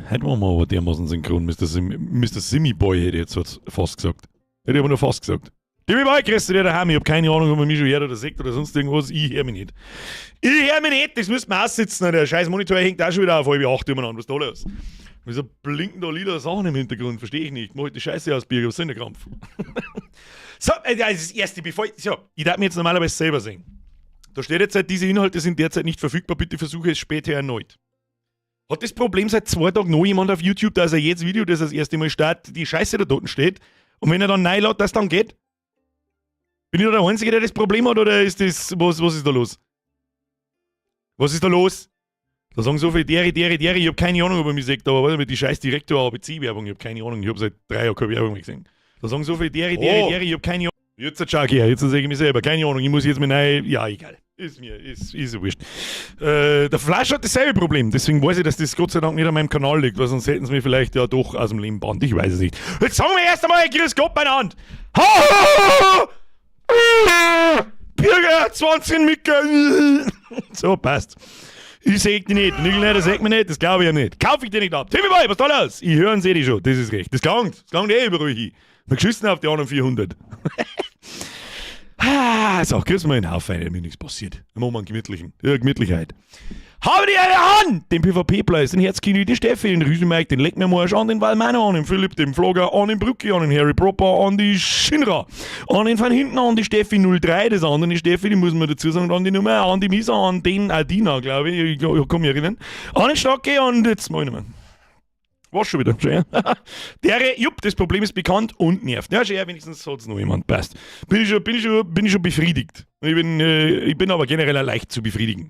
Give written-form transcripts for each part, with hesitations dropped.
Heute waren wir aber dermaßen synchron, Mr. Sim, Mr. Simi Boy hätte ich jetzt fast gesagt. Hätte ich aber nur fast gesagt. Timmy Boy, grüß dich daheim. Ich hab keine Ahnung, ob man mich schon hört oder sieht oder sonst irgendwas. Ich hör mich nicht. Ich hör mich nicht, das müsste man aussitzen. Der scheiß Monitor hängt auch schon wieder auf 7:30 umeinander. Was ist da los? Wieso blinken da lila Sachen im Hintergrund? Verstehe ich nicht. Mach ich die Scheiße aus, Birger. Was soll denn der Krampf? So, das ist das Erste, bevor ich, so, ich darf mir jetzt normalerweise selber sehen. Da steht jetzt, diese Inhalte sind derzeit nicht verfügbar, bitte versuche es später erneut. Hat das Problem seit 2 Tagen noch jemand auf YouTube, dass er jedes Video, das das erste Mal startet, die Scheiße da unten steht und wenn er dann neu lädt, das dann geht? Bin ich da der Einzige, der das Problem hat, oder ist das, was ist da los? Was ist da los? Da sagen so viele dere, dere, dere, ich hab keine Ahnung, ob er mich sieht, aber warte mal, die scheiß Direktor ABC-Werbung, ich hab keine Ahnung, ich hab seit 3 Jahren keine Werbung mehr gesehen. Da sagen so viele dere, dere, Oh. dere, ich hab keine Ahnung. Jetzt schau ich her, jetzt sehe ich mich selber, keine Ahnung, ich muss jetzt mit neu, ja, egal. Ist mir, ist ja wurscht. Der Flash hat dasselbe Problem, deswegen weiß ich, dass das Gott sei Dank nicht an meinem Kanal liegt, weil sonst hätten sie mich vielleicht ja doch aus dem Leben bannt. Ich weiß es nicht. Jetzt sagen wir erst einmal, grüß Gott beieinander. Ha! Birger, 20 Micke. So, passt. Ich seh dich nicht. Nigel, das sagt mir nicht, das glaube ich ja nicht. Kauf ich dir nicht ab. Timmy Boy, was ist da los? Ich höre und sehe dich schon, das ist recht. Das klangt. Das klangt eh überall hin. Wir geschissen auf die anderen 400. Ah, so, grüß mal einen Haufen, mir nichts passiert. Machen wir einen gemütlichen. Ja, Gemütlichkeit. Habe die eine Hand! Den PvP-Preis, den Herzkini, die Steffi, den Rüsenmike, den Leck mir Marsch, an den Valmano, an den Philipp, den Flogger, an den Brücki, an den Harry Proper, an die Shinra, an den von hinten, an die Steffi 03, das andere Steffi, die muss man dazu sagen, an die Nummer, an die Misa, an den Adina, glaube ich, ich kann mich erinnern, an den Stocke und jetzt mach ich nicht mehr. War's schon wieder. Schön. Der, jupp, das Problem ist bekannt und nervt. Ja, schön, wenigstens hat es noch jemand. Passt. Bin ich schon befriedigt. Ich bin aber generell auch leicht zu befriedigen.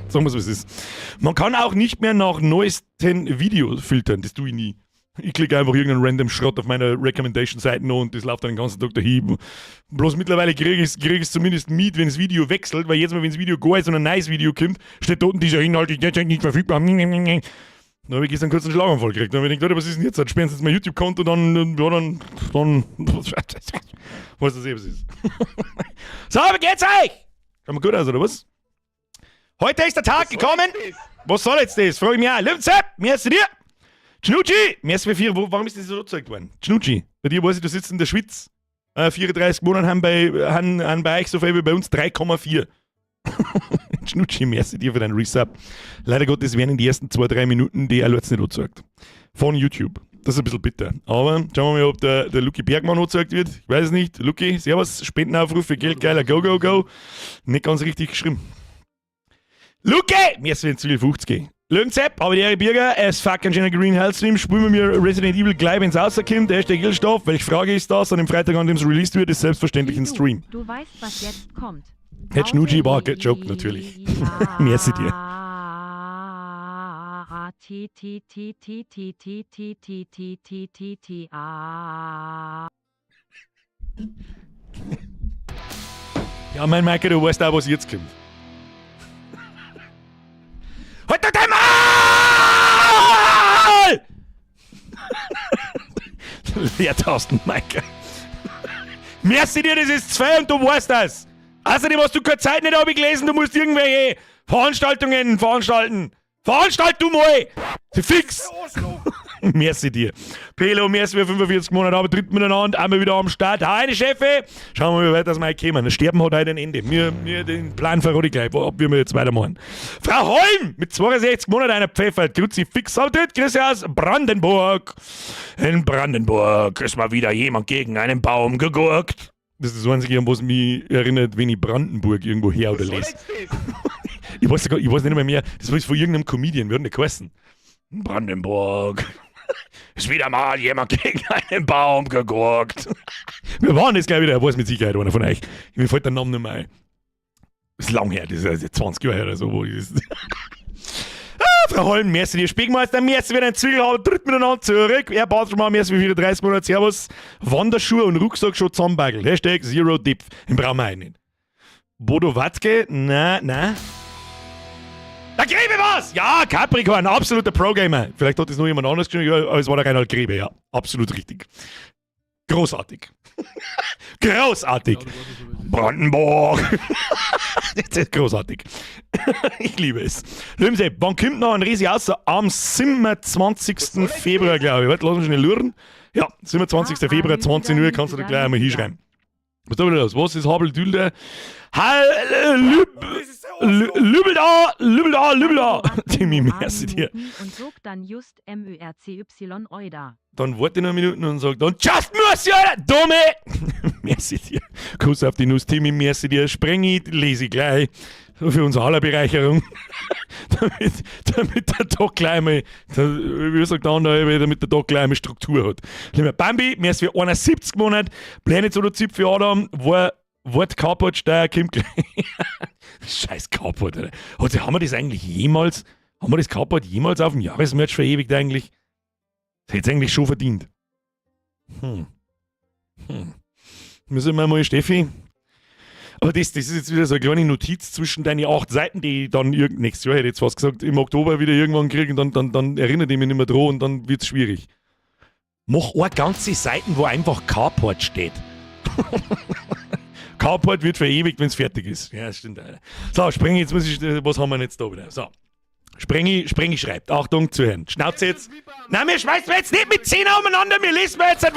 Sagen wir es, wie es ist. Man kann auch nicht mehr nach neuesten Videos filtern. Das tue ich nie. Ich klicke einfach irgendeinen random Schrott auf meiner Recommendation-Seite noch und das läuft dann den ganzen Tag dahin. Bloß mittlerweile kriege ich es krieg zumindest mit, wenn das Video wechselt, weil jetzt mal, wenn das Video gar ist und ein neues Video kommt, steht dort, dieser Inhalt ist derzeit nicht verfügbar. Dann habe ich gestern kurz einen Schlaganfall gekriegt. Dann habe ich gedacht, was ist denn jetzt? Dann sperren sie jetzt mein YouTube-Konto, dann, ja, dann, weiß das eh, was ist. So, wie geht's euch? Schauen wir gut aus, oder was? Heute ist der Tag gekommen. Was soll jetzt das? Frage ich mich auch. Lieben Sepp, merci dir. Schnucci, merci für vier. Warum ist das so gezeigt worden? Schnucci, bei dir weiß ich, du sitzt in der Schweiz. 34 Monate haben bei euch so viel wie bei uns 3,4. Schnucci, merci dir für deinen Resub. Leider Gottes werden in die ersten 2, 3 Minuten die Alerts nicht angezeigt. Von YouTube. Das ist ein bisschen bitter. Aber schauen wir mal, ob der Lucky Bergmann angezeigt wird. Ich weiß es nicht. Lucky, servus, Spendenaufruf für Geld, geiler, go, go, go. Nicht ganz richtig geschrieben. Lucky! Merci für den 50. Löwenzepp, aber die Ehre Birger, es fucking schöner Green Hell Stream, spielen wir mir Resident Evil gleich, wenn's rauskommt. Hashtag Edelstoff. Welche Frage ist das? An dem Freitag, an dem es released wird, ist selbstverständlich ein Stream. Du weißt, was jetzt kommt. Herr Schnucci war Joke natürlich. Merci dir. A T T T T T T T T T T T T A. Ja, mein Michael, du weißt auch, was jetzt kommt. Halt doch dein Maul! Leertasten, Michael. Merci dir, das ist zwei und du weißt das. Außerdem hast du keine Zeit nicht, hab ich gelesen, du musst irgendwelche Veranstaltungen veranstalten. Veranstalt du mal! Fix! Merci dir. Pelo, merci für 45 Monate, aber dritt miteinander, einmal wieder am Start. Hi, Chefe! Schauen wir mal, wie weit das mal kommen. Sterben hat heute ein Ende. Mir den Plan verrate ich gleich, ob wir jetzt weitermachen. Frau Holm mit 62 Monaten einer Pfeffer. Kruzifix tritt Grüße aus Brandenburg. In Brandenburg ist mal wieder jemand gegen einen Baum gegurkt. Das ist das Einzige, an was mich erinnert, wenn ich Brandenburg irgendwo her oder lese. Ich weiß nicht mehr, das war von irgendeinem Comedian, wir hatten geheißen. Brandenburg. Ist wieder mal jemand gegen einen Baum gegurkt. Wir waren das gleich wieder, er weiß mit Sicherheit einer von euch. Mir fällt der Name nicht mehr ein. Das ist lang her, das ist 20 Jahre her oder so. Wo ich das ah, Frau Holm, merci dir Speckmeister, merci für dein Zwiebelhaut, tritt miteinander zurück. Er baut schon mal, merci für 34 Monate, Servus. Wanderschuhe und Rucksack schon zusammenbagelt. #ZeroDepth. Den brauchen wir auch nicht. Bodo Watzke? Na, na. Der Grebe was? Ja, Capricorn, absoluter Pro-Gamer. Vielleicht hat das noch jemand anderes geschrieben, aber es war der Reinhard Grebe, ja. Absolut richtig. Großartig. Großartig. Ja, du weißt ja schon, was es ist. Brandenburg. Das ist großartig. Ich liebe es. Lömse, wann kommt noch ein Resi raus? Am 27. Februar, glaube ich. Warte, lass mich schnell luren. Ja, 27. Ah, Februar, 20 Uhr, kannst du da gleich einmal hinschreiben. Was ist da wieder los? Was ist Habeldülde? Hal, Das ist der Arschloch. Lübel da, Lübel da, Lübel da. Timmy, merci dir. Und sog dann just MÜRCY Euda. Dann warte ich noch Minuten und sag dann, Just Mercy, Alter, Dumme! Merci dir. Kuss auf die Nuss, Timmy, merci dir. Sprengi, lese ich gleich. Für unsere aller Bereicherung. Damit der Tag gleich mal, wie sagt der andere, damit der Tag gleich mal Struktur hat. Lieber Bambi, merci für 71 Monate. Planet oder Zip für Adam, war Wort Carport Steyr, kommt gleich. Scheiß Carport, Alter. Also, haben wir das eigentlich jemals, haben wir das Carport jemals auf dem Jahresmerch verewigt eigentlich? Das hätte es eigentlich schon verdient. Müssen wir mal, Steffi. Aber das ist jetzt wieder so eine kleine Notiz zwischen deine 8 Seiten, die ich dann nächstes Jahr, hätte ich jetzt fast gesagt, im Oktober wieder irgendwann kriege und dann erinnert ich mich nicht mehr dran und dann wird's schwierig. Mach eine ganze Seite, wo einfach Carport steht. Carport wird verewigt, wenn's fertig ist. Ja, das stimmt. Alter. So, Sprengi, jetzt muss ich, was haben wir denn jetzt da wieder? So. Sprengi schreibt. Achtung, zuhören. Schnauze jetzt. Nein, wir schmeißen jetzt nicht mit 10 umeinander, wir lesen jetzt nicht,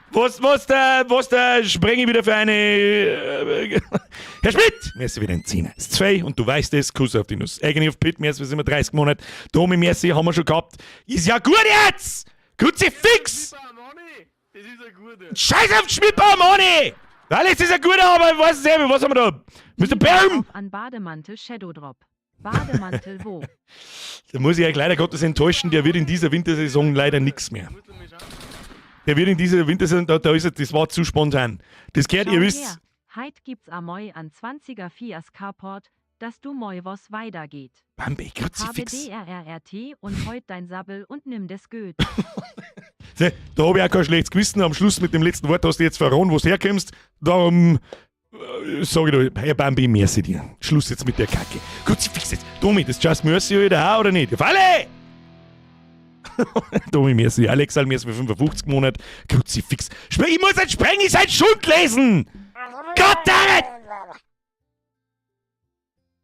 was der Sprengi wieder für eine Herr Schmidt! Merci wieder ein Zehner. Ist 2 und du weißt es, Kuss auf die Nuss. Agony of Pit, merci, wir sind 30 Monate. Domi, merci, haben wir schon gehabt. Ist ja gut jetzt! Kruzifix! Das ist ein guter. Scheiß auf Schmidtbauer, Moni! Weil es ist ein guter, aber ich weiß es selber. Was haben wir da? Mister Berm! Auf an Bademantel Shadow Drop. Bademantel wo? Da muss ich euch leider Gottes enttäuschen, der wird in dieser Wintersaison leider nix mehr. Der wird in dieser Wintersaison, da ist er, das war zu spontan. Das gehört, ihr Schau wisst. her, heit gibt's a moi an 20er Fias Carport, dass du moi was weitergeht. Bambi, Kruzifix. Habe DRRRT und heut dein Sabbel und nimm des Göt. Da hab ich auch kein schlechtes Gewissen. Am Schluss mit dem letzten Wort hast du jetzt verraten, wo du herkommst. Darum sag ich dir, Herr Bambi, merci dir. Schluss jetzt mit der Kacke. Kruzifix jetzt. Domi, das Just Mercy wieder auch, oder nicht? Ja, Falle! Domi, merci. Alexa, merci für 55 Monate. Kruzifix. Ich muss jetzt sprengen, ich soll Schund lesen! Goddammit!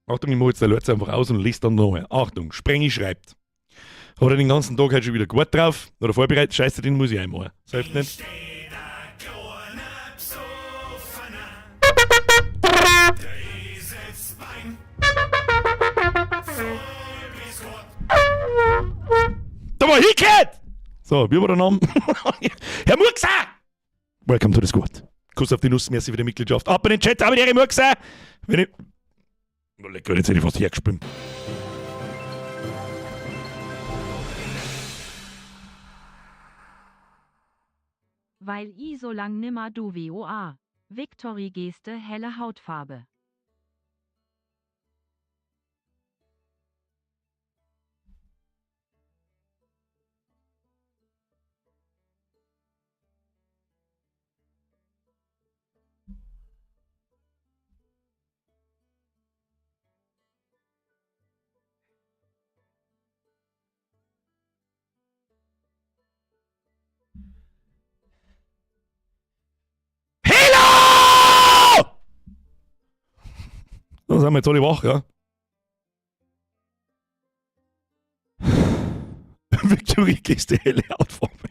Achtung, ich mach jetzt der Leute einfach aus und lese dann nochmal. Achtung, Sprengi schreibt. Hat er den ganzen Tag heute schon wieder gut drauf? Oder vorbereitet? Scheiße, den muss ich einmachen. Das hilft nicht. Da war hingehört! So, wie war der Name? Herr Murkser! Welcome to the squad. Kuss auf die Nuss, merci für die Mitgliedschaft. Ab in den Chat, aber die Herr Murkser! Wenn ich. Oh, lecker, jetzt hätte ich fast hergespielt. Weil i so lang nimmer du WOA. Victory Geste, helle Hautfarbe. Da sind wir jetzt alle wach, ja? Victory Geste, helle Hautfarbe.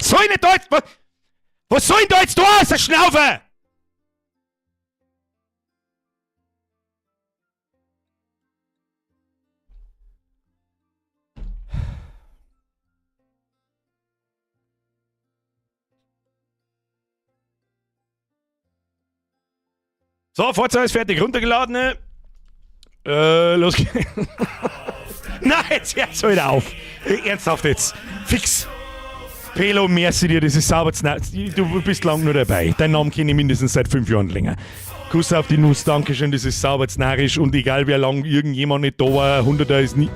Soll ich nicht da jetzt, was, was soll ich denn da jetzt da, der Schnaufer? So, Forza ist fertig runtergeladen. Los geht's. Nein, jetzt hört's halt auf. Ernsthaft jetzt. Fix. Pelo, merci dir, das ist sauber zu Du bist lang nur dabei. Dein Namen kenne ich mindestens seit 5 Jahren länger. Kuss auf die Nuss, Dankeschön, das ist sauber zu narrisch. Und egal, wer lang irgendjemand nicht da war, 100er ist nie.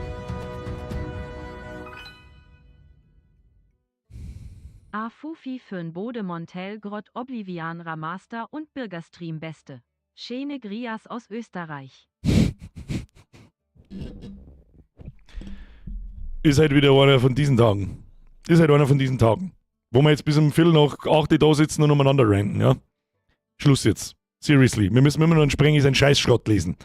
A Fufi fürn Bode Montel Grott Oblivion Ramaster und Bürgerstream Beste. Schöne Grias aus Österreich. Ist halt wieder einer von diesen Tagen. Ist halt einer von diesen Tagen. Wo wir jetzt bis um 8:15 da sitzen und umeinander ranten, ja? Schluss jetzt. Seriously. Wir müssen immer noch einen Sprengi seinen Scheißschrott lesen.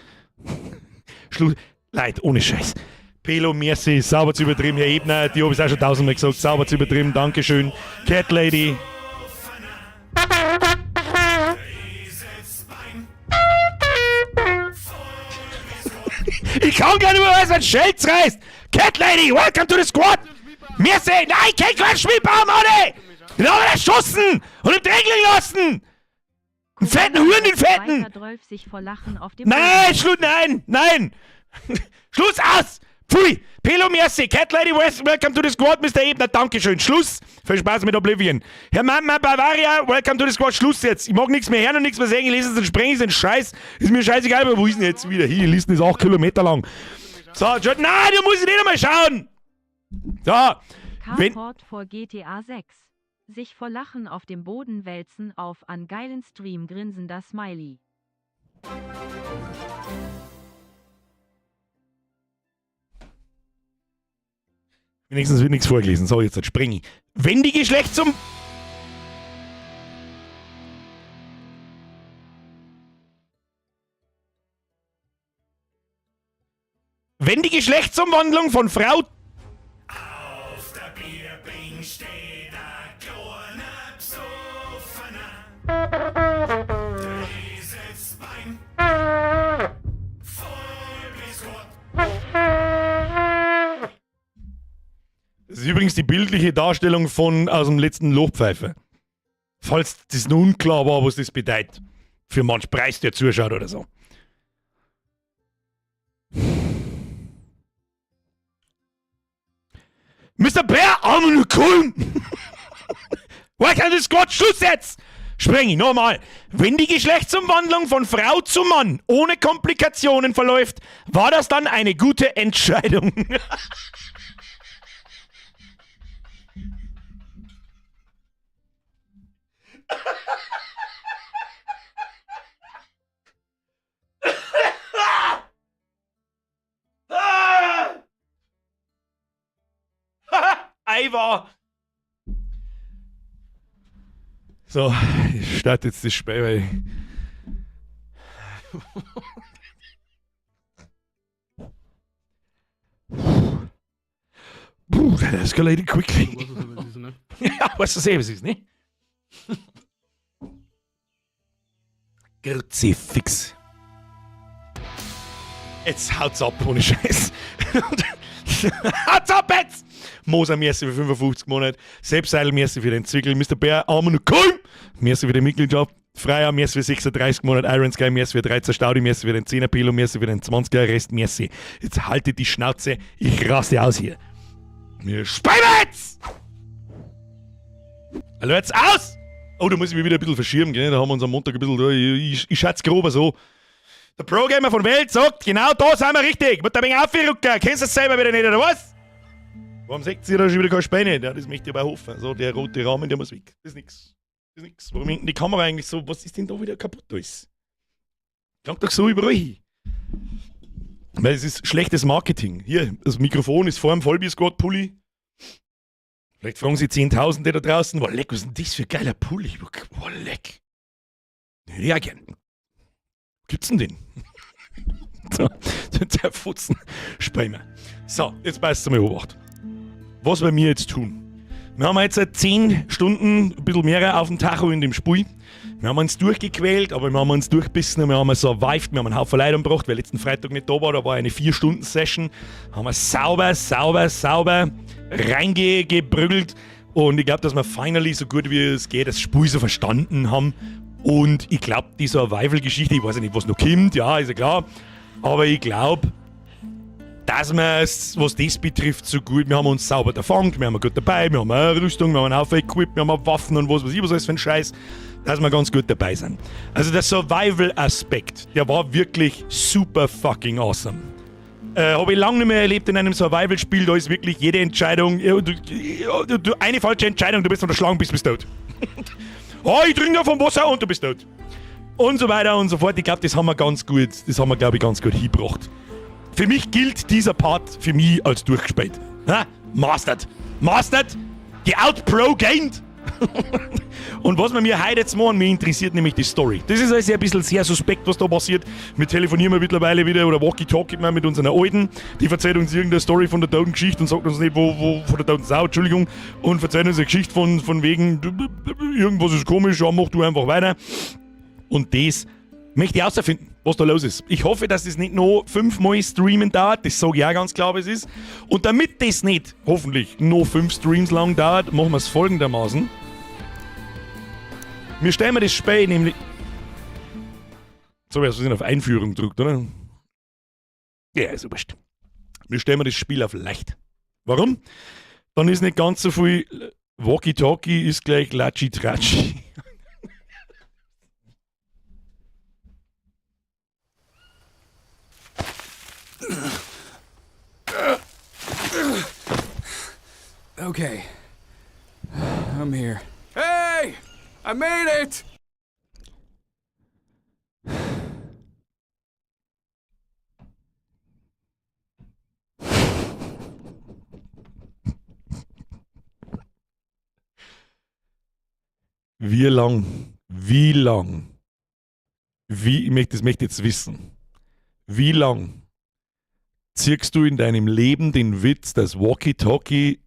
Schluss. Leid, ohne Scheiß. Pelo, merci, sauber zu übertrieben, Herr Ebner, die habe ich auch schon tausendmal gesagt, sauber zu übertrieben, Dankeschön. Cat Lady. Ich kann gar nicht mehr, was ein Schild reißt. Cat Lady, welcome to the squad. Merci, nein, kein Quatsch, Schmiedbaum, Mann! Den haben wir erschossen und im Dreck liegen lassen! Einen fetten Huren, den fetten! Sich vor Lachen auf dem Nein, Schluss, nein, nein! Schluss aus! Pfui! Pelo merci, Cat Lady West, welcome to the squad, Mr. Ebner, Dankeschön. Schluss! Viel Spaß mit Oblivion. Herr Mama Bavaria, welcome to the squad. Schluss jetzt. Ich mag nichts mehr hören und nichts mehr sehen. Ich lese es und spreng es, Scheiß. Ist mir scheißegal, aber wo ist denn jetzt wieder? Hier, die Listen ist 8 Kilometer lang. So, nein, da muss ich nicht einmal schauen! So, wenn, Carport vor GTA 6. Sich vor Lachen auf dem Boden wälzen auf an geilen Stream grinsender Smiley. Wenigstens wird nichts vorgelesen. So, jetzt spring ich. Wenn die Geschlechtsum... Wenn die Geschlechtsumwandlung von Frau... Auf der Bierbing steht ein kleiner Psoffener. Dieses Bein voll bis Gott. Das ist übrigens die bildliche Darstellung von aus dem letzten Lochpfeife. Falls das noch unklar war, was das bedeutet. Für manch Preis, der zuschaut oder so. Mr. Bär, Armin Kulm! Welcome to the squad, Schluss jetzt! Spreng ich nochmal. Wenn die Geschlechtsumwandlung von Frau zu Mann ohne Komplikationen verläuft, war das dann eine gute Entscheidung? Eiwa! So, ich starte jetzt das Spiel, weil. Puh, that escalated quickly. Du weißt, was es ist, ne? Ja, weißt du, was es ist, ne? Kruzifix. Jetzt haut's ab, ohne Scheiß. Haut's ab jetzt! Moser, merci für 55 Monate. Sepp Seidel, merci für den Zwickel. Mr. Bär, Armen und Kulm, merci für die Mitgliedschaft. Freier, merci für 36 Monate. Iron Sky, merci für 13 Staudi, merci für den 10er Pilo, merci für den 20er Rest, merci. Jetzt haltet die Schnauze, ich raste aus hier. Mir jetzt! Hallo, jetzt aus! Oh, da muss ich mich wieder ein bisschen verschieben, gell? Da haben wir uns am Montag ein bisschen. Ich schätze grob so. Der Pro-Gamer von Welt sagt, genau da sind wir richtig. Mit der wenig aufrücken. Kennst du das selber wieder nicht, oder was? Warum sagt ihr da schon wieder keine Späne? Ja, das möchte ich aber hoffen. So, der rote Rahmen, der muss weg. Das ist nix. Das ist nix. Warum hängt denn die Kamera eigentlich so? Was ist denn da wieder kaputt alles? Klangt doch so überall hin. Weil es ist schlechtes Marketing. Hier, das Mikrofon ist vor dem Vollbier-Squad-Pulli. Vielleicht fragen sie Zehntausende da draußen, boah, leck, was ist denn das für ein geiler Pulli? Boah, leck. Ja, gern. Wo gibt's denn den? So, der Futzen. Sprechen wir. So, jetzt beißt du mal Obacht. Was wollen wir jetzt tun? Wir haben jetzt seit 10 Stunden, ein bisschen mehr auf dem Tacho in dem Spiel. Wir haben uns durchgequält, aber wir haben uns durchbissen und wir haben survived. Wir haben einen Haufen Leute umgebracht, weil letzten Freitag nicht da war. Da war eine 4-Stunden-Session. Haben wir sauber, sauber, sauber reingebrügelt. Und ich glaube, dass wir finally so gut wie es geht das Spiel so verstanden haben. Und ich glaube, die Survival-Geschichte, ich weiß ja nicht, was noch kommt, ja, ist ja klar. Aber ich glaube, dass wir es, was das betrifft, so gut, wir haben uns sauber erfangen, wir haben gut dabei, wir haben eine Rüstung, wir haben einen Haufen Equip, wir haben Waffen und was weiß ich, was alles für ein Scheiß, dass wir ganz gut dabei sind. Also der Survival-Aspekt, der war wirklich super fucking awesome. Habe ich lange nicht mehr erlebt in einem Survival-Spiel, da ist wirklich jede Entscheidung, ja, du, eine falsche Entscheidung, du bist von der Schlange, bist tot. Oh, ich trinke noch vom Wasser und du bist tot. Und so weiter und so fort. Ich glaube, das haben wir ganz gut, das haben wir, glaube ich, ganz gut hingebracht. Für mich gilt dieser Part für mich als durchgespielt. Ha? Mastered. Mastered. Geoutprogamed. Und was wir mir heute jetzt machen, mich interessiert nämlich die Story. Das ist also ein bisschen sehr suspekt, was da passiert. Wir telefonieren mittlerweile wieder oder walkie-talkie mit unserer Alten. Die erzählt uns irgendeine Story von der toten Geschichte und sagt uns nicht, wo von der toten Sau, Entschuldigung, und erzählt uns eine Geschichte von wegen, irgendwas ist komisch, ja, mach du einfach weiter. Und das möchte ich herausfinden, was da los ist. Ich hoffe, dass das nicht noch 5-mal streamen dauert. Das sage ich auch ganz klar, wie es ist. Und damit das nicht, hoffentlich, noch 5 Streams lang dauert, machen wir es folgendermaßen. Wir stellen mir das Spiel nämlich. So, wir sind auf Einführung gedrückt, oder? Ja, ist wurscht. Wir stellen mir das Spiel auf leicht. Warum? Dann ist nicht ganz so viel. Walkie-Talkie ist gleich Latschi-Tratschi. Okay. I'm here. Hey! I made it! Wie lang? Wie lang? Wie, ich möchte, das möchte ich jetzt wissen. Wie lang ziehst du in deinem Leben den Witz, dass Walkie-Talkie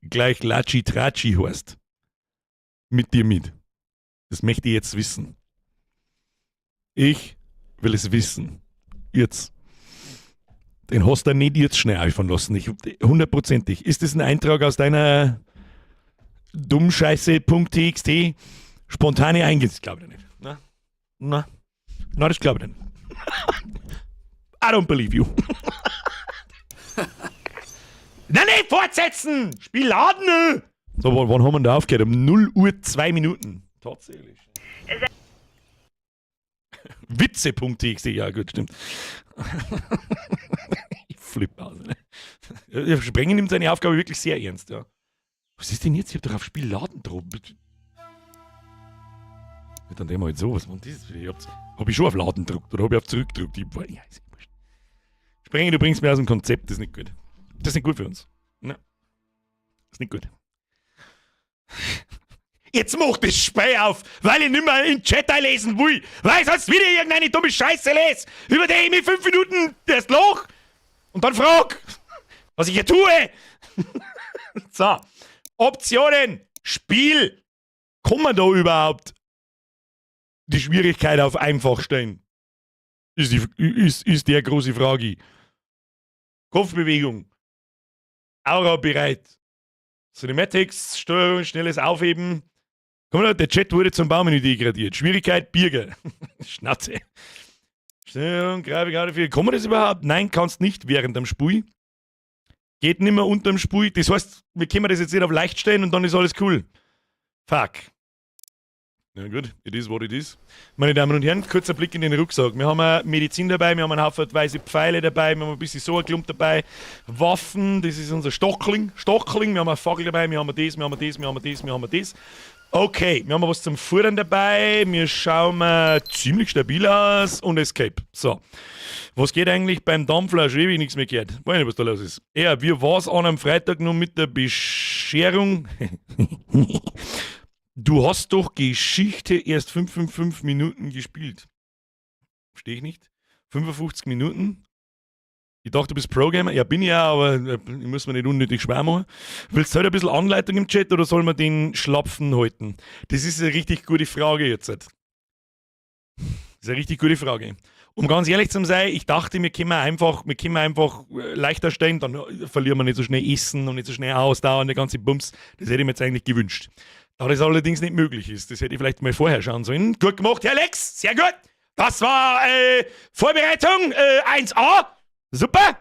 gleich Latschi-Tratschi heißt, mit dir mit? Das möchte ich jetzt wissen. Ich will es wissen. Jetzt. Den hast du nicht jetzt schnell einfallen lassen. Ich, hundertprozentig. Ist das ein Eintrag aus deiner Dummscheiße.txt? Spontane Eingabe? Das glaube ich nicht. Na? Na? Na, das glaube ich nicht. I don't believe you. Nein, nein, fortsetzen! Spiel laden! So, wann haben wir denn da aufgehört? Um 0 Uhr 2 Minuten. Tatsächlich. Witze.txt, ja gut, stimmt. Ich flippe aus. Ne? Ja, Sprenger nimmt seine Aufgabe wirklich sehr ernst, ja. Was ist denn jetzt? Ich hab doch auf Spiel laden drauf. Ja, dann dem halt so, was war denn das? Ich hab ich schon auf Laden gedrückt oder hab ich auf Zurück gedrückt? Ich, ja, ist ja wurscht. Sprenger, du bringst mir aus dem Konzept, das ist nicht gut. Das ist nicht gut für uns. Nein. Das ist nicht gut. Jetzt mach das Spiel auf, weil ich nicht mehr in den Chat einlesen will, weil ich sonst wieder irgendeine dumme Scheiße lese, über die ich mich 5 Minuten erst lach und dann frag, was ich hier tue. So, Optionen, Spiel. Kann man da überhaupt die Schwierigkeit auf einfach stellen? Ist die große Frage. Kopfbewegung. Aura bereit. Cinematics, Steuerung, schnelles Aufheben. Komm mal, der Chat wurde zum Baumenü degradiert. Schwierigkeit, Birger. Schnauze. Steuerung, Grafik, Audio, viel. Kann man das überhaupt? Nein, kannst nicht während dem Spiel. Geht nimmer unterm Spiel. Das heißt, wir können das jetzt nicht auf leicht stellen und dann ist alles cool. Fuck. Na gut, it is what it is. Meine Damen und Herren, kurzer Blick in den Rucksack. Wir haben eine Medizin dabei, wir haben einen Haufen weiße Pfeile dabei, wir haben ein bisschen so ein Klump dabei. Waffen, das ist unser Stockling. Stockling, wir haben eine Fackel dabei, wir haben das, wir haben das, wir haben das, wir haben das. Okay, wir haben was zum Futtern dabei, wir schauen mal ziemlich stabil aus und Escape. So, was geht eigentlich beim Dampfler? Schon ewig nichts mehr gehört. Weiß nicht, was da los ist. Ja, wie war's an am Freitag noch mit der Bescherung? Du hast doch Geschichte erst 555 Minuten gespielt. Verstehe ich nicht. 55 Minuten? Ich dachte, du bist Pro-Gamer. Ja, bin ich ja, aber ich muss mir nicht unnötig schwer machen. Willst du heute ein bisschen Anleitung im Chat oder soll man den Schlapfen halten? Das ist eine richtig gute Frage jetzt. Das ist eine richtig gute Frage. Um ganz ehrlich zu sein, ich dachte, wir können einfach leichter stellen, dann verlieren wir nicht so schnell Essen und nicht so schnell Ausdauer und der ganze Bums. Das hätte ich mir jetzt eigentlich gewünscht. Da das allerdings nicht möglich ist, das hätte ich vielleicht mal vorher schauen sollen. Gut gemacht, Herr Lex, sehr gut. Das war Vorbereitung 1A. Super.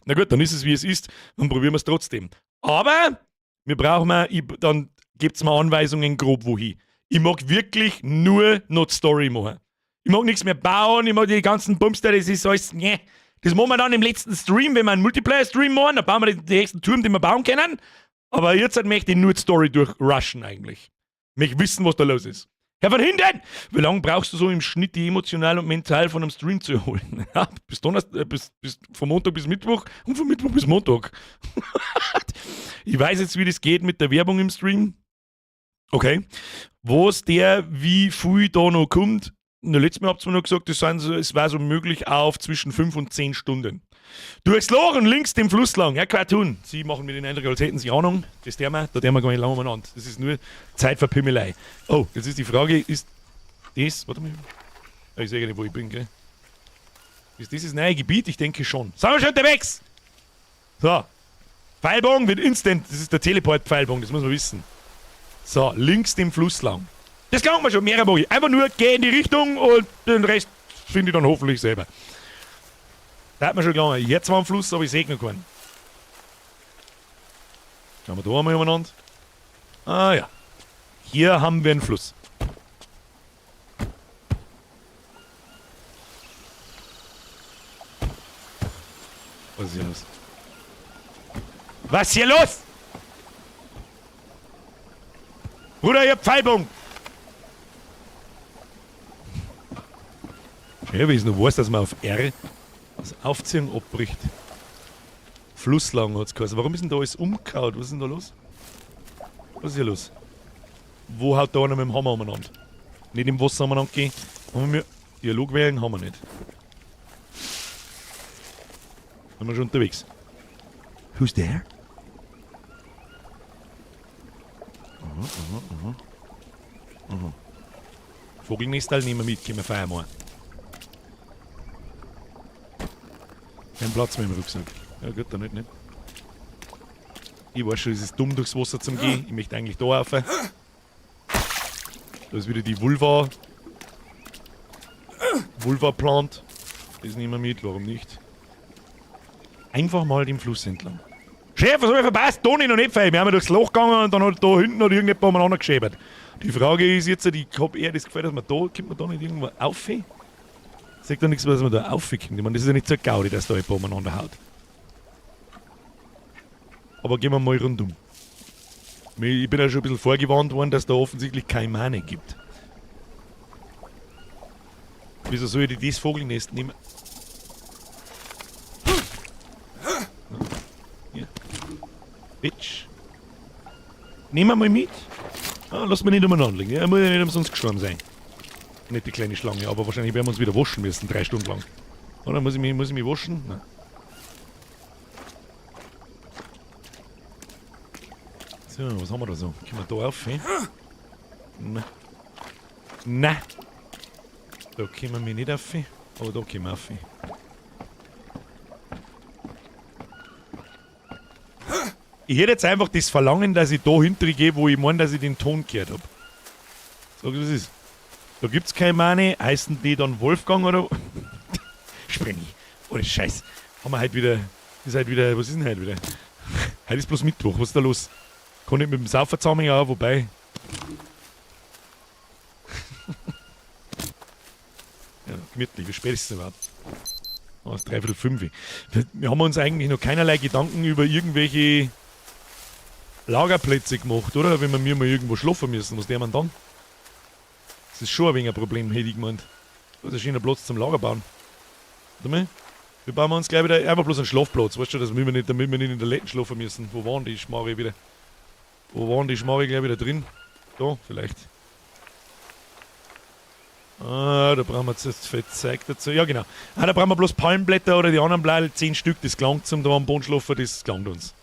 Na gut, dann ist es, wie es ist. Dann probieren wir es trotzdem. Aber wir brauchen mal, ich, dann gebt's mir Anweisungen grob wohin. Ich mag wirklich nur noch die Story machen. Ich mag nichts mehr bauen, ich mag die ganzen Bums da, das ist alles, ne. Das machen wir dann im letzten Stream, wenn wir einen Multiplayer-Stream machen, dann bauen wir den nächsten Turm, den wir bauen können. Aber jetzt möchte ich nur die Story durchrushen eigentlich. Ich möchte wissen, was da los ist. Herr von Hinten! Wie lange brauchst du so im Schnitt, die emotional und mental von einem Stream zu erholen? Ja, bis Donnerstag, bis von Montag bis Mittwoch und von Mittwoch bis Montag. Ich weiß jetzt, wie das geht mit der Werbung im Stream. Okay. Was der, wie viel da noch kommt, na, letztes Mal habt ihr mir noch gesagt, das sind so, es war so möglich auf zwischen 5 und 10 Stunden. Durchs Loch und links dem Fluss lang. Ja, Cartoon. Sie machen mir den Eindruck, als hätten sie Ahnung. Das der wir, da der wir gar nicht lange umeinander. Das ist nur Zeitverpimmelei. Oh, jetzt ist die Frage, ist das, warte mal. Ich sehe gar nicht, wo ich bin, gell? Ist das das neue Gebiet? Ich denke schon. Sind wir schon unterwegs? So. Pfeilbogen wird instant. Das ist der Teleport-Pfeilbogen, das muss man wissen. So, links dem Fluss lang. Das glauben wir schon mehrere Wochen. Einfach nur geh in die Richtung und den Rest finde ich dann hoffentlich selber. Da hat man schon gelangt. Jetzt war ein Fluss, aber ich sehe noch keinen. Schauen wir da einmal umeinander. Ah ja. Hier haben wir einen Fluss. Was ist hier los? Was ist hier los? Bruder, ihr Pfeilbogen! Schön, wenn ich noch weiß, dass man auf R das Aufziehen abbricht. Flusslang hat's geheißen. Warum ist denn da alles umgehauen? Was ist denn da los? Was ist hier los? Wo haut da einer mit dem Hammer umeinander? Nicht im Wasser umeinander gehen. Haben wir Dialog wählen? Haben wir nicht. Sind wir schon unterwegs. Who's there? Aha, aha, aha. Aha. Vogelnestal nehmen wir mit, können wir feiern mal. Kein Platz mehr im Rucksack. Ja gut, dann nicht, nicht. Ich weiß schon, es ist dumm, durchs Wasser zum gehen. Ich möchte eigentlich da rauf. Da ist wieder die Vulva. Vulva Plant. Das nehmen wir mit, warum nicht? Einfach mal dem Fluss entlang. Chef, was hab ich verpasst? Toni noch nicht fein. Wir haben ja durchs Loch gegangen und dann hat da hinten noch irgendjemand umeinander geschäbert. Die Frage ist jetzt, ich hab eher das Gefühl, dass man da, kommt man da nicht irgendwo auf? Sagt doch nichts, dass man da raufkommt. Ich meine, das ist ja nicht so Gaudi, dass da jemand umeinander haut. Aber gehen wir mal rundum. Ich bin ja schon ein bisschen vorgewarnt worden, dass da offensichtlich Kaimane gibt. Wieso soll ich das Vogelnest nehmen? Ja. Bitch. Nehmen wir mal mit. Ah, lass mich nicht umeinander liegen. Ja, muss ja nicht umsonst gestorben sein. Nicht die kleine Schlange, aber wahrscheinlich werden wir uns wieder waschen müssen, 3 Stunden lang. Oder muss ich mich waschen? Nein. So, was haben wir da so? Können wir da rauf? Hey? Na. Na. Da können wir nicht rauf, aber da können wir rauf. Ich hätte jetzt einfach das Verlangen, dass ich da hinter gehe, wo ich meine, dass ich den Ton gehört hab. Sag, was ist? Da gibt's keine Mane, heißen die dann Wolfgang oder? Spreng ich. Oh, das Scheiß. Haben wir heute wieder. Ist heute wieder. Was ist denn heute wieder? Heute ist bloß Mittwoch, was ist da los? Kann ich mit dem Saufer zusammen, ja, wobei. Ja, gemütlich, wie spät ist es überhaupt? Oh, es ist 4:45. Wir haben uns eigentlich noch keinerlei Gedanken über irgendwelche Lagerplätze gemacht, oder? Wenn wir mir mal irgendwo schlafen müssen, was der man dann? Das ist schon ein wenig ein Problem, hätte ich gemeint. Das ist ein schöner Platz zum Lager bauen. Warte mal. Wir bauen uns gleich wieder einfach bloß einen Schlafplatz, weißt du, dass wir nicht, damit wir nicht in der Letten schlafen müssen. Wo waren die Schmarre wieder? Wo waren die Schmarre gleich wieder drin? Da, vielleicht. Ah, da brauchen wir jetzt das Fettzeug dazu. Ja, genau. Ah, da brauchen wir bloß Palmblätter oder die anderen Blätter, 10 Stück, das gelangt zum da am Boden schlafen, das gelangt uns.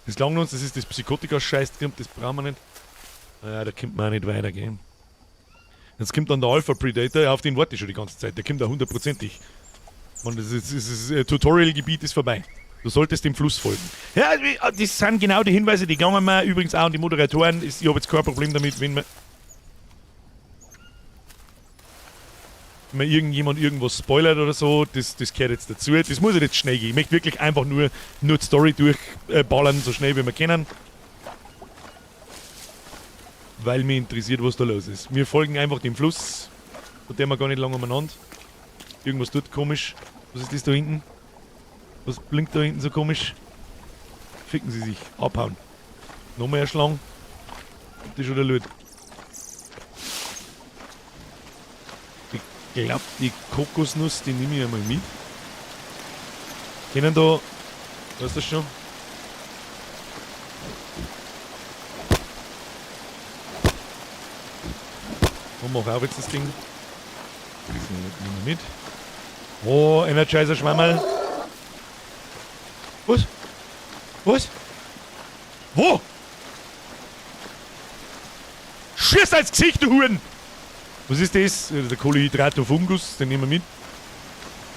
Das gelangt uns, das ist das Psychotika-Scheiß, das brauchen wir nicht. Ah, da kommt man auch nicht weiter, gell. Jetzt kommt dann der Alpha Predator, auf den warte ich schon die ganze Zeit, der kommt da hundertprozentig. Man, das ist, das ist, das Tutorial-Gebiet ist vorbei. Du solltest dem Fluss folgen. Ja, das sind genau die Hinweise, die gelangen mir übrigens auch an die Moderatoren. Ich hab jetzt kein Problem damit, wenn mir irgendjemand irgendwas spoilert oder so, das gehört jetzt dazu. Das muss ja nicht schnell gehen. Ich möchte wirklich einfach nur die Story durchballern, so schnell wie wir können. Weil mich interessiert, was da los ist. Wir folgen einfach dem Fluss, von dem wir gar nicht lange umeinander. Irgendwas tut komisch. Was ist das da hinten? Was blinkt da hinten so komisch? Ficken sie sich. Abhauen. Nochmal eine Schlange. Das ist schon der Loot. Glaube, die Kokosnuss, die nehme ich einmal mit. Können da. Weißt du das schon? Und mach auf jetzt das Ding. Das nehmen wir mit. Oh, Energizer Schwammerl. Was? Was? Wo? Schieß ins Gesicht, du Huren! Was ist das? Der Kohlenhydratofungus, den nehmen wir mit.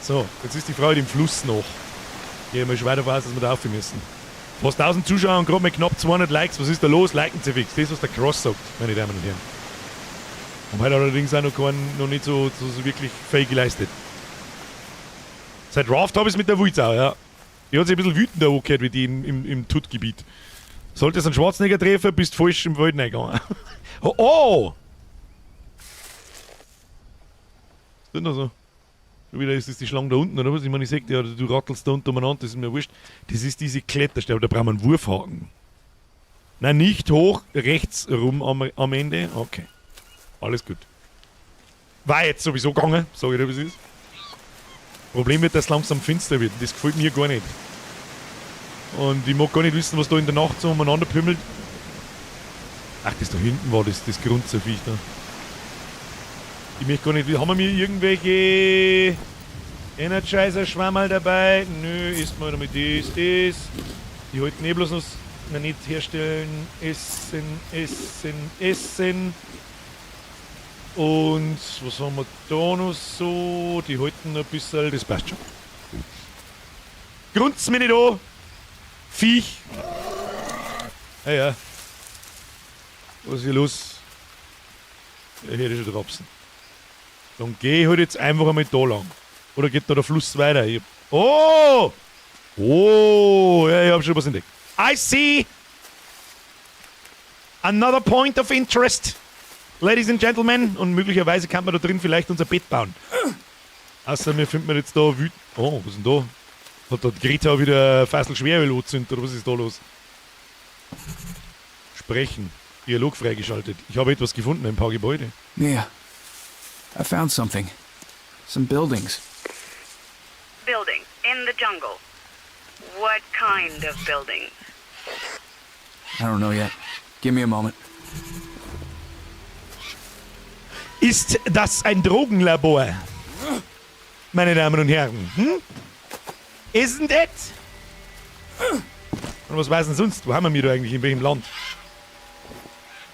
So, jetzt ist die Frau im Fluss noch. Gehe mal schwer davon aus, dass wir da rauf müssen. Fast 1000 Zuschauer und gerade mit knapp 200 Likes. Was ist da los? Liken Sie fix. Das, was der Cross sagt, meine Damen und Herren. Haben heute allerdings auch noch, keinen, noch nicht so wirklich viel geleistet. Seit Raft habe ich es mit der Wulzau, ja. Die hat sich ein bisschen wütender angehört wie die im Tutt-Gebiet. Solltest einen Schwarzenegger treffen, bist falsch im Wald reingegangen. Oh! Oh! Was ist denn da so? Schon wieder ist das die Schlange da unten, oder was? Ich meine, ich sag dir, du rattelst da unten umeinander, das ist mir wurscht. Das ist diese Kletterstelle, da brauchen wir einen Wurfhaken. Nein, nicht hoch, rechts rum am Ende. Okay. Alles gut. War jetzt sowieso gegangen, sag ich dir, wie es ist. Problem wird, dass es langsam finster wird. Das gefällt mir gar nicht. Und ich mag gar nicht wissen, was da in der Nacht so umeinander pümmelt. Ach, das da hinten war das Grundserviech da. Ich möchte gar nicht wissen. Haben wir mir irgendwelche Energizer-Schwammerl dabei? Nö, isst mal damit das. Die halten eh bloß noch nicht herstellen. Essen, essen, essen. Und was haben wir da noch so? Die halten noch ein bisschen, das passt schon. Grunzt mir nicht an! Viech! Ja, ja. Was ist hier los? Ja, hier ist schon Rapsen. Dann geh ich halt jetzt einfach einmal da lang. Oder geht da der Fluss weiter? Ich hab, oh! Oh! Ja, ich hab schon was entdeckt. I see! Another point of interest! Ladies and Gentlemen, und möglicherweise kann man da drin vielleicht unser Bett bauen. Außer wir finden jetzt da wütend. Oh, was ist denn da? Hat da Greta wieder Fassel Schweröl angezündet oder was ist da los? Sprechen. Dialog freigeschaltet. Ich habe etwas gefunden, ein paar Gebäude. Mia, I found something. Some buildings. Buildings in the jungle. What kind of buildings? I don't know yet. Give me a moment. Ist das ein Drogenlabor? Meine Damen und Herren. Hm? Isn't it? Und was weiß denn sonst? Wo haben wir da eigentlich? In welchem Land?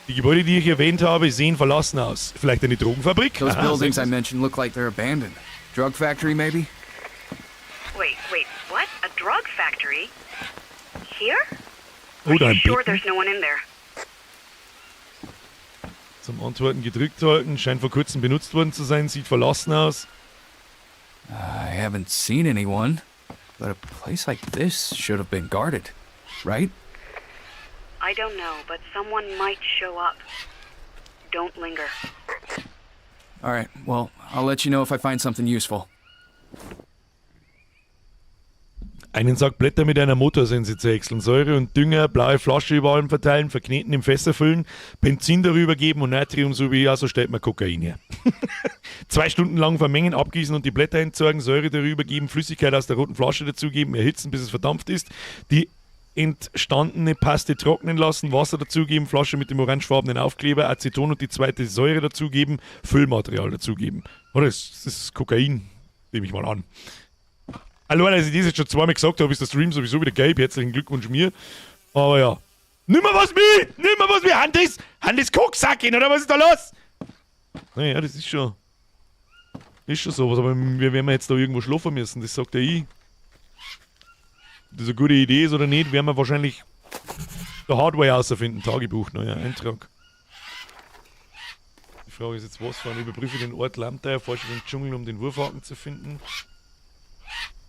Die Gebäude, die ich erwähnt habe, sehen verlassen aus. Vielleicht eine Drogenfabrik? Those Aha, buildings sehr I gut. mentioned look like they're abandoned. Drug factory, maybe? Wait, wait, what? A drug factory? Here? Oder Are ein you sure Betten. there's no one in there? Zum Antworten gedrückt halten. Scheint vor kurzem benutzt worden zu sein. Sieht verlassen aus. I haven't seen anyone. But a place like this should have been guarded, right? I don't know, but someone might show up. Don't linger. All right, well, I'll let you know if I find something useful. Einen Sack Blätter mit einer Motorsense zerhäckseln, Säure und Dünger, blaue Flasche über allem verteilen, verkneten im Fässer füllen, Benzin darüber geben und Natrium sowie, ja, so stellt man Kokain her. 2 Stunden lang vermengen, abgießen und die Blätter entsorgen, Säure darüber geben, Flüssigkeit aus der roten Flasche dazugeben, erhitzen, bis es verdampft ist, die entstandene Paste trocknen lassen, Wasser dazugeben, Flasche mit dem orangefarbenen Aufkleber, Aceton und die zweite Säure dazugeben, Füllmaterial dazugeben. Oh, das ist Kokain, nehme ich mal an. Allein, als ich das jetzt schon zweimal gesagt habe, ist der Stream sowieso wieder gelb. Herzlichen Glückwunsch mir. Aber ja. Nimm mal was mit! Nimm mal was mit! Hand ist Koksackin, oder was ist da los? Naja, das ist schon. Ist schon sowas, aber wir werden jetzt da irgendwo schlafen müssen, das sagt ja ich. Ob das eine gute Idee ist oder nicht, werden wir wahrscheinlich the hard way herausfinden. Tagebuch, neuer Eintrag. Die Frage ist jetzt, was fahren? Überprüfe den Ort Lamtai, forsche den Dschungel, um den Wurfhaken zu finden.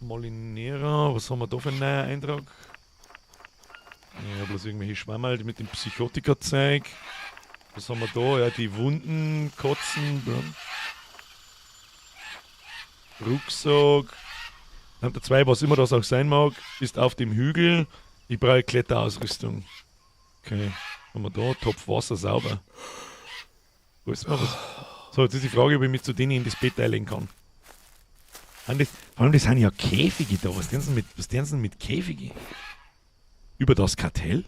Molinera, was haben wir da für einen neuen Eintrag? Ja, bloß irgendwelche Schwammerl mit dem Psychotika-Zeug. Was haben wir da? Ja, die Wunden, Kotzen. Bla. Rucksack. Lamtai 2, was immer das auch sein mag, ist auf dem Hügel. Ich brauche Kletterausrüstung. Okay, haben wir da? Topf Wasser, sauber. Wo ist mal was? So, jetzt ist die Frage, ob ich mich zu denen in das Bett einlegen kann. Das, vor allem, das sind ja Käfige da. Was denn mit Käfige? Über das Kartell?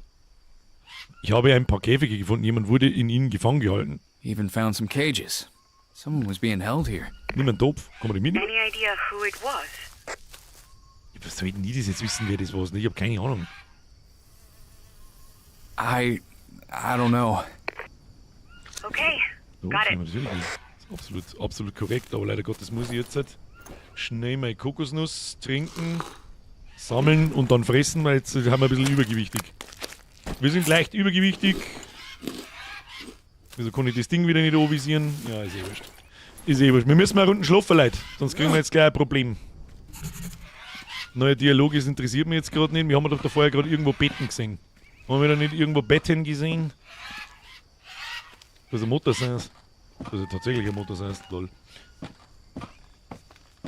Ich habe ein paar Käfige gefunden. Jemand wurde in ihnen gefangen gehalten. Even found some cages. Someone was being held here. Nimm einen Topf. Kann man den mitnehmen? Any idea who it was? Was soll denn ich das jetzt wissen, wer das war? Ich habe keine Ahnung. I don't know. Okay, So, got it. natürlich. Das ist absolut, absolut korrekt, aber leider Gottes muss ich jetzt halt schnell meine Kokosnuss trinken, sammeln und dann fressen, weil jetzt haben wir ein bisschen übergewichtig. Wir sind leicht übergewichtig. Wieso kann ich das Ding wieder nicht anvisieren? Ja, ist eh wurscht. Ist eh wurscht. Wir müssen mal unten schlafen, Leute. Sonst kriegen wir jetzt gleich ein Problem. Neuer Dialog, das interessiert mich jetzt gerade nicht. Wir haben doch da vorher gerade irgendwo Betten gesehen. Haben wir da nicht irgendwo Betten gesehen? Das ist ein Motorscience. Das ist tatsächlich ein Motorscience, lol.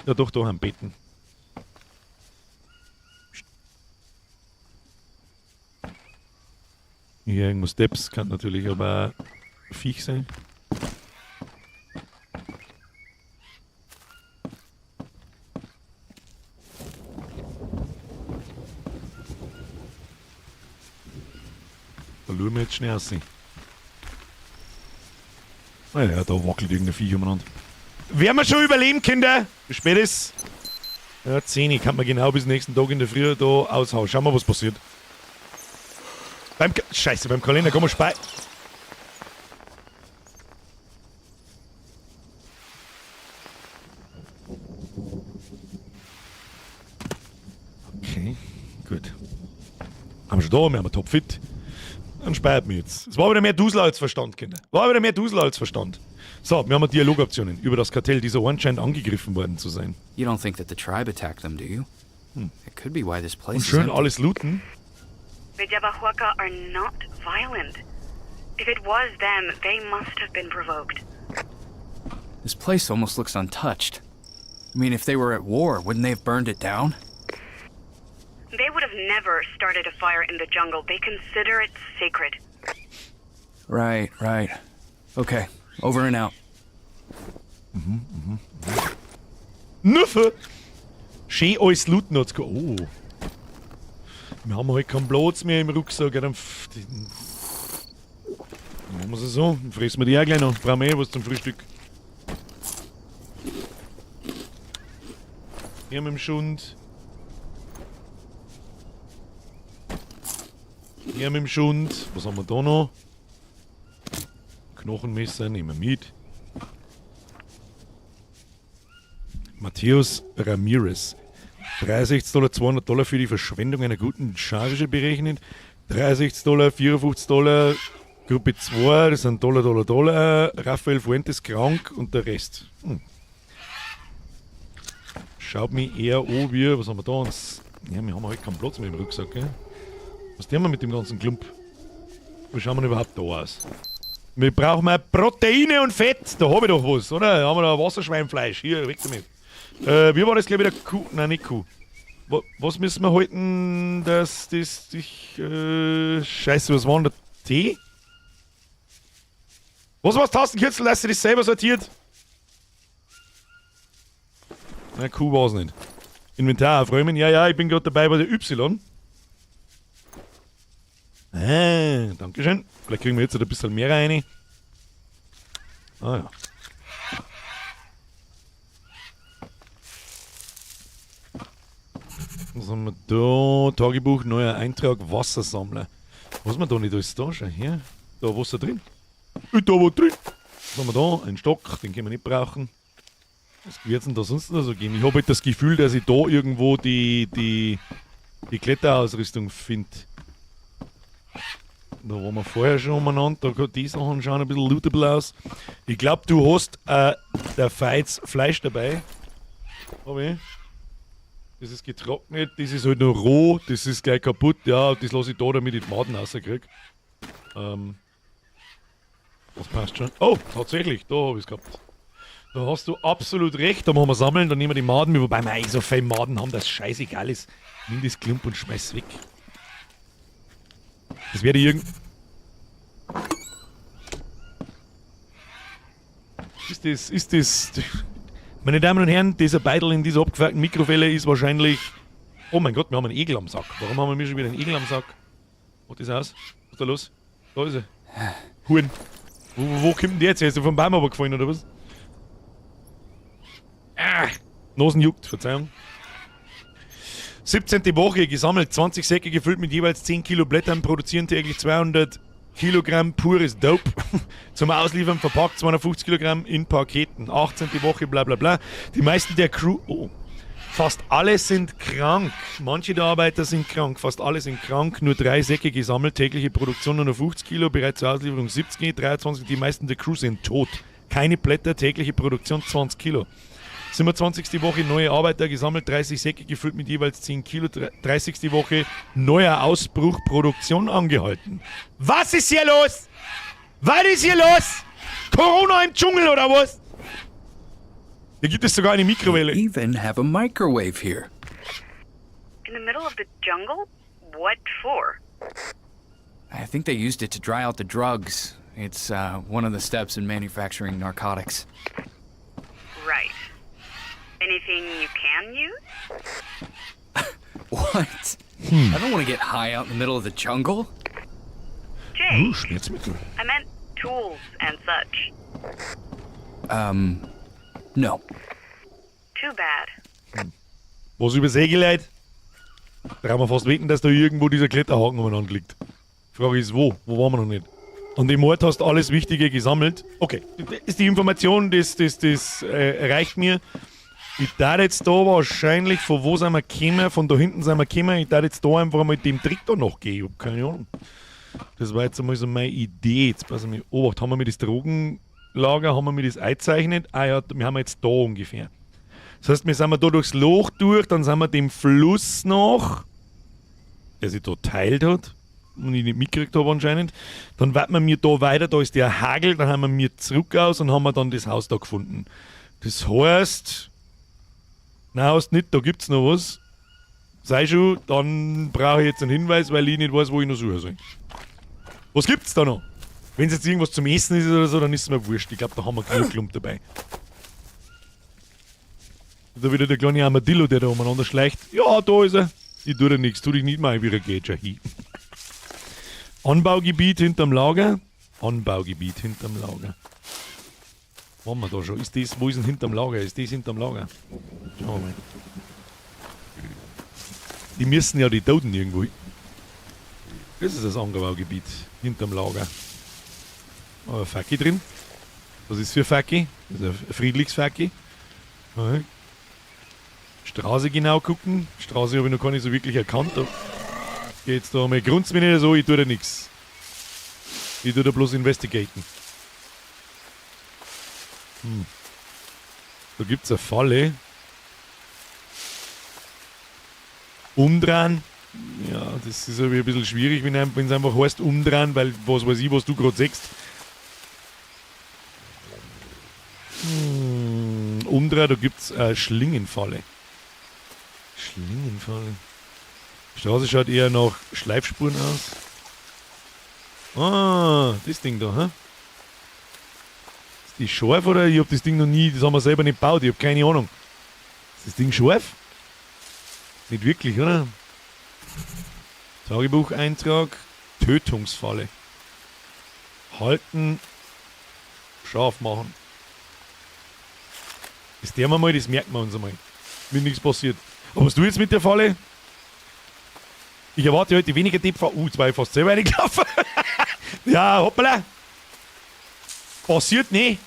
Ja doch, da haben Betten. Hier irgendwo Steps, kann natürlich aber auch Viech sein. Da schauen wir jetzt schnell raus. Naja, da wackelt irgendein Viech umeinander. Werden wir schon überleben, Kinder? Wie spät ist? Ja, 10 kann man genau bis nächsten Tag in der Früh da aushauen. Schauen wir, was passiert. Scheiße, beim Kalender kann man spei. Okay, gut. Haben wir schon da, wir haben topfit. Dann speiert mich jetzt. Es war wieder mehr Dusel als Verstand, Kinder. War wieder mehr Dusel als Verstand. So, wir haben Dialogoptionen über das Kartell. Dieser Ort scheint angegriffen worden zu sein. You don't think that the tribe attacked them, do you? It could be why this place Und is schön empty. alles looten. The Yabahuaca are not violent. If it was them, they must have been provoked. This place almost looks untouched. I mean, if they were at war, wouldn't they have burned it down? They would have never started a fire in the jungle. They consider it sacred. Right, right. Okay, over and out. Nuffe! Schön alles looten hat's Oh. Wir haben halt keinen Platz mehr im Rucksack. Ja, dann machen wir es so. Dann fressen wir die auch gleich noch. Brauchen wir eh was zum Frühstück. Hier mit dem Schund. Hier mit dem Schund. Was haben wir da noch? Knochenmesser nehmen wir mit. Matthäus Ramirez. 63 Dollar, 200 Dollar für die Verschwendung einer guten Charge berechnet. 63 Dollar, 54 Dollar, Gruppe 2, das sind Dollar, Dollar, Dollar. Rafael Fuentes krank und der Rest. Schaut mich eher an wie, was haben wir da? Uns? Ja, wir haben heute keinen Platz mehr im Rucksack, gell? Was tun wir mit dem ganzen Klump? Wie schauen wir denn überhaupt da aus? Wir brauchen mal Proteine und Fett. Da hab ich doch was, oder? Da haben wir da Wasserschweinfleisch. Hier, weg damit. Wie war das gleich wieder? Kuh? Nein, nicht Kuh. Was müssen wir halten, dass das sich. Scheiße, was war denn der Tee? Was war's, Tastenkürzel, dass sie das selber sortiert? Na, Kuh war's nicht. Inventar aufräumen. Ja, ja, ich bin gerade dabei bei der Y. Ah, Dankeschön. Vielleicht kriegen wir jetzt ein bisschen mehr rein. Ah ja. Was haben wir da? Tagebuch, neuer Eintrag, Wassersammler. Was haben wir da nicht alles da? Schau her. Da Wasser drin. Da war drin. Was haben wir da? Ein Stock, den können wir nicht brauchen. Was wird's denn da sonst noch so geben? Ich hab halt das Gefühl, dass ich da irgendwo die Kletterausrüstung find. Da waren wir vorher schon umeinander. Da die Sachen schauen ein bisschen lootable aus. Ich glaub, du hast der Feiz Fleisch dabei. Hab ich. Das ist getrocknet, das ist halt noch roh, das ist gleich kaputt. Ja, das lass ich da, damit ich die Maden rauskrieg. Das passt schon. Oh, tatsächlich, da hab ich's gehabt. Da hast du absolut recht, da machen wir sammeln, dann nehmen wir die Maden mit, wobei wir eigentlich so viele Maden haben, dass scheißegal ist. Nimm das Klump und schmeiß weg. Das werde ich irgend... Ist das, ist das. Meine Damen und Herren, dieser Beitel in dieser abgefuckten Mikrowelle ist wahrscheinlich. Oh mein Gott, wir haben einen Egel am Sack. Warum haben wir schon wieder einen Egel am Sack? Was ist aus? Was ist da los? Da ist er. Huhn. Wo kommt denn der jetzt her? Ist der vom Baum runtergefallen oder was? Ah, Nasen juckt, Verzeihung. 17. Woche gesammelt, 20 Säcke gefüllt mit jeweils 10 Kilo Blättern, produzieren täglich 200 Kilogramm pures Dope. Zum Ausliefern verpackt 250 Kilogramm in Paketen. 18. Woche, bla bla bla. Die meisten der Crew. Oh. Fast alle sind krank. Manche der Arbeiter sind krank, fast alle sind krank. Nur drei Säcke gesammelt, tägliche Produktion 150 Kilo, bereits zur Auslieferung 70, 23. Die meisten der Crew sind tot. Keine Blätter, tägliche Produktion 20 Kilo. 27. Woche neue Arbeiter gesammelt, 30 Säcke gefüllt mit jeweils 10 Kilo. 30. Woche neuer Ausbruch, Produktion angehalten. Was ist hier los? Was ist hier los? Corona im Dschungel oder was? Hier gibt es sogar eine Mikrowelle. Even have a microwave here. In the middle of the jungle? What for? I think they used it to dry out the drugs. It's one of the steps in manufacturing narcotics. Right. Anything you can use? What? I don't want to get high out in the middle of the jungle. Jay, Schmerzmittel. I meant tools and such. No. Too bad. Was übersehe ich, Leute? Brauchen wir fast wetten, dass da irgendwo dieser Kletterhaken umeinander liegt. Frage ist, wo? Wo waren wir noch nicht? An dem Ort hast du alles Wichtige gesammelt. Okay, das ist die Information, das reicht mir. Ich darf jetzt da wahrscheinlich, von wo sind wir gekommen? Von da hinten sind wir gekommen. Ich darf jetzt da einfach mal dem Trick da noch gehen. Ich hab keine Ahnung. Das war jetzt einmal so meine Idee. Jetzt pass mal, Obacht, haben wir mir das Drogenlager, haben wir mir das eingezeichnet? Ah ja, wir haben jetzt da ungefähr. Das heißt, wir sind wir da durchs Loch durch, dann sind wir dem Fluss nach, der sich da teilt hat und ich nicht mitgekriegt habe anscheinend. Dann warten wir mir da weiter, da ist der Hagel, dann haben wir mir zurück aus und haben wir dann das Haus da gefunden. Das heißt, nein, heißt nicht, da gibt's noch was. Sei schon, dann brauche ich jetzt einen Hinweis, weil ich nicht weiß, wo ich noch suchen soll. Was gibt's da noch? Wenn es jetzt irgendwas zum Essen ist oder so, dann ist es mir wurscht. Ich glaube, da haben wir genug Klump dabei. Da wieder der kleine Armadillo, der da umeinander schleicht. Ja, da ist er. Ich tue dir nichts, tu dich nicht mal wie ein Gager hin. Anbaugebiet hinterm Lager. Anbaugebiet hinterm Lager. Waren wir da schon? Ist das, wo ist denn hinterm Lager? Ist das hinterm Lager? Schauen wir mal. Die müssen ja die Toten irgendwo hin. Das ist das Anbaugebiet hinterm Lager. Aber Facki drin. Was ist für Facki? Das ist ein friedliches Facki. Okay. Straße genau gucken. Straße habe ich noch gar nicht so wirklich erkannt. Da geht's da mal. Grunzt mich nicht so, ich tue da nichts. Ich tue da bloß investigaten. Da gibt's eine Falle. Umdrehen. Ja, das ist aber ein bisschen schwierig, wenn es einfach heißt umdrehen, weil was weiß ich, was du gerade siehst. Umdrehen, da gibt's eine Schlingenfalle. Schlingenfalle. Die Straße schaut eher nach Schleifspuren aus. Ah, das Ding da, hä? Ist die scharf oder? Ich hab das Ding noch nie, das haben wir selber nicht gebaut, ich hab keine Ahnung. Ist das Ding scharf? Nicht wirklich, oder? Tagebucheintrag, Tötungsfalle. Halten, scharf machen. Das der wir mal, das merken wir uns einmal. Wenn nichts passiert. Aber was du jetzt mit der Falle? Ich erwarte heute weniger DPV. Jetzt war ich fast selber reingelaufen. Ja, hoppala. Passiert nicht.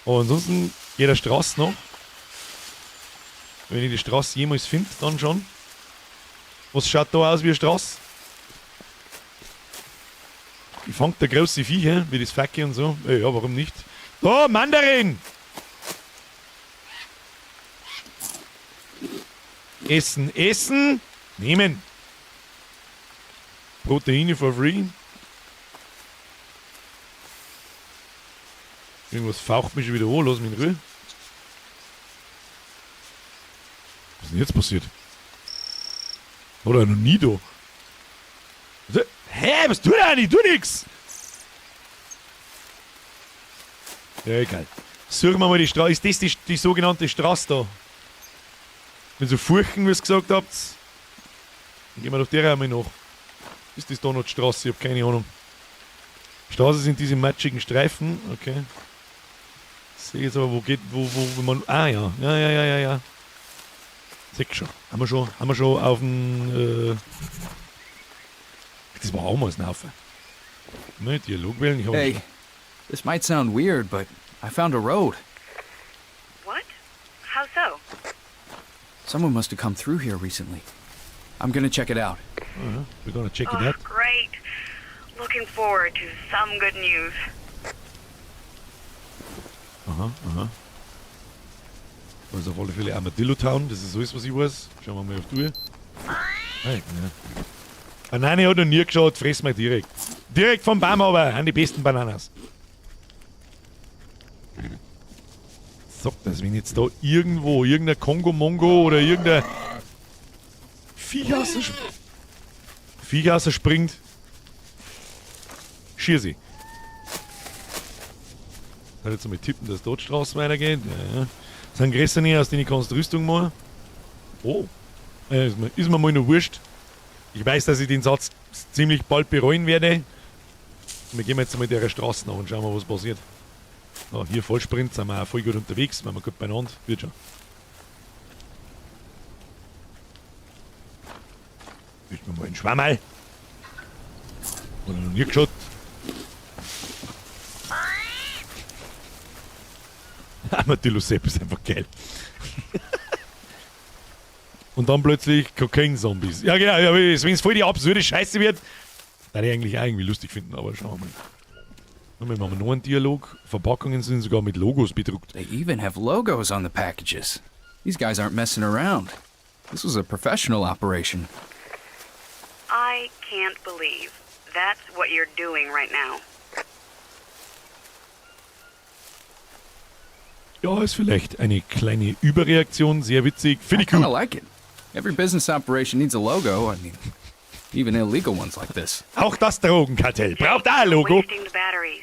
Aber ansonsten geht der Straße noch. Wenn ich die Straße jemals finde, dann schon. Was schaut da aus wie eine Straße? Ich fang der große Viecher, wie das Facke und so. Ja, warum nicht? Da, Mandarin! Essen, essen, nehmen. Proteine for free. Irgendwas faucht mich schon wieder an, lass mich in Ruhe. Was ist denn jetzt passiert? Oder noch nie da. Hä, was tut er eigentlich? Tu nix! Ja, egal. Suchen wir mal die Straße. Ist das die sogenannte Straße da? Mit so Furchen, wie ihr gesagt habt. Dann gehen wir doch der einmal nach. Ist das da noch die Straße? Ich hab keine Ahnung. Straße sind diese matschigen Streifen. Okay. Ich sehe jetzt aber, wo geht, wo man. Ah ja. Ja. Seh schon. Haben wir schon auf dem. Das war auch mal ein Haufen. Ne, Dialog wählen. Ich hab Hey, schon. this might sound weird, but I found a road. What? How so? Someone must have come through here recently. I'm gonna check it out. We're gonna check it Oh, out. great. Looking forward to some good news. Aha. Also auf alle Fälle Armadillo Town, das ist alles, was ich weiß. Schauen wir mal auf die Uhr. Nein, ja. Banane hat noch nie geschaut, fress mal direkt. Direkt vom Baum aber, sind die besten Bananas. Sag das, wenn jetzt da irgendwo irgendein Kongo-Mongo oder irgendein Viech springt, schier sie. Soll jetzt mal tippen, dass dort Straße weitergeht. Ja, ja. Das sind Gräser, aus denen ich kannst Rüstung machen. Oh. Ja, ist mir mal noch wurscht. Ich weiß, dass ich den Satz ziemlich bald bereuen werde. Wir gehen jetzt mal der Straße nach und schauen mal, was passiert. So, hier Vollsprint, sind wir auch voll gut unterwegs, wenn wir gut beieinander. Wird schon. Ich mir mal einen Schwammerl. Oder noch nie geschaut. Armadillo Sepp ist einfach geil. Und dann plötzlich Cocaine-Zombies. Ja, genau, ja, wenn es voll die absurde Scheiße wird, würde ich eigentlich auch irgendwie lustig finden, aber schauen wir mal. Wir machen noch einen Dialog. Verpackungen sind sogar mit Logos bedruckt. They even have logos on the packages. These guys aren't messing around. This was a professional operation. I can't believe that's what you're doing right now. Ja, ist vielleicht eine kleine Überreaktion, sehr witzig. Finde I ich gut. kinda like it. Every business operation needs a logo. I mean, even illegal ones like this. Auch das Drogenkartell braucht auch ein Logo. Wasting the batteries.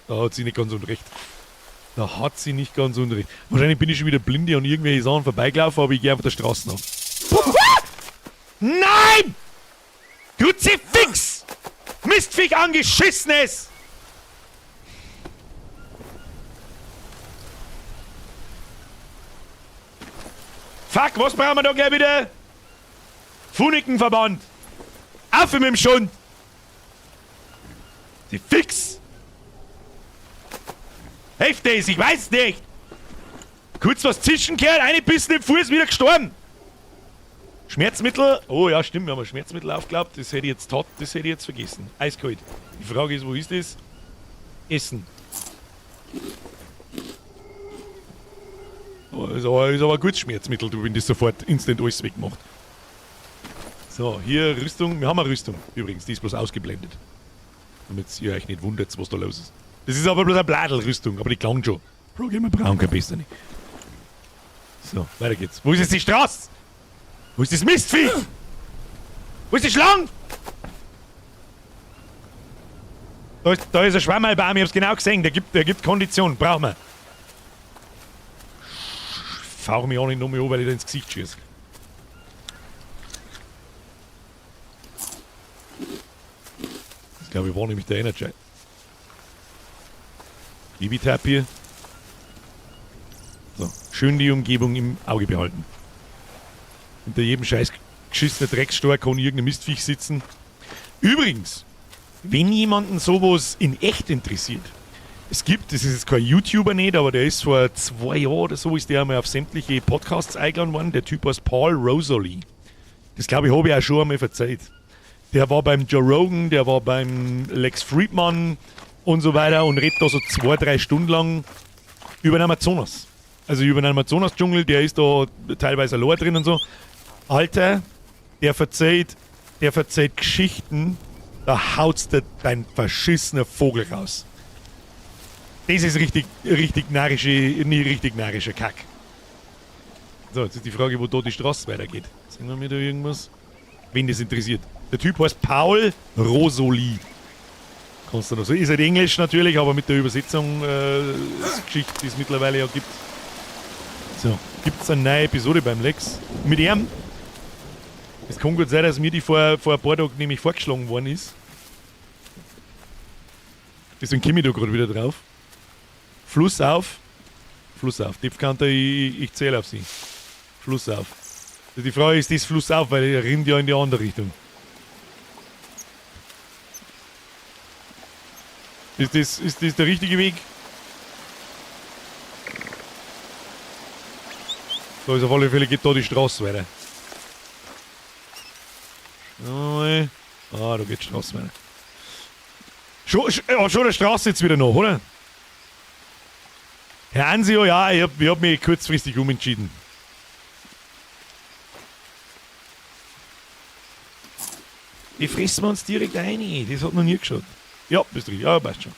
Da hat sie nicht ganz unrecht. Da hat sie nicht ganz unrecht. Wahrscheinlich bin ich schon wieder blinde und irgendwelche Sachen vorbeigelaufen, aber ich gehe einfach der Straße nach. Nein! Kruzifix! Mistviech angeschissenes! Fuck, was brauchen wir da gleich wieder? Funikenverband! Auf mit dem Schund! Die Fix! Heftig ist, ich weiß nicht! Kurz was zwischenkehrt, eine Bissen im Fuß, wieder gestorben! Schmerzmittel? Oh ja, stimmt, wir haben ein Schmerzmittel aufgeklappt. Das hätte ich jetzt tat, das hätte ich jetzt vergessen. Eiskalt. Die Frage ist, wo ist das? Essen. Oh, ist aber ein gutes Schmerzmittel, du, wenn das sofort instant alles wegmacht. So, hier Rüstung. Wir haben eine Rüstung übrigens, die ist bloß ausgeblendet. Damit ihr euch nicht wundert, was da los ist. Das ist aber bloß eine Bladelrüstung, aber die klang schon. Bro, gehen wir braun, kein besser nicht. So, weiter geht's. Wo ist jetzt die Straße? Wo ist das Mistvieh? Wo ist die Schlange? Da ist ein Schwammerlbaum, ich hab's genau gesehen. Der gibt Kondition, brauchen wir. Fauch mich auch nicht nochmal an, weil ich da ins Gesicht schieße. Das glaube ich war nämlich der Energy. Baby-Tapir. So, schön die Umgebung im Auge behalten. Hinter jedem scheiß geschissenen Dreckstor kann irgendein Mistviech sitzen. Übrigens, wenn jemanden sowas in echt interessiert, es gibt, das ist jetzt kein YouTuber nicht, aber der ist vor 2 Jahren oder so, ist der einmal auf sämtliche Podcasts eingeladen worden. Der Typ heißt Paul Rosoli. Das glaube ich, habe ich auch schon einmal verzeiht. Der war beim Joe Rogan, der war beim Lex Fridman und so weiter und redet da so 2, 3 Stunden lang über den Amazonas. Also über den Amazonas-Dschungel, der ist da teilweise allein drin und so. Alter, der verzeiht Geschichten, da haut's dir dein verschissener Vogel raus. Das ist richtig, richtig narrische, nie richtig narrischer Kack. So, jetzt ist die Frage, wo da die Straße weitergeht. Sehen wir mir da irgendwas? Wen das interessiert. Der Typ heißt Paul Rosoli. Kannst du noch so. Ist halt Englisch natürlich, aber mit der Übersetzung Geschichte, die es mittlerweile ja gibt. So, gibt es eine neue Episode beim Lex. Mit ihm. Es kann gut sein, dass mir die vor ein paar Tagen nämlich vorgeschlagen worden ist. Deswegen komme ich da gerade wieder drauf. Fluss auf. Fluss auf. Tiefkanter, ich zähle auf sie. Fluss auf. Die Frage ist, das Fluss auf, weil er rinnt ja in die andere Richtung. Ist das der richtige Weg? Da ist auf alle Fälle, geht da die Straße weiter. Ah, da geht die Straße weiter. Schon der Straße jetzt wieder noch, oder? Herr Ansio, ja, ich hab mich kurzfristig umentschieden. Die fressen wir uns direkt ein, das hat noch nie geschaut. Ja, bist du richtig. Ja, passt schon.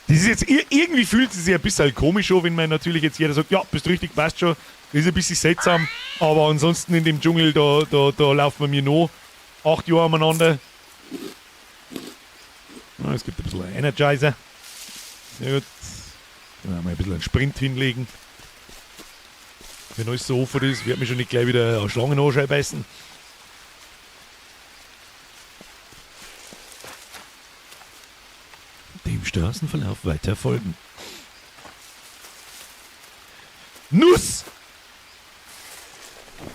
Das ist jetzt, irgendwie fühlt es sich ein bisschen komisch an, wenn man natürlich jetzt jeder sagt, ja, bist du richtig, passt schon. Das ist ein bisschen seltsam, aber ansonsten in dem Dschungel, da laufen wir mir noch 8 Jahre umeinander. Ja, es gibt ein bisschen einen Energizer. Sehr gut. Können wir mal ein bisschen einen Sprint hinlegen. Wenn alles so offen ist, wird mich schon nicht gleich wieder eine Schlangenanschei beißen. Dem Straßenverlauf weiter folgen. Nuss!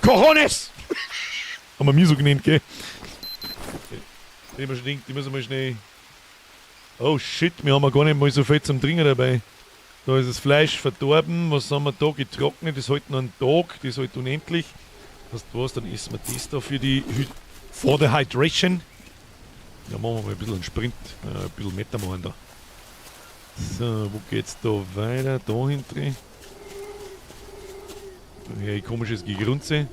Cojones! Haben wir mir so genannt, gell? Ich mir schon denkt, ich muss mal schnell. Oh shit, wir haben ja gar nicht mal so viel zum Trinken dabei. Da ist das Fleisch verdorben. Was haben wir da? Getrocknet. Das hält noch einen Tag. Das hält unendlich. Weißt du was? Dann essen wir das da für die for the Hydration. Ja, machen wir mal ein bisschen einen Sprint. Ein bisschen Meter machen da. So, wo geht's da weiter? Da hinten. Hier komisches Gegrunze.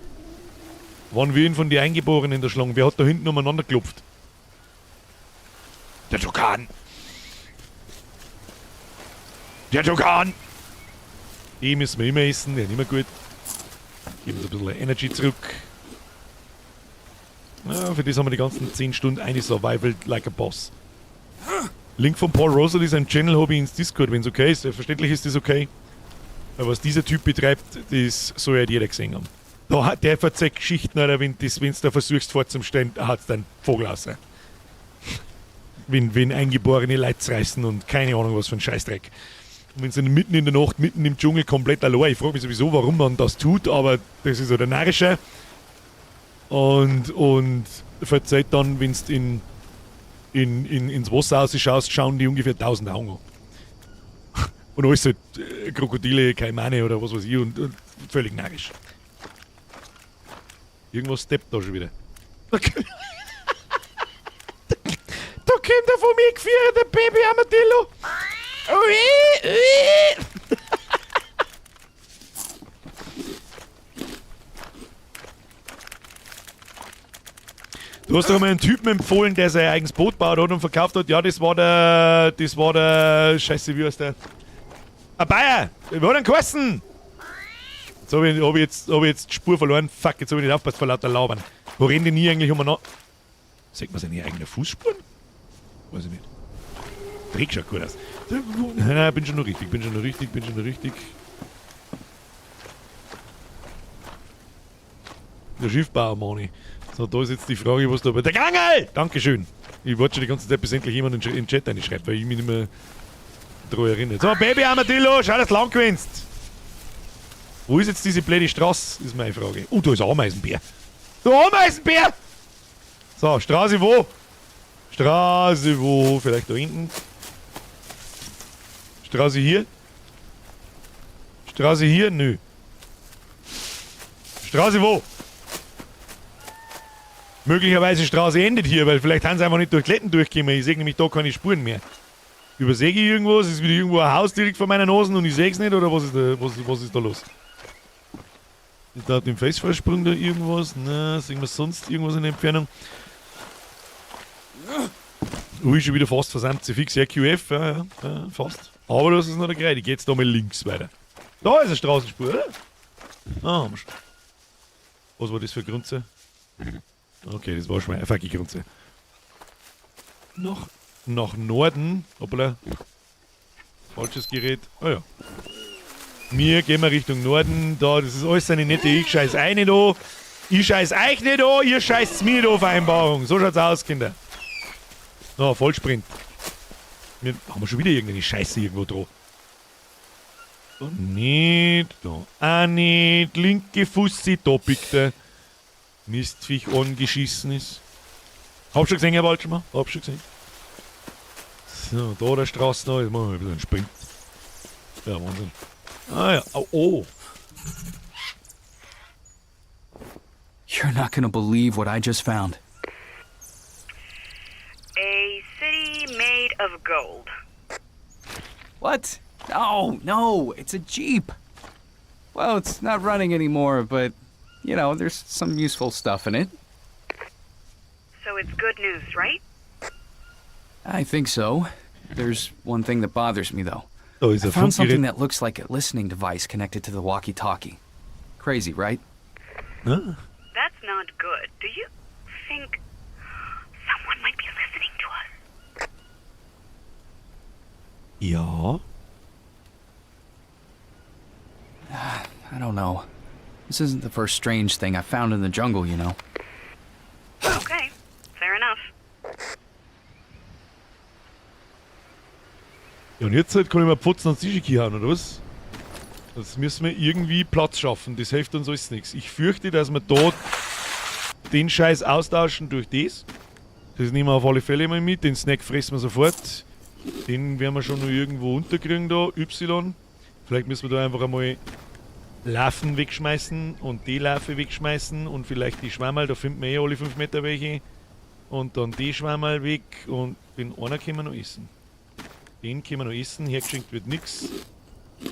Wann wir ihn von den Eingeborenen da schlagen? Wer hat da hinten umeinander geklopft? Der Tukan! Der Tukan! Die müssen wir immer essen, der ist immer gut. Geben uns ein bisschen Energy zurück. Ja, für das haben wir die ganzen 10 Stunden eine Survival like a Boss. Link von Paul Rosolie, seinem Channel, habe ich ins Discord, wenn es okay ist. Selbstverständlich ist das okay. Aber was dieser Typ betreibt, das soll ja jeder gesehen haben. Da hat der verzeiht Geschichten, Alter, wenn du da versuchst vorzustellen, hat's deinen Vogel raus. Wenn eingeborene Leute reißen und keine Ahnung was für ein Scheißdreck. Und wenn sie mitten in der Nacht, mitten im Dschungel komplett allein, ich frage mich sowieso, warum man das tut, aber das ist so der Narische. Und verzeiht dann, wenn du ins Wasser rausschaust, schauen die ungefähr 1000 Augen an. Und alles halt Krokodile, Kaimane oder was weiß ich und völlig narrisch. Irgendwas steppt da schon wieder. Da kommt der von mir geführt, der Baby Armadillo. Ui, ui. Du hast doch mal einen Typen empfohlen, der sein eigenes Boot baut hat und verkauft hat. Ja, das war der... Scheiße, wie heißt der? Ein Bayer! Wie hat er denn geheißen? Jetzt hab ich jetzt die Spur verloren. Fuck, jetzt hab ich nicht aufgepasst vor lauter Labern. Wo rennen die nie eigentlich umeinander? Sieht man seine eigenen Fußspuren? Weiß ich nicht. Dreck schaut gut aus. Nein, nein, bin schon noch richtig, bin schon noch richtig, bin schon noch richtig. Der Schiffbauer, Mani. So, da ist jetzt die Frage, was da bei der Gangel! Dankeschön. Ich warte schon die ganze Zeit, bis endlich jemand in den Chat reinschreibt, weil ich mich nicht mehr daran erinnere. So, Baby Armadillo, schau, dass du lang gewinnst. Wo ist jetzt diese blöde Straße, ist meine Frage. Oh, da ist ein Ameisenbär. Du Ameisenbär! So, Straße wo? Straße wo? Vielleicht da hinten. Straße hier? Straße hier? Nö. Straße wo? Möglicherweise Straße endet hier, weil vielleicht haben sie einfach nicht durch Kletten durchgekommen. Ich sehe nämlich da keine Spuren mehr. Übersehe ich irgendwas? Ist wieder irgendwo ein Haus direkt vor meiner Nase und ich sehe es nicht? Oder was ist da, was ist da los? Ist da auf dem Felsvorsprung da irgendwas? Na, sehen wir sonst irgendwas in der Entfernung? Ui, schon wieder fast versammelt. Fix RQF, ja, ja, fast. Aber das ist noch der Kreide. Ich geh jetzt da mal links weiter. Da ist eine Straßenspur, oder? Ah, haben wir schon. Was war das für eine Grunze? Okay, das war schon eine fucking Grunze. Noch nach Norden. Hoppala. Falsches Gerät. Ah ja. Wir gehen mal Richtung Norden. Da, das ist alles eine nette. Ich scheiß euch nicht an. Ich scheiß euch nicht an, ihr scheißt mir nicht an, Vereinbarung. So schaut's aus, Kinder. So, Vollsprint. Wir haben wir schon wieder irgendeine Scheiße irgendwo dran. Da nicht, da auch nicht. Linke Fussi, da biegt der Mistviech angeschissen ist. Hab schon gesehen, Herr Waldschmer. Hab schon gesehen. So, da der Straße noch. Jetzt machen wir ein bisschen einen Sprint. Ja, Wahnsinn. Ah ja, oh, oh. You're not gonna believe what I just found. A city made of gold. What? No, no, it's a Jeep. Well, it's not running anymore, but, you know, there's some useful stuff in it. So it's good news, right? I think so. There's one thing that bothers me, though. Da ist I ein found something Funkgerät. that looks like a listening device connected to the walkie talkie. Crazy, right? Ah, That's not good. Do you think someone might be listening to us? Ja. I don't know. This isn't the first strange thing I found in the jungle, you know. Okay, fair enough. Ja, und jetzt halt kann ich mir Pfotzen ans Tischiki hauen, oder was? Das müssen wir irgendwie Platz schaffen. Das hilft uns alles nichts. Ich fürchte, dass wir da den Scheiß austauschen durch das. Das nehmen wir auf alle Fälle mal mit. Den Snack fressen wir sofort. Den werden wir schon noch irgendwo unterkriegen da. Y. Vielleicht müssen wir da einfach einmal Larven wegschmeißen und die Larve wegschmeißen und vielleicht die Schwammerl, da finden wir eh alle 5 Meter welche. Und dann die Schwammerl weg und den einer können wir noch essen. Den können wir noch essen, hergeschenkt wird nix.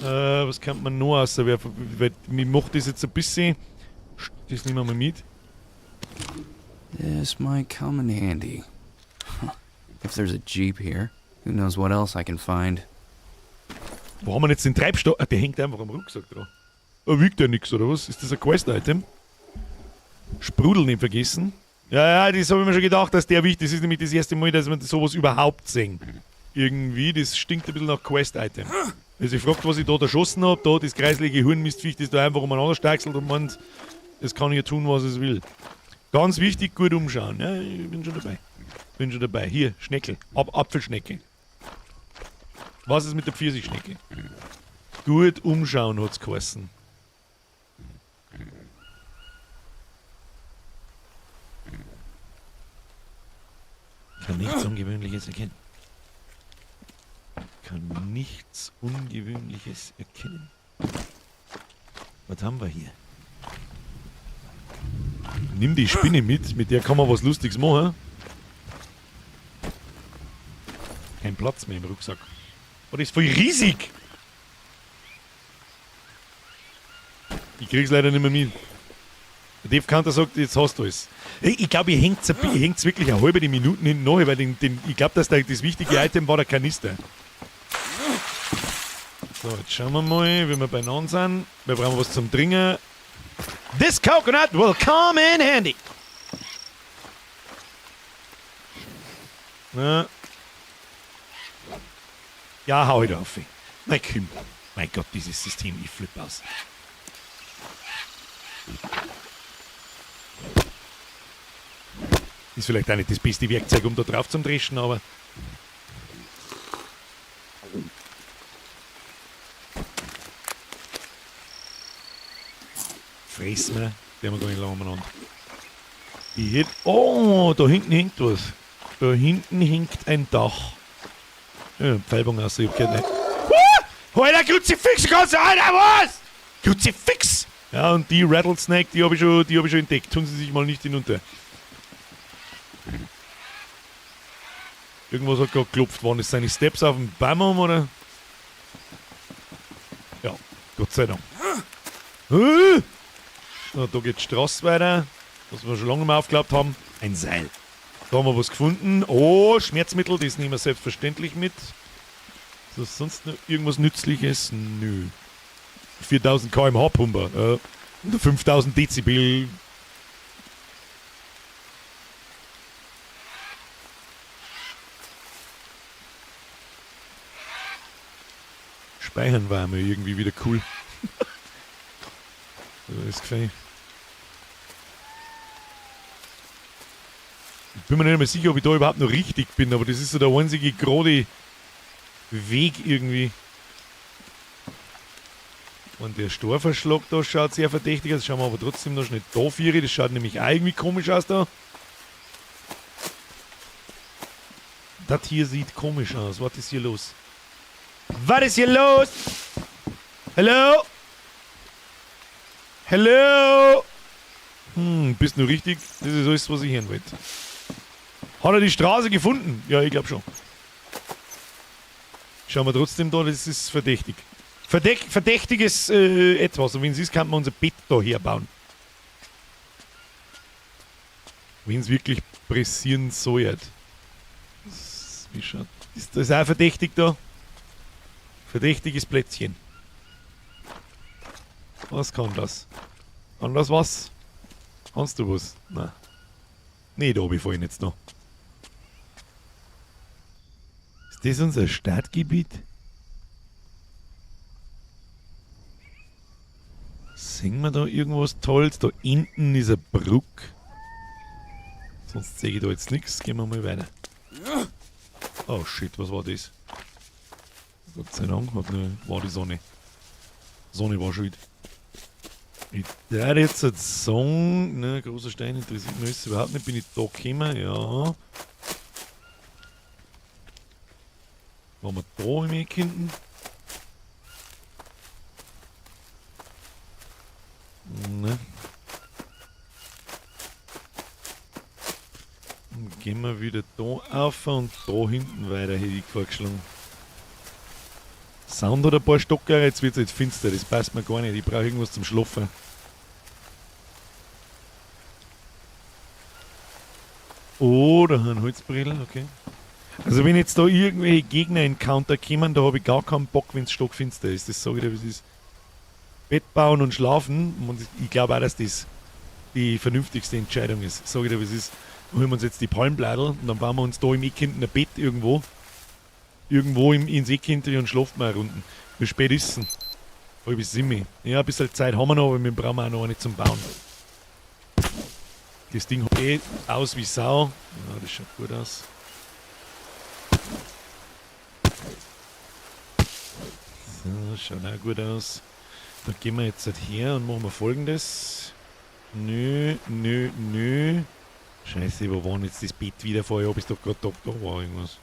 Was kann man noch außer werfen? Weil mir macht das jetzt ein bisschen. Das nehmen wir mal mit. This might come in handy. Huh. If there's a Jeep here, who knows what else I can find. Wo haben wir jetzt den Treibstoff? Ah, der hängt einfach am Rucksack dran. Oh, wiegt ja nix, oder was? Ist das ein Quest-Item? Sprudel nicht vergessen. Ja, ja, das habe ich mir schon gedacht, dass der wichtig ist. Das ist nämlich das erste Mal, dass wir sowas überhaupt sehen. Irgendwie, das stinkt ein bisschen nach Quest-Item. Also ich fragt, was ich da erschossen hab, da das kreislige Hurenmistviech, das da einfach umeinander steichselt und meint, das kann hier tun, was es will. Ganz wichtig, gut umschauen. Ja, ich bin schon dabei. Bin schon dabei. Hier, Schneckel. Apfelschnecke. Was ist mit der Pfirsichschnecke? Gut umschauen hat's geheißen. Kann nichts Ungewöhnliches erkennen. Kann nichts Ungewöhnliches erkennen. Was haben wir hier? Nimm die Spinne mit, mit der kann man was Lustiges machen. Kein Platz mehr im Rucksack. Oh, das ist voll riesig! Ich krieg's leider nicht mehr mit. Der Dave Kanter sagt, jetzt hast du es. Ich glaube, ihr hängt's wirklich eine halbe Minute hinten nach, weil ich glaub, dass das wichtige Item war der Kanister. So, jetzt schauen wir mal, wie wir beieinander sind. Wir brauchen was zum Trinken. This coconut will come in handy. Na. Ja, hau ich da auf. Mein Kümm. Mein Gott, dieses System, ich flipp aus. Ist vielleicht auch nicht das beste Werkzeug, um da drauf zu dreschen, aber... Fressen wir, der haben wir gar nicht lange umeinander. Ich hätt, oh, da hinten hängt was. Da hinten hängt ein Dach. Ja, Pfeilbogen aus, ich hab gehört nicht. Ah! Alter, Kruzifix, kannst du, Alter, was? Kruzifix! Ja, und die Rattlesnake, die hab ich schon entdeckt. Tun Sie sich mal nicht hinunter. Irgendwas hat gerade geklopft. Waren das seine Steps auf dem Baum, oder? Ja, Gott sei Dank. So, da geht die Straße weiter. Was wir schon lange nicht mehr aufgeklappt haben. Ein Seil. Da haben wir was gefunden. Oh, Schmerzmittel, das nehmen wir selbstverständlich mit. Ist das sonst noch irgendwas Nützliches? Nö. 4000 km/h Pumper. Und 5000 Dezibel. Speichern war mir irgendwie wieder cool. Das gefällt. Ich bin mir nicht mehr sicher, ob ich da überhaupt noch richtig bin, aber das ist so der einzige gerade Weg irgendwie. Und der Storverschlag da schaut sehr verdächtig aus. Schauen wir aber trotzdem noch schnell da vier. Das schaut nämlich auch irgendwie komisch aus da. Das hier sieht komisch aus. Was ist hier los? Was ist hier los? Hallo? Hallo? Bist du richtig? Das ist alles, was ich hören wollte. Hat er die Straße gefunden? Ja, ich glaube schon. Schauen wir trotzdem da, das ist verdächtig. Verdächtiges etwas. Und wenn es ist, kann man unser Bett da herbauen. Wenn es wirklich pressieren soll. Wie schaut? Ist das auch verdächtig da? Verdächtiges Plätzchen. Was kann das? Kann das was? Kannst du was? Nein. Nee, da hab ich vorhin jetzt noch. Ist das unser Startgebiet? Sehen wir da irgendwas Tolles? Da hinten ist eine Brücke. Sonst sehe ich da jetzt nichts. Gehen wir mal weiter. Oh shit, was war das? Gott sei Dank hat nur, war die Sonne. Sonne war schuld. Ich darf jetzt sagen, ne, großer Stein interessiert mich überhaupt nicht. Bin ich da gekommen? Ja. Waren wir da im Eck hinten? Ne. Dann gehen wir wieder da auf und da hinten weiter, hätte ich vorgeschlagen. Sound hat ein paar Stocker, jetzt wird's jetzt finster, das passt mir gar nicht. Ich brauche irgendwas zum Schlafen. Oh, da haben Holzbrettel, okay. Also wenn jetzt da irgendwelche Gegner-Encounter kommen, da habe ich gar keinen Bock, wenn's stockfinster ist. Das sage ich dir, wie es ist. Bett bauen und schlafen. Und ich glaube auch, dass das die vernünftigste Entscheidung ist. Sag ich dir, wie es ist. Dann holen wir uns jetzt die Palmblätter und dann bauen wir uns da im Eck hinten ein Bett irgendwo. Irgendwo ins Eck hinten und schlafen wir eine Runde. Wie spät ist es denn? 6:30. Ja, ein bisschen Zeit haben wir noch, aber wir brauchen auch noch eine zum Bauen. Das Ding hat eh aus wie Sau. Ja, das schaut gut aus. So, schaut auch gut aus. Dann gehen wir jetzt halt her und machen wir Folgendes. Nö, nö, nö. Scheiße, wo war denn jetzt das Bett wieder vorher? Ob ich doch gerade da war irgendwas.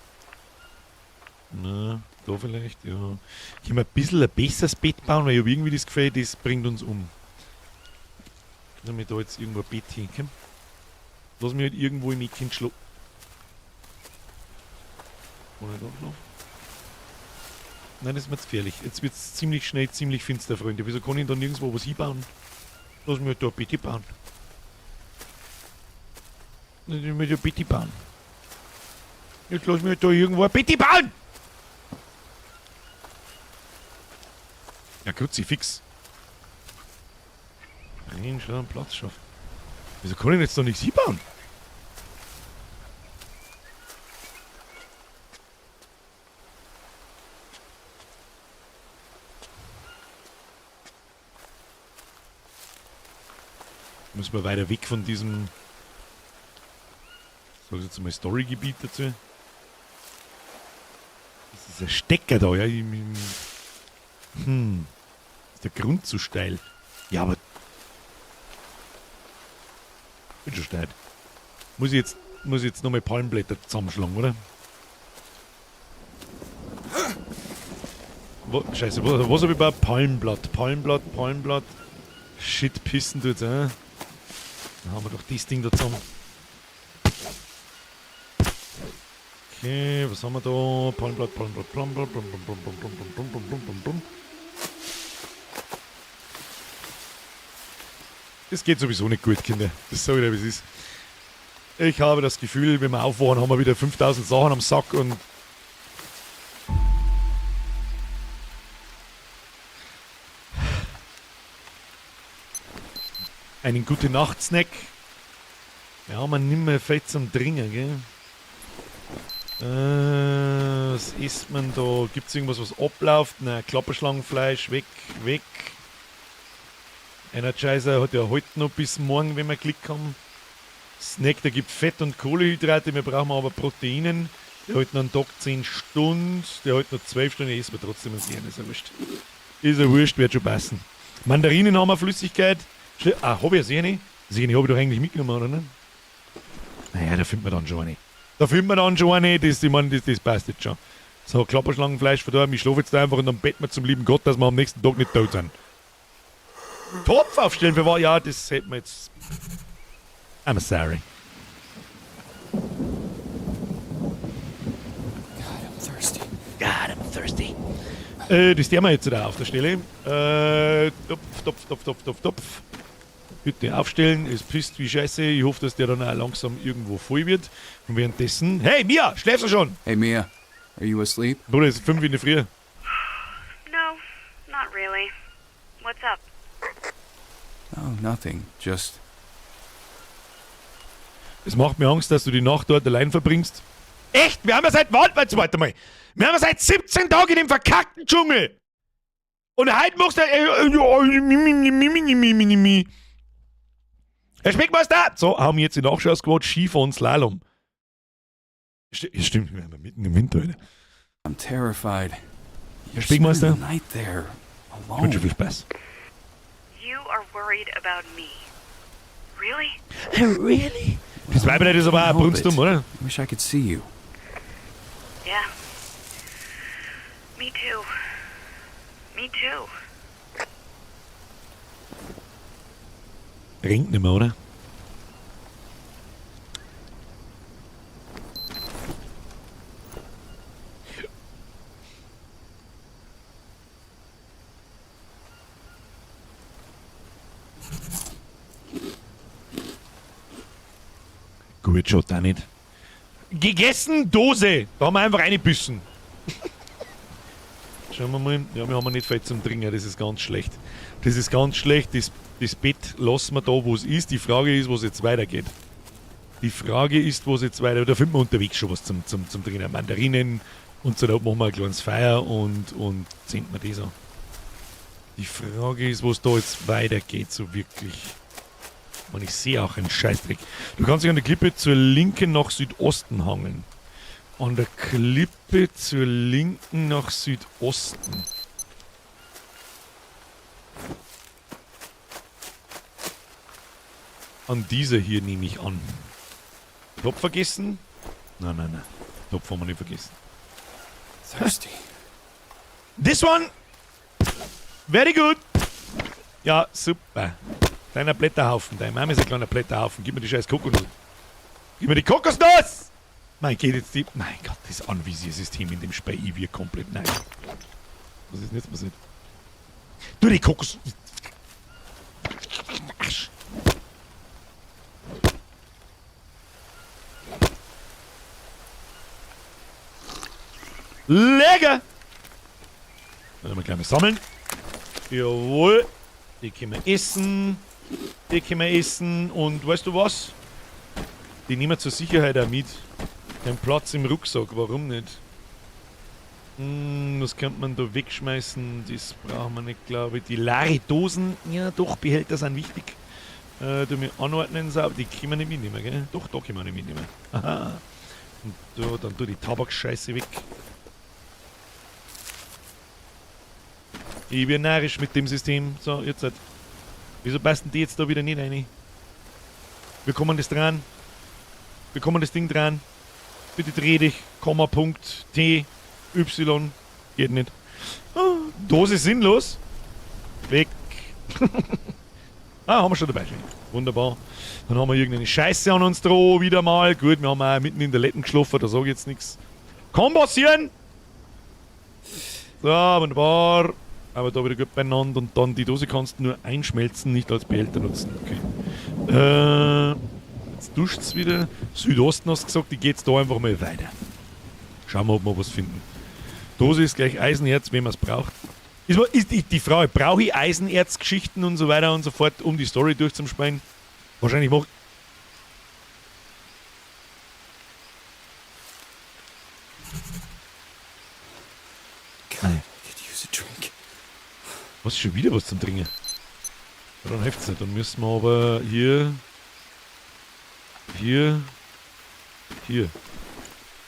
Na, da vielleicht, ja. Können wir ein bisschen ein besseres Bett bauen, weil ich hab irgendwie das Gefühl, das bringt uns um. Können wir da jetzt irgendwo ein Bett hinkommen? Lass mich halt irgendwo im Ecken schlafen. Kann ich da schlafen? Nein, das ist mir zu gefährlich. Jetzt wird's ziemlich schnell, ziemlich finster, Freunde. Wieso kann ich da nirgendwo was hinbauen? Lass mich halt da ein Bett bauen. Lass mich da ein Bett bauen. Jetzt lass mich halt da irgendwo ein Bett bauen! Ja, Kruzifix. Reinschlagen, Platz schaffen. Wieso kann ich jetzt noch nichts hinbauen? Müssen wir weiter weg von diesem, sag ich jetzt mal, Storygebiet dazu. Das ist ein Stecker da, ja. Ist der Grund zu steil? Ja, aber bin schon steil. Muss ich jetzt nochmal Palmblätter zusammenschlagen, oder? Scheiße, was hab ich bei Palmblatt? Palmblatt, Palmblatt. Shit, pissen tut's, Dann haben wir doch das Ding da zusammen. Okay, was haben wir da? Palmblatt, Palmblatt, Palmblatt, Palmblatt, Palmblatt, Palmblatt, Palmblatt, Palmblatt, Palmblatt. Das geht sowieso nicht gut, Kinder. Das sag ich dir, wie es ist. Ich habe das Gefühl, wenn wir aufwachen, haben wir wieder 5000 Sachen am Sack und... Einen Gute-Nacht-Snack. Ja, man nimmt mir fett zum Dringen, gell? Was isst man da? Gibt es irgendwas, was abläuft? Na, Klapperschlangenfleisch, weg, weg. Energizer hat ja heute noch bis morgen, wenn wir Klick haben. Snack, der gibt Fett und Kohlehydrate, wir brauchen aber Proteinen. Der hält noch einen Tag 10 Stunden, der hält noch 12 Stunden, essen wir trotzdem ein Sehen, ist ja wurscht. Ist ja wurscht, wird schon passen. Mandarinen haben wir Flüssigkeit. Ah, hab ich ja Sehne? Sehne hab ich doch eigentlich mitgenommen, oder ne? Naja, da findet man dann schon eine. Da findet man dann schon eine, das, ich mein, das passt jetzt schon. So, Klapperschlangenfleisch verdorben, ich schlafe jetzt da einfach und dann beten wir zum lieben Gott, dass wir am nächsten Tag nicht tot sind. Topf aufstellen für was? Ja, das hätten wir jetzt. I'm sorry. God, I'm thirsty. God, I'm thirsty. Das tun wir jetzt da auf der Stelle. Topf, Topf, Topf, Topf, Topf, Topf. Bitte aufstellen, es pisst wie Scheiße. Ich hoffe, dass der dann auch langsam irgendwo voll wird. Und währenddessen. Hey, Mia, schläfst du schon? Hey, Mia, are you asleep? Bruder, es ist 5 in der Früh. No, not really. What's up? Oh, nothing. Just Es macht mir Angst, dass du die Nacht dort allein verbringst. Echt? Wir haben ja seit, warte mal, warte mal. Wir haben ja seit 17 Tagen in dem verkackten Dschungel. Und heute machst du. Herr Speckmeister! So, haben wir jetzt die Nachschau-Squad Skifahren Slalom. Stimmt, wir sind mitten im Winter, Alter. I'm terrified. You're Speckmeister? spending the night there Ich wünsche alone. viel Spaß. You are worried about me. Really? Really? Das Weiblein ist aber auch Help it. brunstdumm, oder? I wish I could see you. Yeah. Me too. Me too. Ringt nicht mehr, oder? Gut, schaut auch nicht. Gegessen, Dose! Da haben wir einfach reingebissen. Schauen wir mal. Ja, wir haben nicht viel zum Trinken, das ist ganz schlecht. Das ist ganz schlecht. Das Bett lassen wir da, wo es ist. Die Frage ist, wo es jetzt weitergeht. Die Frage ist, wo es jetzt weitergeht. Da finden wir unterwegs schon was zum Trinken. Mandarinen und so, da machen wir ein kleines Feuer und zünden wir das an. Die Frage ist, wo es da jetzt weitergeht, so wirklich. Und ich sehe auch einen Scheißdreck. Du kannst dich an der Klippe zur Linken nach Südosten hangeln. An der Klippe zur Linken nach Südosten. An dieser hier nehme ich an. Topf vergessen? Nein, nein, nein. Topf haben wir nicht vergessen. Thirsty. This one! Very good! Ja, super. Kleiner Blätterhaufen. Deine Mama ist ein kleiner Blätterhaufen. Gib mir die scheiß Kokosnuss. Gib mir die Kokosnuss! Mein geht jetzt die... Mein Gott, das Anvisiersystem in dem Spiel ich wird komplett... Nein. Was ist denn jetzt passiert? Du, die Kokos... Arsch. Lecker! Dann wir gleich mal sammeln. Jawohl. Die können wir essen. Die können wir essen. Und weißt du was? Die nehmen wir zur Sicherheit auch mit. Den Platz im Rucksack, warum nicht? Was könnte man da wegschmeißen? Das brauchen wir nicht, glaube ich. Die Lari-Dosen, ja doch, Behälter sind wichtig. Die wir anordnen, aber die können wir nicht mitnehmen, gell? Doch, da können wir nicht mitnehmen. Aha. Und da, dann tu die Tabakscheiße weg. Ich bin narrisch mit dem System. So, jetzt halt. Wieso passen die jetzt da wieder nicht rein? Wir kommen das dran. Wir kommen das Ding dran. Bitte dreh dich. Komma, Punkt, T, Y. Geht nicht. Oh, Dose sinnlos. Weg. Ah, haben wir schon dabei. Schön. Wunderbar. Dann haben wir irgendeine Scheiße an uns droh wieder mal. Gut, wir haben auch mitten in der Letten geschlafen, da sag ich jetzt nichts. Kann passieren! So, wunderbar. Aber da wieder gut beieinander und dann die Dose kannst du nur einschmelzen, nicht als Behälter nutzen. Okay. Jetzt duscht's wieder. Südosten hast du gesagt, ich geh jetzt da einfach mal weiter. Schauen wir, ob wir was finden. Dose ist gleich Eisenerz, wenn man's braucht. Ist die Frage, brauche ich Eisenerzgeschichten und so weiter und so fort, um die Story durchzuspielen? Wahrscheinlich mach. Was, schon wieder was zum Trinken? Ja, dann hilft's nicht. Dann müssen wir aber hier... Hier... Hier.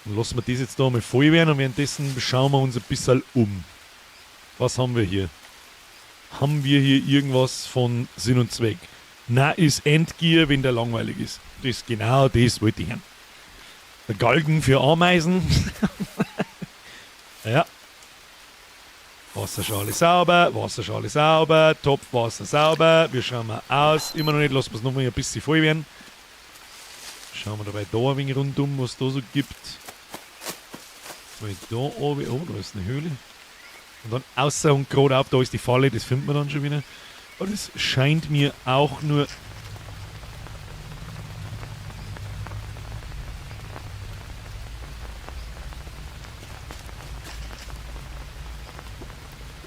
Dann lassen wir das jetzt da einmal voll werden und währenddessen schauen wir uns ein bisschen um. Was haben wir hier? Haben wir hier irgendwas von Sinn und Zweck? Na, ist Endgier, wenn der langweilig ist. Das, genau das wollte ich hören. Der Galgen für Ameisen. Ja. Wasserschale sauber, Wasserschale sauber, Topfwasser sauber. Wir schauen mal aus. Immer noch nicht, lassen wir es nochmal ein bisschen voll werden. Schauen wir dabei da ein wenig rundum, was da so gibt. Weil da oben, oh, da ist eine Höhle. Und dann außer und gerade auf, da ist die Falle, das findet man dann schon wieder. Aber das scheint mir auch nur...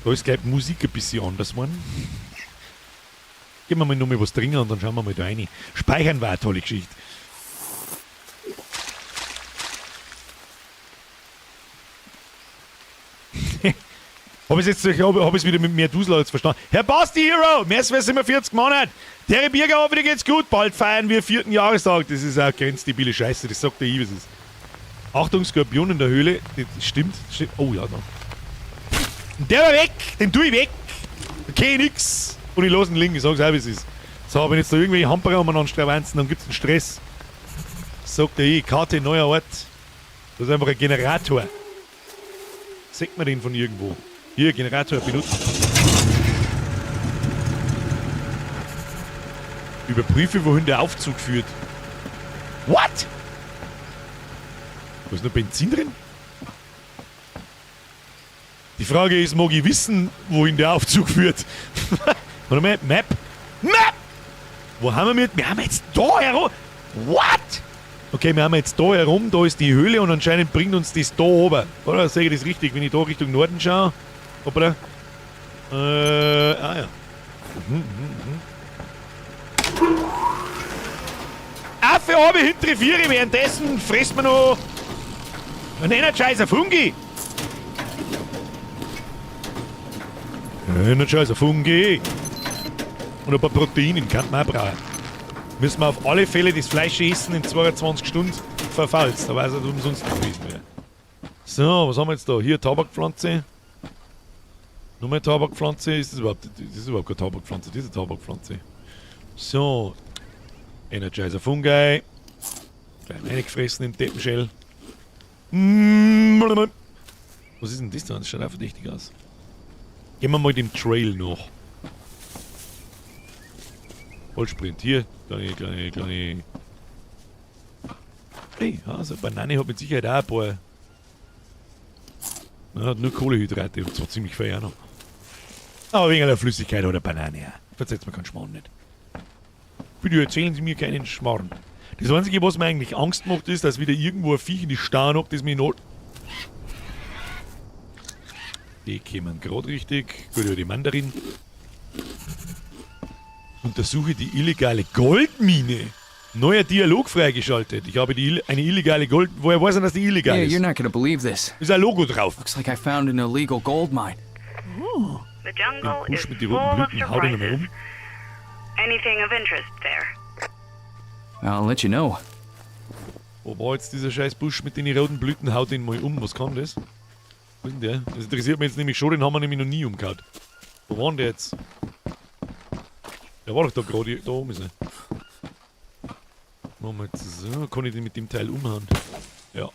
Da ist gleich Musik ein bisschen anders geworden. Gehen wir mal noch mal was trinken und dann schauen wir mal da rein. Speichern war eine tolle Geschichte. Hab ich's jetzt, hab ich's wieder mit mehr Dusel als verstanden. Herr Basti Hero, mehr als 47 Monate. Terry Birger, hoffentlich geht's gut. Bald feiern wir 4. Jahrestag. Das ist auch grenzdebile Scheiße, das sagt der ich, was ist. Achtung, Skorpion in der Höhle. Das stimmt, das stimmt. Oh ja, da. Und der war weg, den tu ich weg. Okay, nix. Und ich lass ihn liegen, ich sag's auch, wie es ist. So, wenn jetzt da irgendwelche Hamperer umeinander stravanzen, dann gibt's einen Stress. Sagt der ich, Karte, neuer Ort. Das ist einfach ein Generator. Sieht man den von irgendwo? Hier, Generator benutzen. Überprüfe, wohin der Aufzug führt. What? Da ist noch Benzin drin? Die Frage ist, mag ich wissen, wohin der Aufzug führt? Warte mal, Map. Map! Wo haben wir mit? Wir haben jetzt da herum. What? Okay, wir haben jetzt da herum, da ist die Höhle und anscheinend bringt uns das da oben. Oder? Sehe ich das richtig, wenn ich da Richtung Norden schaue? Hoppala. Ah ja. Affe oben hinter Viere, währenddessen frisst man noch einen Energizer Fungi. Energizer Fungi. Und ein paar Proteine kann man auch brauchen. Müssen wir auf alle Fälle das Fleisch essen in 22 Stunden verfault. Da weiß er umsonst nicht gewesen wäre. So, was haben wir jetzt da? Hier Tabakpflanze. Nochmal Tabakpflanze. Ist das überhaupt, das ist überhaupt keine Tabakpflanze, das ist eine Tabakpflanze. So. Energizer Fungi. Gleich reingefressen im Deppenschell. Was ist denn das da? Das schaut auch verdächtig aus. Gehen wir mal dem Trail nach. Holzsprint. Hier, kleine. Hey, also Banane hat mit Sicherheit auch ein paar. Na, hat nur Kohlehydrate und zwar ziemlich viel auch noch. Aber wegen der Flüssigkeit oder Banane auch. Verzeiht mir keinen Schmarrn nicht. Bitte erzählen Sie mir keinen Schmarrn. Das Einzige, was mir eigentlich Angst macht, ist, dass wieder irgendwo ein Viech in die Starre hockt, das mich not. Die kämen grad richtig. Gut, ja, die Mandarin. Untersuche die illegale Goldmine. Neuer Dialog freigeschaltet. Ich habe eine illegale Gold... Woher weiß er, dass die illegal Yeah, ist? you're not gonna believe this. Ist ein Logo drauf. Looks like I found an illegal gold mine. Oh. The jungle Den Busch is mit den full roten of Blüten, hau den nochmal surprises. Anything of interest there? I'll let you know. Wo war jetzt dieser scheiß Busch mit den roten Blüten? Haut den mal um. Was kann das? Wo ist denn der? Das interessiert mich jetzt nämlich schon, den haben wir nämlich noch nie umgehauen. Wo war denn der jetzt? Der war doch da gerade, da oben ist er. Machen wir jetzt so, kann ich den mit dem Teil umhauen? Ja.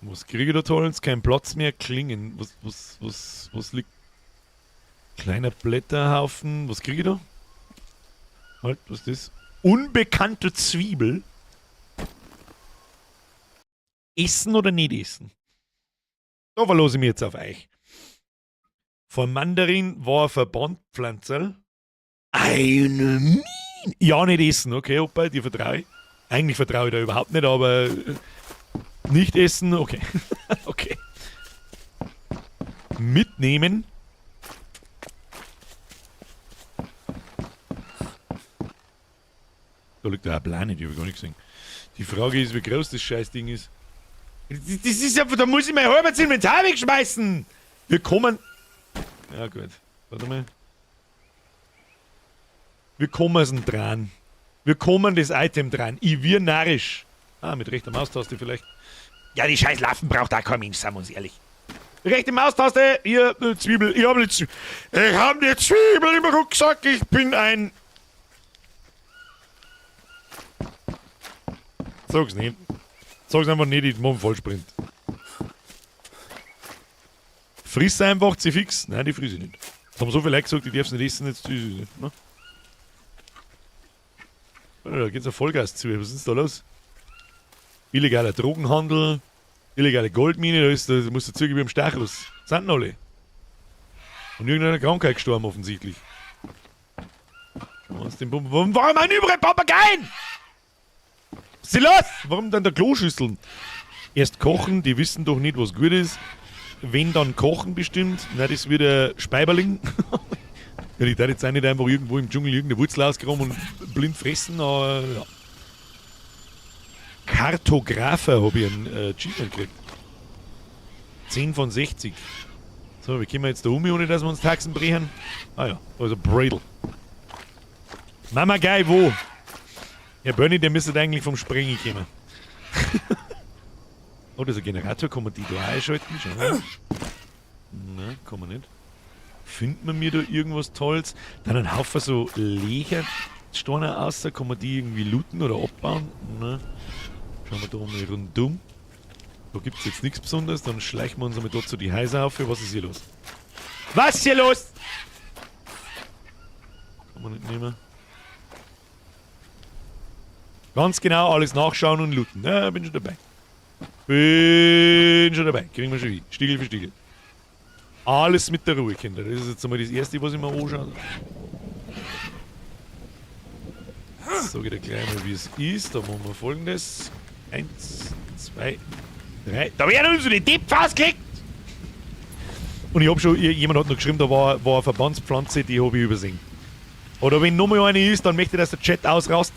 Was kriege ich da tolles? Kein Platz mehr, Klingen. Was liegt? Kleiner Blätterhaufen. Was kriege ich da? Halt, was ist das? Unbekannte Zwiebel. Essen oder nicht essen? Da verlasse ich mich jetzt auf euch. Von Mandarin war ein Verbandpflanzerl. Eine Mine. Ja, nicht essen, okay, Opa, dir vertraue ich. Eigentlich vertraue ich da überhaupt nicht, aber nicht essen, okay. Okay. Mitnehmen. Da liegt da eine Plane, die hab ich gar nicht gesehen. Die Frage ist, wie groß das Scheißding ist. Das ist ja, da muss ich mein halbes Inventar wegschmeißen. Wir kommen. Ja, gut. Warte mal. Wir kommen es dran. Wir kommen das Item dran. Ich wir narrisch. Ah, mit rechter Maustaste vielleicht. Ja, die scheiß Laffen braucht auch kein Mensch, sagen wir uns ehrlich. Rechte Maustaste, hier, Zwiebel. Ich hab eine Zwiebel. Ich hab eine Zwiebel im Rucksack. Ich bin ein. Sag's nicht. Sag's einfach nicht, ich mach einen Vollsprint. Friss einfach, sie fix. Nein, die friss ich nicht. Das haben so viele Leute gesagt, ich darf's nicht essen, jetzt ist es nicht. Ne? Da geht's ja Vollgas zu. Was ist denn da los? Illegaler Drogenhandel, illegale Goldmine, da, ist, da muss der Züge wie im Stachus. Sind alle. Und irgendeiner Krankheit gestorben offensichtlich. Schauen wir uns den Pumpen. Warum ein überall Papageien? Was ist denn los? Warum dann der Kloschüsseln? Erst kochen, die wissen doch nicht, was gut ist. Wenn dann kochen bestimmt. Na, das wird der Speiberling. Ja, die darf jetzt auch nicht einfach irgendwo im Dschungel irgendeine Wurzel ausgraben und blind fressen, aber ja. Kartografer habe ich einen Achievement gekriegt. 10 von 60. So, wie kommen wir jetzt da um, ohne dass wir uns Taxen brechen? Ah ja, da ist ein Bradle. Mama geil, wo? Ja, Bernie, der müsste eigentlich vom Sprengen kommen. Oh, das ist ein Generator, kann man die da einschalten? Schau mal. Nein, kann man nicht. Findet man mir da irgendwas Tolles? Dann ein Haufen so Lechersteine raus, kann man die irgendwie looten oder abbauen? Nein. Schauen wir da mal rundum. Da gibt es jetzt nichts Besonderes, dann schleichen wir uns einmal dort zu die Häuser auf. Was ist hier los? Was ist hier los? Kann man nicht nehmen. Ganz genau alles nachschauen und looten. Ja, bin schon dabei. Bin schon dabei. Kriegen wir schon hin. Stiegel für Stiegel. Alles mit der Ruhe, Kinder. Das ist jetzt einmal das Erste, was ich mir anschaue. Sag ich dir gleich mal, wie es ist. Da machen wir Folgendes. 1, 2, 3. Da werden uns die Depp ausgelegt! Und ich hab schon, jemand hat noch geschrieben, da war eine Verbandspflanze, die hab ich übersehen. Oder wenn nochmal eine ist, dann möchte ich, dass der Chat ausrast.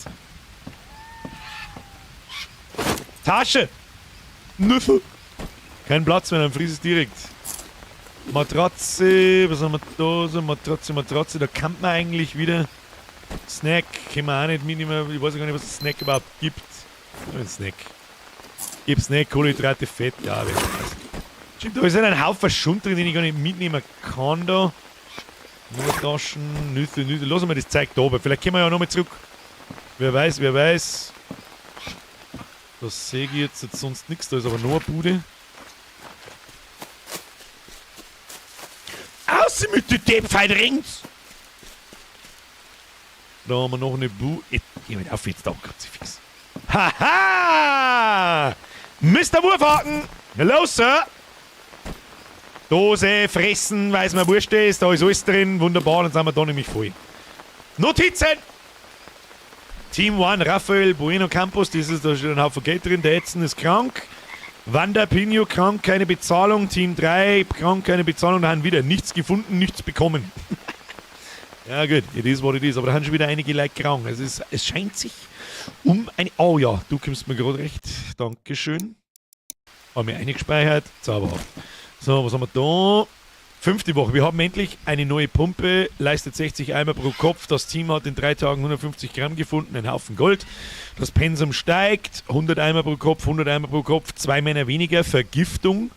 Tasche! Nüffel! Kein Platz mehr, dann friss es direkt. Matratze, was haben wir da so? Matratze, Matratze, da kann man eigentlich wieder. Snack können wir auch nicht mitnehmen. Ich weiß gar nicht, was es Snack überhaupt gibt. Ein Snack. Gib Snack, Kohlenhydrate, Fett, ja, wer weiß. Stimmt, da ist ein Haufen Schund drin, den ich gar nicht mitnehmen kann da. Nur Taschen, Nüsse, Nüsse. Lass mal das Zeug da oben. Vielleicht kommen wir ja nochmal zurück. Wer weiß, wer weiß. Das sehe ich jetzt sonst nichts. Da ist aber noch eine Bude. Außer mit den Deppfeit rings! Da haben wir noch eine Bude. Geh mal auf jetzt da, Kruzifix. Haha! Mr. Wurfhaken! Hello, Sir! Dose, fressen, weiß man wurscht ist, da ist alles drin, wunderbar, dann sind wir da nämlich voll. Notizen! Team 1, Raphael Bueno Campos, das ist, da steht ein Haufen Geld drin, der Edson ist krank. Wanda Pino krank, keine Bezahlung. Team 3 krank, keine Bezahlung. Da haben wieder nichts gefunden, nichts bekommen. Ja gut, it is what it is. Aber da haben schon wieder einige Leute krank. Es scheint sich um eine... Oh ja, du kommst mir gerade recht. Dankeschön. Haben wir eingespeichert. Zauberhaft. So, was haben wir da? 5. Woche. Wir haben endlich eine neue Pumpe. Leistet 60 Eimer pro Kopf. Das Team hat in 3 Tagen 150 Gramm gefunden. Ein Haufen Gold. Das Pensum steigt. 100 Eimer pro Kopf, 100 Eimer pro Kopf. 2 Männer weniger. Vergiftung.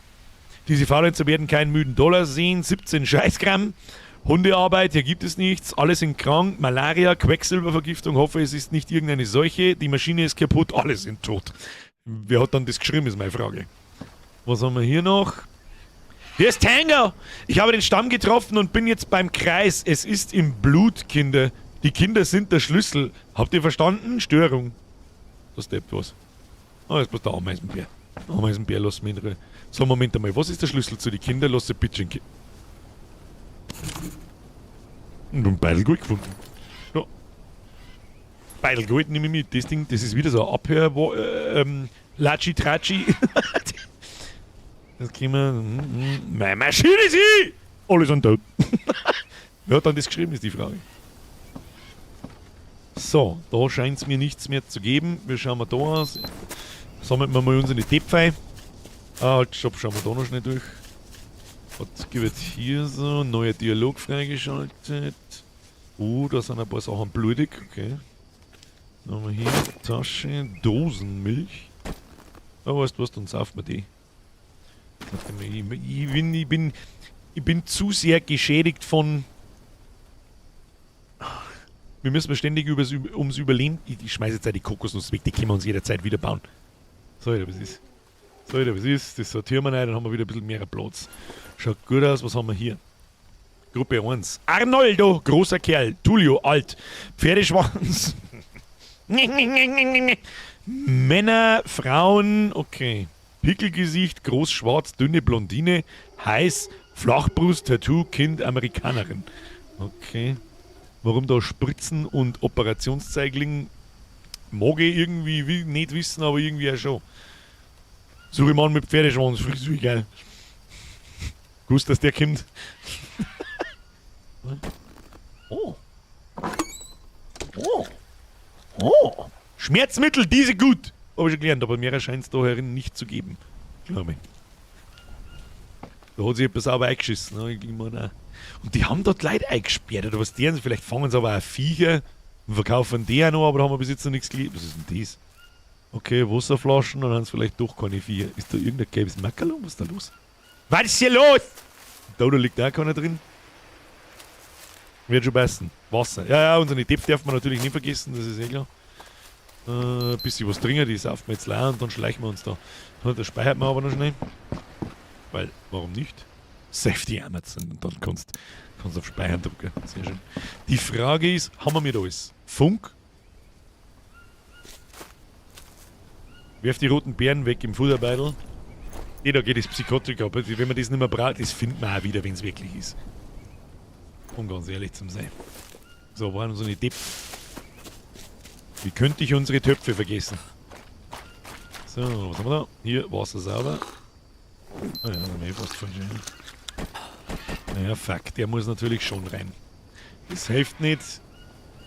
Diese Faulenzer werden keinen müden Dollar sehen. 17 Scheißgramm. Hundearbeit, hier gibt es nichts. Alle sind krank. Malaria, Quecksilbervergiftung. Hoffe, es ist nicht irgendeine Seuche. Die Maschine ist kaputt. Alle sind tot. Wer hat dann das geschrieben, ist meine Frage. Was haben wir hier noch? Hier ist Tango! Ich habe den Stamm getroffen und bin jetzt beim Kreis. Es ist im Blut, Kinder. Die Kinder sind der Schlüssel. Habt ihr verstanden? Störung. Da steppt was. Ah, jetzt bloß der Ameisenbär. Ameisenbär, lass mich in Ruhe. So, Moment einmal. Was ist der Schlüssel zu den Kindern? Lass sie bitte in Und ein Beidel Gold gefunden. Ja. Beidel Gold nehme ich mit. Das Ding, das ist wieder so ein Abhör, wo, Latschi Tratschi. Das kriegen wir. Meine Maschine ist hier! Alle sind tot. Wer hat dann das geschrieben, ist die Frage. So, da scheint es mir nichts mehr zu geben. Wir schauen mal da aus. Sammeln wir mal unsere Tepfei. Ah, halt, stopp, schauen wir da noch schnell durch. Was gibt es hier so? Neuer Dialog freigeschaltet. Oh, da sind ein paar Sachen blutig. Okay. Dann haben wir hier Tasche, Dosenmilch. Da weißt du was, dann saufen wir die. Ich bin zu sehr geschädigt von... Wir müssen ständig ums Überleben... Ich schmeiße jetzt auch die Kokosnuss weg, die können wir uns jederzeit wieder bauen. So, was ist? So, was ist? Das sortieren wir rein, dann haben wir wieder ein bisschen mehr Platz. Schaut gut aus, was haben wir hier? Gruppe 1. Arnoldo, großer Kerl. Tullio, alt. Pferdeschwanz. Männer, Frauen, okay. Pickelgesicht, groß, schwarz, dünne Blondine, heiß, Flachbrust, Tattoo, Kind, Amerikanerin. Okay. Warum da Spritzen und Operationszeigling, mag ich irgendwie nicht wissen, aber irgendwie auch schon. Suche Mann mit Pferdeschwanz, Frisur, geil. Gewusst, dass der kommt. Oh. Oh. Oh. Schmerzmittel, diese gut. Hab ich schon gelernt, aber mehr scheint es da herin nicht zu geben. Glaube ich. Da hat sich etwas sauber eingeschissen. Ne? Ich meine, und die haben dort Leute eingesperrt, oder was deren? Vielleicht fangen sie aber auch Viecher und verkaufen die auch noch, aber da haben wir bis jetzt noch nichts gelesen. Was ist denn das? Okay, Wasserflaschen, dann haben sie vielleicht doch keine Viecher. Ist da irgendein gelbes Mackerl? Was ist da los? Was ist hier los? Da liegt auch keiner drin. Wird schon passen. Wasser. Ja, ja, unsere Töpfe darf man natürlich nicht vergessen, das ist eh klar. Bisschen was trinken, die saufen wir jetzt leer und dann schleichen wir uns da. Das speichert man aber noch schnell. Weil, warum nicht? Safety Amazon und dann kannst du auf Speichern drücken. Sehr schön. Die Frage ist, haben wir mit alles? Funk? Wirf die roten Beeren weg im Futterbeutel. Nee, da geht das Psychotika. Aber wenn man das nicht mehr braucht, das findet man auch wieder, wenn es wirklich ist. Um ganz ehrlich zu sein. So, waren so eine Depp. Wie könnte ich unsere Töpfe vergessen? So, was haben wir da? Hier, Wasser sauber. Ah ja, da haben wir eh fast falsch. Naja, fuck, der muss natürlich schon rein. Das hilft nicht.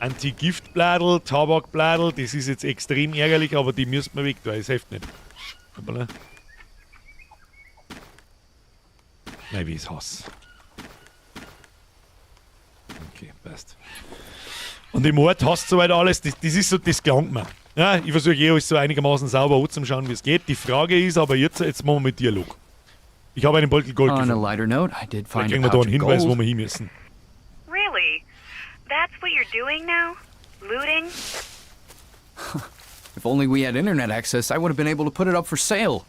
Anti-Gift-Bladel, Tabakbladel, das ist jetzt extrem ärgerlich, aber die müssen wir weg, weil das hilft nicht. Hoppala. Nein, wie ich es hasse. Okay, passt. Und im Ort hast du soweit alles, das ist so, das gelangt mir. Ja, ich versuche eh alles so einigermaßen sauber anzuschauen, wie es geht. Die Frage ist aber jetzt machen wir mit Dialog. Ich habe einen Beutel Gold On a gefunden. lighter note, I did Vielleicht find a kriegen wir da pouch einen of Hinweis, wo gold. wir hin müssen. Really? That's what you're doing now? Looting? If only we had internet access, I would have been able to put it up for sale.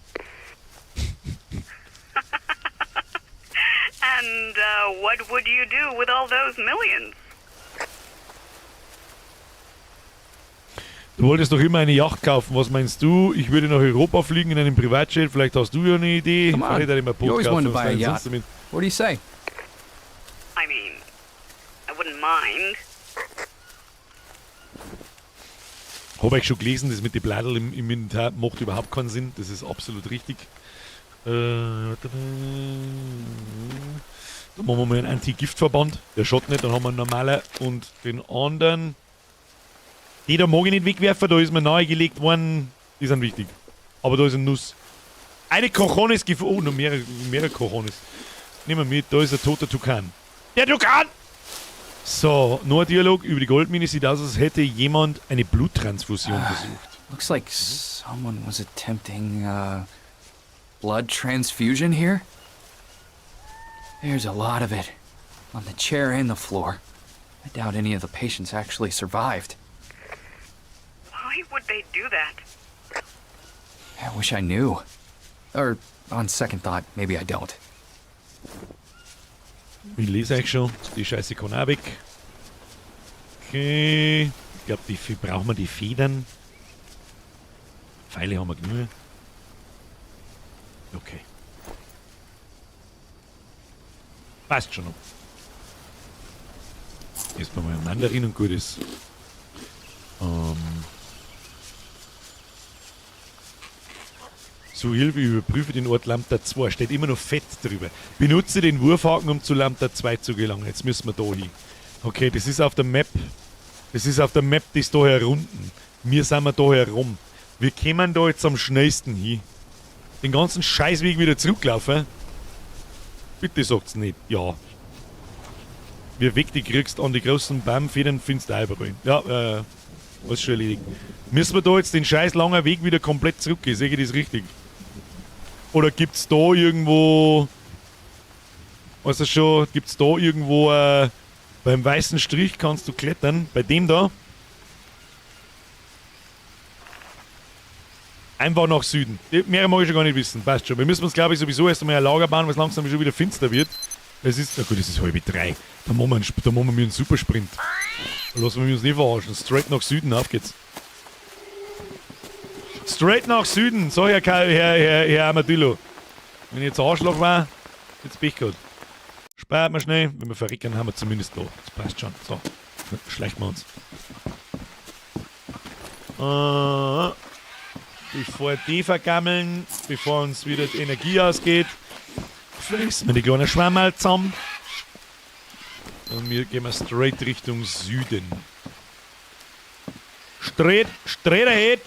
And what would you do with all those millions? Du wolltest doch immer eine Yacht kaufen. Was meinst du? Ich würde nach Europa fliegen in einem Privatjet. Vielleicht hast du ja eine Idee. Come on. Vielleicht hätte ich mir ein You Boot always kaufen. wanted to Was buy a denn yacht. sonst damit? What do you say? I mean, I wouldn't mind. Habe ich schon gelesen, das mit den Bladel im Inventar macht überhaupt keinen Sinn. Das ist absolut richtig. Warte mal. Da machen wir mal einen Anti-Gift-Verband. Der schaut nicht, dann haben wir einen normalen und den anderen. Die da mag ich nicht wegwerfen, da ist mir nahegelegt worden. Die sind wichtig. Aber da ist eine Nuss. Eine Cojones gefunden. Oh, noch mehrere Cojones. Nehmen wir mit, da ist ein toter Tukan. Der Tukan! So, noch ein Dialog über die Goldmine. Sieht aus, als hätte jemand eine Bluttransfusion versucht. Looks like someone was attempting, blood transfusion here. There's a lot of it. On the chair and the floor. I doubt any of the patients actually survived. Why would they do that? I wish I knew. Or, on second thought, maybe I don't. Ich lese euch schon. Die Scheiße kann auch weg. Okay. Ich glaube, die brauchen wir die Federn. Pfeile haben wir genug. Okay. Passt schon noch. Erstmal mal ein Mandarin und gut ist. So, Hilfe, überprüfe den Ort Lambda 2. Steht immer noch fett drüber. Benutze den Wurfhaken, um zu Lambda 2 zu gelangen. Jetzt müssen wir da hin. Okay, das ist auf der Map. Das ist auf der Map, die ist da herunten. Wir sind wir da herum. Wir kämen da jetzt am schnellsten hin. Den ganzen Scheißweg wieder zurücklaufen. Bitte sagt's nicht. Ja. Wie weg die kriegst an die großen Baumfedern, findest du auch überall. Ja, alles schon erledigt. Müssen wir da jetzt den scheiß langen Weg wieder komplett zurückgehen? Sehe ich das richtig? Oder gibt's da irgendwo... Weißt du schon, gibt's da irgendwo... beim weißen Strich kannst du klettern. Bei dem da. Einfach nach Süden. Mehr mag ich schon gar nicht wissen. Passt schon. Wir müssen uns, glaube ich, sowieso erst einmal ein Lager bauen, weil es langsam schon wieder finster wird. Es ist, na gut, es ist 2:30. Da machen wir einen Supersprint. Da lassen wir uns nicht verarschen. Straight nach Süden, auf geht's. Straight nach Süden. So, Herr Armadillo. Wenn ich jetzt Arschloch war, jetzt Pech gehabt. Spart mal schnell. Wenn wir verrecken, haben wir zumindest da. Das passt schon. So, dann schleichen wir uns. Bevor die vergammeln, bevor uns wieder die Energie ausgeht, fressen wir die kleinen Schwammerl zusammen. Und wir gehen straight Richtung Süden. Straight ahead.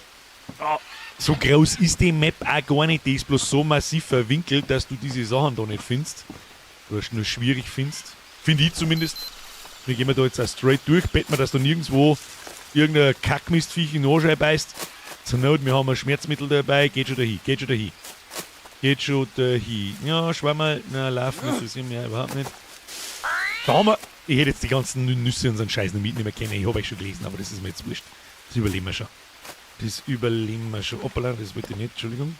Oh, so groß ist die Map auch gar nicht. Die ist bloß so massiv verwinkelt, dass du diese Sachen da nicht findest. Oder nur schwierig findest. Finde ich zumindest. Wir gehen da jetzt auch straight durch. Bett mir, dass da nirgendwo irgendein Kackmistviech in den Arsch beißt. Zur Not, wir haben ein Schmerzmittel dabei. Geht schon dahin, geht schon dahin. Geht schon dahin. Ja, Schwammerl, na, laufen interessiert mich ja überhaupt nicht. Da haben wir. Ich hätte jetzt die ganzen Nüsse und so einen Scheiß noch mitnehmen können. Ich habe euch schon gelesen, aber das ist mir jetzt wurscht. Das überleben wir schon. Das überleben wir schon. Hoppala, das wollte ich nicht, Entschuldigung.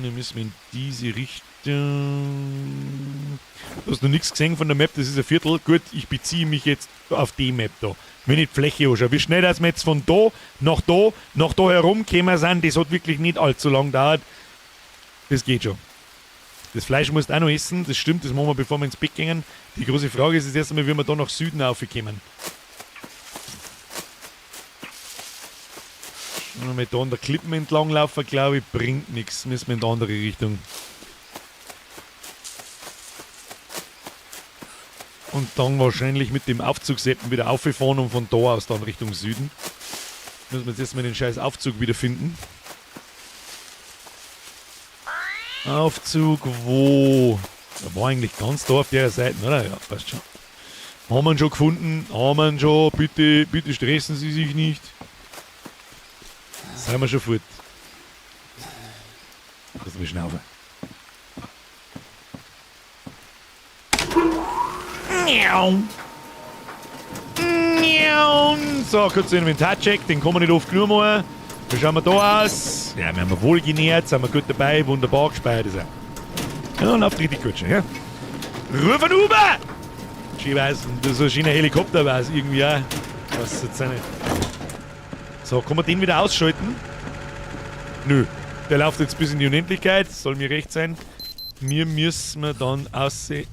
Wir müssen in diese Richtung. Du hast noch nichts gesehen von der Map, das ist ein Viertel. Gut, ich beziehe mich jetzt auf die Map da. Wenn ich die Fläche anschaue. Wie schnell, dass wir jetzt von da nach da, nach da herumgekommen sind, das hat wirklich nicht allzu lang gedauert. Das geht schon. Das Fleisch musst du auch noch essen, das stimmt, das machen wir, bevor wir ins Bett gehen. Die große Frage ist jetzt erst einmal, wie wir da nach Süden raufkommen. Wenn wir da an der Klippen entlang laufen, glaube ich, bringt nichts. Müssen wir in die andere Richtung. Und dann wahrscheinlich mit dem Aufzugseppen wieder auffahren und von da aus dann Richtung Süden. Müssen wir jetzt erstmal den scheiß Aufzug wieder finden. Aufzug wo? Der war eigentlich ganz da auf der Seite, oder? Ja, passt schon. Haben wir ihn schon gefunden? Haben wir ihn schon? Bitte, bitte stressen Sie sich nicht. Sind wir schon fort. Lass mich schnaufen. So, kurz den Inventarcheck, den kann man nicht oft genug machen. Wie schauen wir da aus? Ja, wir haben wohl genährt, sind wir gut dabei, wunderbar gespeichert ist er. Ja, läuft richtig gut schon, ja. Rufen Uber! Schön weiß, das ist ein schöner Helikopter weiß irgendwie auch. Was jetzt auch nicht. So, kann man den wieder ausschalten? Nö, der läuft jetzt bis in die Unendlichkeit, soll mir recht sein. Mir müssen wir dann aussehen.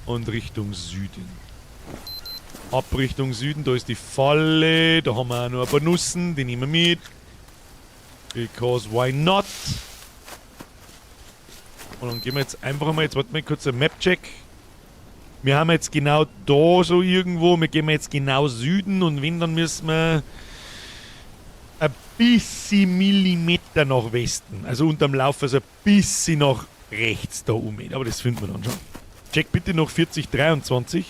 Und Richtung Süden. Ab Richtung Süden, da ist die Falle, da haben wir auch noch ein paar Nüssen, die nehmen wir mit. Because why not? Und dann gehen wir jetzt einfach mal, jetzt warten wir kurz einen Map-Check. Wir haben jetzt genau da so irgendwo, wir gehen jetzt genau Süden und wenn, dann müssen wir ein bisschen Millimeter nach Westen. Also unterm Lauf, also ein bisschen nach rechts da um. Aber das finden wir dann schon. Check bitte noch 40, 23.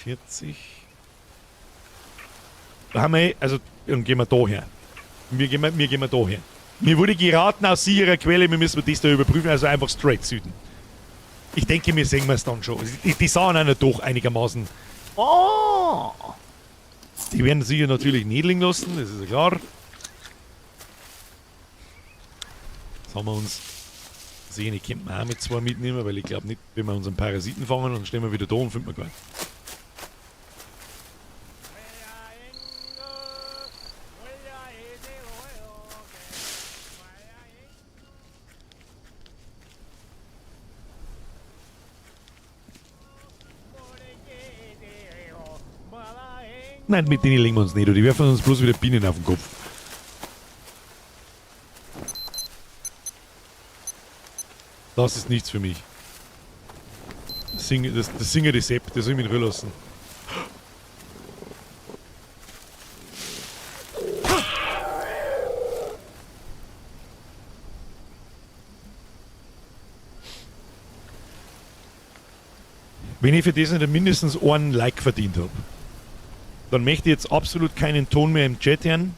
40. Da haben wir, also, dann gehen wir da her. Wir gehen da her. Mir wurde geraten aus sicherer Quelle, wir müssen das da überprüfen, also einfach straight Süden. Ich denke, wir sehen es dann schon. Die sahen einer doch einigermaßen. Oh! Die werden sicher natürlich nicht liegen lassen, das ist ja klar. Jetzt haben wir uns. Sehen, ich könnte mir auch mit zwei mitnehmen, weil ich glaube nicht, wenn wir unseren Parasiten fangen, dann stehen wir wieder da und finden wir gar nicht. Nein, mit denen legen wir uns nicht, die werfen uns bloß wieder Bienen auf den Kopf. Das ist nichts für mich. Das Singe die Sepp, das soll ich mich in Ruhe lassen. Wenn ich für das nicht mindestens einen Like verdient habe, dann möchte ich jetzt absolut keinen Ton mehr im Chat hören.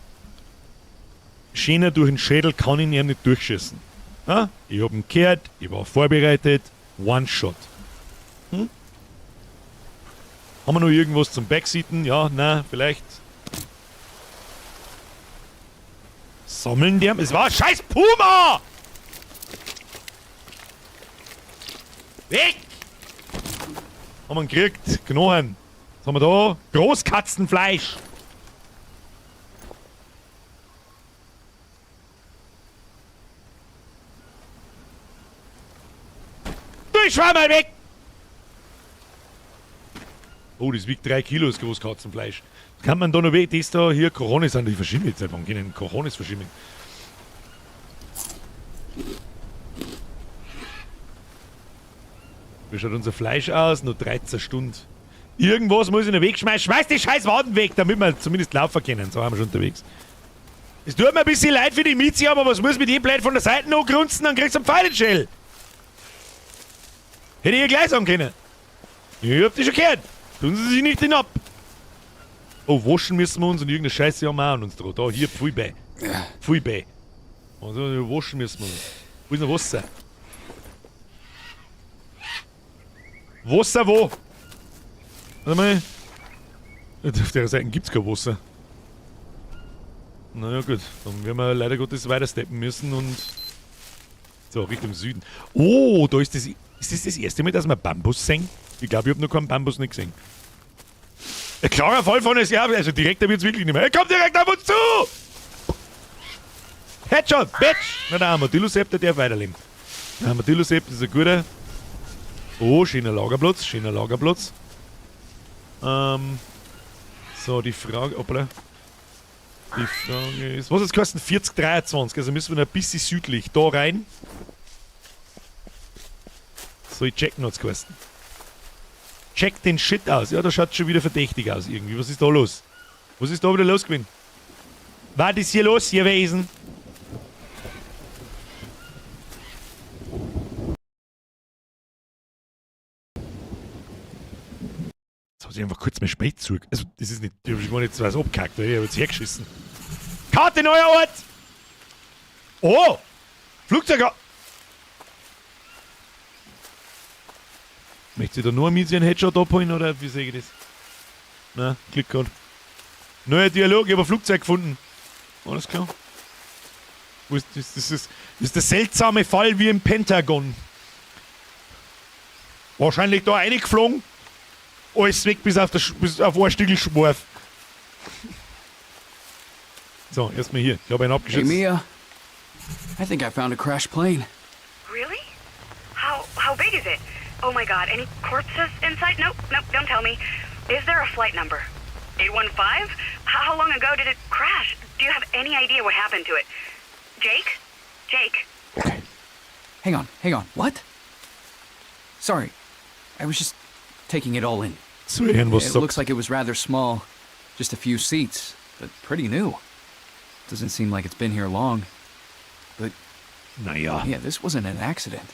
Schöner durch den Schädel kann ich ihn nicht durchschießen. Ja? Ich hab ihn gehört, ich war vorbereitet. One Shot. Hm? Haben wir noch irgendwas zum Backseaten? Ja, na, vielleicht. Sammeln die? Es war ein scheiß Puma! Weg! Haben wir ihn gekriegt. Knochen. Was haben wir da? Großkatzenfleisch! Du, ich schau mal weg! Oh, das wiegt 3 Kilo, das Großkatzenfleisch. Kann man da noch weg? Das da hier, Coronis sind die verschimmelt. Seit wann können Coronis verschimmeln? Wie schaut unser Fleisch aus? Nur 13 Stunden. Irgendwas muss ich noch wegschmeißen. Schmeiß die scheiß Waden weg, damit wir zumindest laufen können. So haben wir schon unterwegs. Es tut mir ein bisschen leid für die Mizi, aber was muss mit dem Blöd von der Seite noch grunzen? Dann kriegst du einen Pfeil in den Schädel. Hätte ich ja gleich sagen können. Ich hab die schon gehört. Tun Sie sich nicht hinab. Oh, waschen müssen wir uns und irgendeine Scheiße haben wir auch an uns dran. Da, hier, pfui bei. Pfui bei. Also, waschen müssen wir uns. Wo ist denn Wasser? Wasser wo? Warte mal. Auf der Seite gibt's kein Wasser. Naja gut, dann werden wir leider Gottes weiter steppen müssen und... So, Richtung Süden. Oh, da ist das... Ist das das erste Mal, dass wir Bambus sehen? Ich glaube, ich hab noch keinen Bambus nicht gesehen. Ein klarer Fall von es, ja, also direkter wird's wirklich nicht mehr. Er kommt direkt auf uns zu! Headshot, Bitch! Na, der Armadillo-Sepp, der darf weiterleben. Der Armadillo-Sepp ist ein guter. Oh, schöner Lagerplatz, schöner Lagerplatz. So, die Frage, hoppla. Die Frage ist, was hat's gekostet? 40,23, also müssen wir noch ein bisschen südlich da rein. So, ich checken hat's gekostet. Check den Shit aus. Ja, da schaut schon wieder verdächtig aus irgendwie. Was ist da los? Was ist da wieder los gewesen? Was ist hier los gewesen? Jetzt hat sich einfach kurz mein Spät zurück. Also, das ist nicht. Ich hab gar nicht so was abgehackt, ich hab jetzt hergeschissen. Karte, neuer Ort! Oh! Flugzeug! Möchtest du da nur mit einen Headshot abholen oder wie sehe ich das? Na, Glück gehabt. Neuer Dialog, ich hab ein Flugzeug gefunden. Alles klar. Wo ist das? Das ist der seltsame Fall wie im Pentagon. Wahrscheinlich da reingeflogen. Alles weg bis auf, bis auf ein Stückel Schwarf. So, erstmal hier. Ich habe einen abgeschützt. Hey Mia, I think I found a crashed plane. Really? How big is it? Oh my god, any corpses inside? Nope, nope, don't tell me. Is there a flight number? 815? How long ago did it crash? Do you have any idea what happened to it? Jake? Jake? Okay. Hang on, hang on. What? Sorry. I was just taking it all in. Zuhören, was It looks like it was rather small. Just a few seats, but pretty new. Doesn't seem like it's been here long. But naja. Yeah, this wasn't an accident.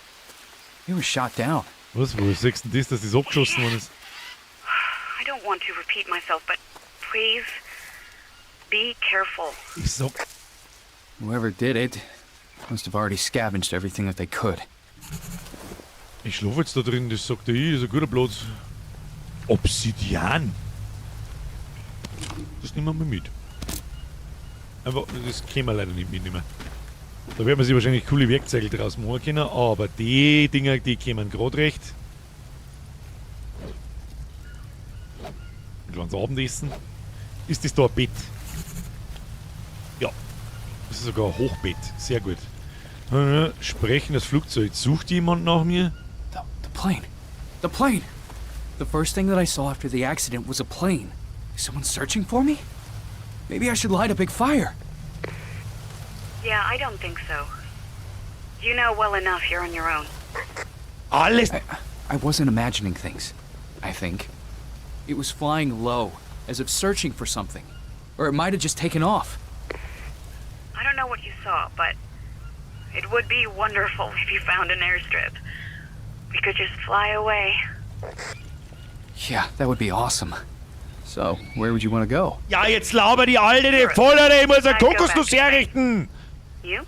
It was shot down. Was, wo siehst du denn das, dass das abgeschossen worden ist? I don't want to repeat myself, but please be careful. Ich sag... Whoever did it must have already scavenged everything that they could. Ich schlafe jetzt da drin, das sagt der ich, das ist ein guter Platz. Obsidian. Das nehmen wir mal mit. Einfach, das können wir leider nicht mitnehmen. Da werden wir sich wahrscheinlich coole Werkzeuge draus machen können, aber die Dinger, die kämen grad recht. Ein kleines Abendessen. Ist das da ein Bett? Ja. Das ist sogar ein Hochbett. Sehr gut. Sprechen das Flugzeug. Sucht jemand nach mir? The plane. The plane. The first thing that I saw after the accident was a plane. Is someone searching for me? Maybe I should light a big fire. Yeah, I don't think so. You know well enough you're on your own. Alles. I wasn't imagining things, I think. It was flying low, as if searching for something. Or it might have just taken off. I don't know what you saw, but it would be wonderful if you found an airstrip. We could just fly away. Yeah, that would be awesome. So, where would you want to go? Ja, jetzt laber die Alte, die Voller, ich muss eine I'd go back Kokosnuss to Spain. herrichten. You?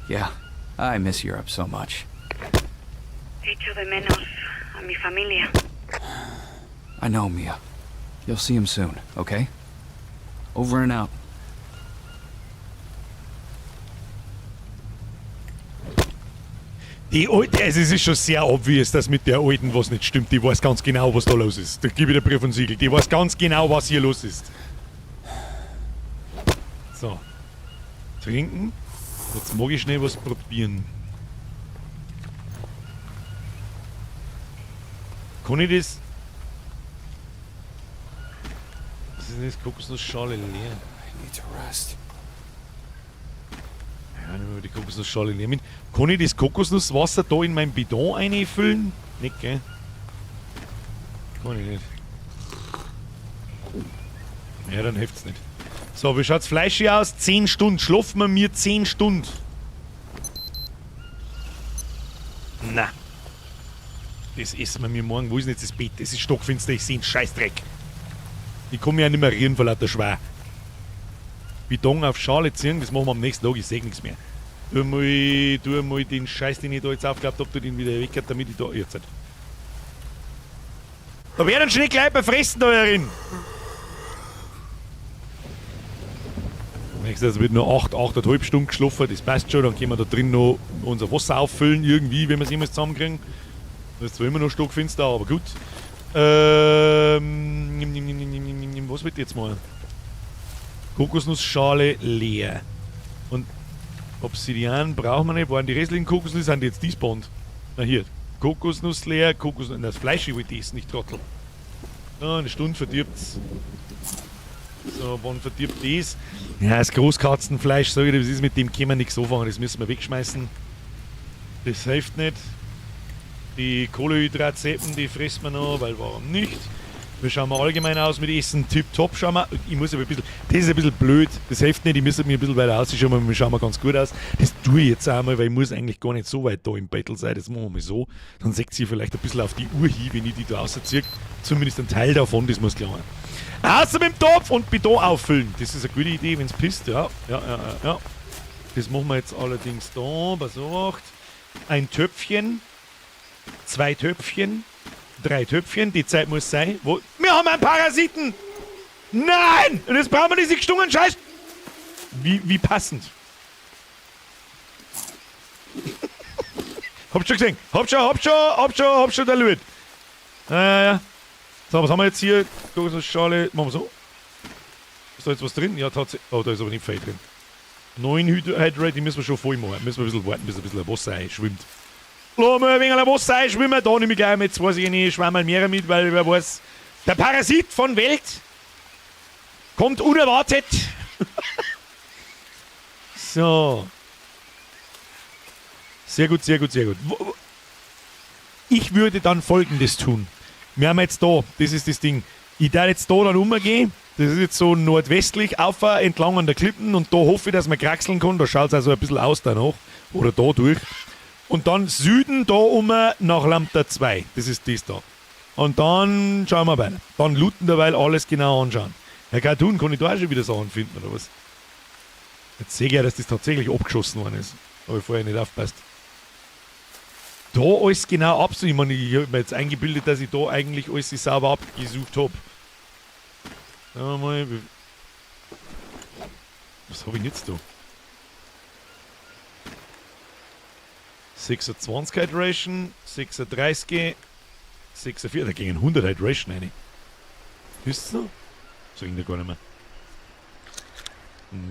Yeah, I miss Europe so much. Echo de menos a mi familia. I know, Mia. You'll see him soon, okay? Over and out. Die Alte, also es ist schon sehr obvious, dass mit der Alten was nicht stimmt. Die weiß ganz genau, was da los ist. Da gebe ich dir Brief und Siegel. Die weiß ganz genau, was hier los ist. So. Trinken. Jetzt mag ich schnell was probieren. Kann ich das... Was ist denn das? Kokosnussschale leer. I need to rest. Ja, nehmen wir die Kokosnussschale leer mit. Kann ich das Kokosnusswasser da in mein Bidon einfüllen? Nicht, gell? Kann ich nicht. Ja, dann hilft's nicht. So, wie schaut's fleischig aus? 10 Stunden. Schlafen wir mir 10 Stunden. Na. Das essen wir mir morgen. Wo ist denn jetzt das Bett? Es ist stockfinster, ich seh einen Scheißdreck. Ich kann mich ja nicht mehr rühren vor lauter Schwer. Bidon auf Schale ziehen, das machen wir am nächsten Tag, ich seh nichts mehr. Tu mal den Scheiß, den ich da jetzt aufgeklappt hab, tu den wieder weg, damit ich da. Jetzt halt. Da werden schon nicht gleich befressen da herin. Nächstes wird nur 8, 8,5 Stunden geschlafen, das passt schon, dann können wir da drin noch unser Wasser auffüllen, irgendwie, wenn wir es jemals zusammenkriegen. Das ist zwar immer noch stockfinster, aber gut. Nimm, was wird jetzt mal? Kokosnussschale leer. Und Obsidian brauchen wir nicht. Waren die restlichen Kokosnüsse, sind die jetzt despawned? Na hier, Kokosnuss leer, Kokosnuss. Das Fleisch ich wollte essen, nicht Trottel. Na, eine Stunde verdirbt's. So, wann verdirbt das? Ja, das Großkatzenfleisch, sag ich dir, das ist mit dem können wir nichts anfangen, das müssen wir wegschmeißen. Das hilft nicht. Die Kohlehydratseppen, die fressen wir noch, weil warum nicht? Wir schauen mal allgemein aus mit Essen, tipptopp schauen wir. Ich muss aber ein bisschen, das ist ein bisschen blöd, das hilft nicht, ich muss mir ein bisschen weiter ausschauen, aber wir schauen mal ganz gut aus. Das tue ich jetzt einmal, weil ich muss eigentlich gar nicht so weit da im Battle sein, das machen wir mal so. Dann seht ihr vielleicht ein bisschen auf die Uhr hin, wenn ich die da rausziehe. Zumindest ein Teil davon, das muss klar sein. Außer mit dem Topf und Bidon auffüllen. Das ist eine gute Idee, wenn's pisst, ja. Ja. Das machen wir jetzt allerdings da, pass auf. Ein Töpfchen, 2 Töpfchen, 3 Töpfchen, die Zeit muss sein. Wo? Wir haben einen Parasiten! Nein! Und jetzt brauchen wir diese gestungenen Scheiß! Wie passend. Hab schon gesehen. Hab schon der Lüt. Ja. So, was haben wir jetzt hier? Kokosnussschale. Machen wir so. Ist da jetzt was drin? Ja, tatsächlich. Oh, da ist aber nicht viel drin. 9 Hydrate, die müssen wir schon voll machen. Müssen wir ein bisschen warten, bis ein bisschen Wasser einschwimmt. Lass mal ein wenig Wasser einschwimmen. Da nehme ich gleich mit 2 ich schwamm mal mehr mit, weil wer weiß. Der Parasit von Welt kommt unerwartet. So. Sehr gut, sehr gut, sehr gut. Ich würde dann Folgendes tun. Wir haben jetzt da, das ist das Ding. Ich darf jetzt da dann umgehen. Das ist jetzt so nordwestlich auf, entlang an der Klippen und da hoffe ich, dass man kraxeln kann. Da schaut's also ein bisschen aus danach. Oder da durch. Und dann Süden da um nach Lambda 2. Das ist das da. Und dann schauen wir weiter. Dann looten derweil alles genau anschauen. Herr Cartoon, kann ich da auch schon wieder Sachen finden, oder was? Jetzt sehe ich ja, dass das tatsächlich abgeschossen worden ist. Habe ich vorher nicht aufgepasst. Da alles genau absuchen. Ich meine, ich hab mir jetzt eingebildet, dass ich da eigentlich alles sauber abgesucht hab. Sagen wir mal, was hab ich denn jetzt da? 26 Hydration, 36, 46, da gingen 100 Hydration rein. Wisst ihr noch? So ging der gar nicht mehr.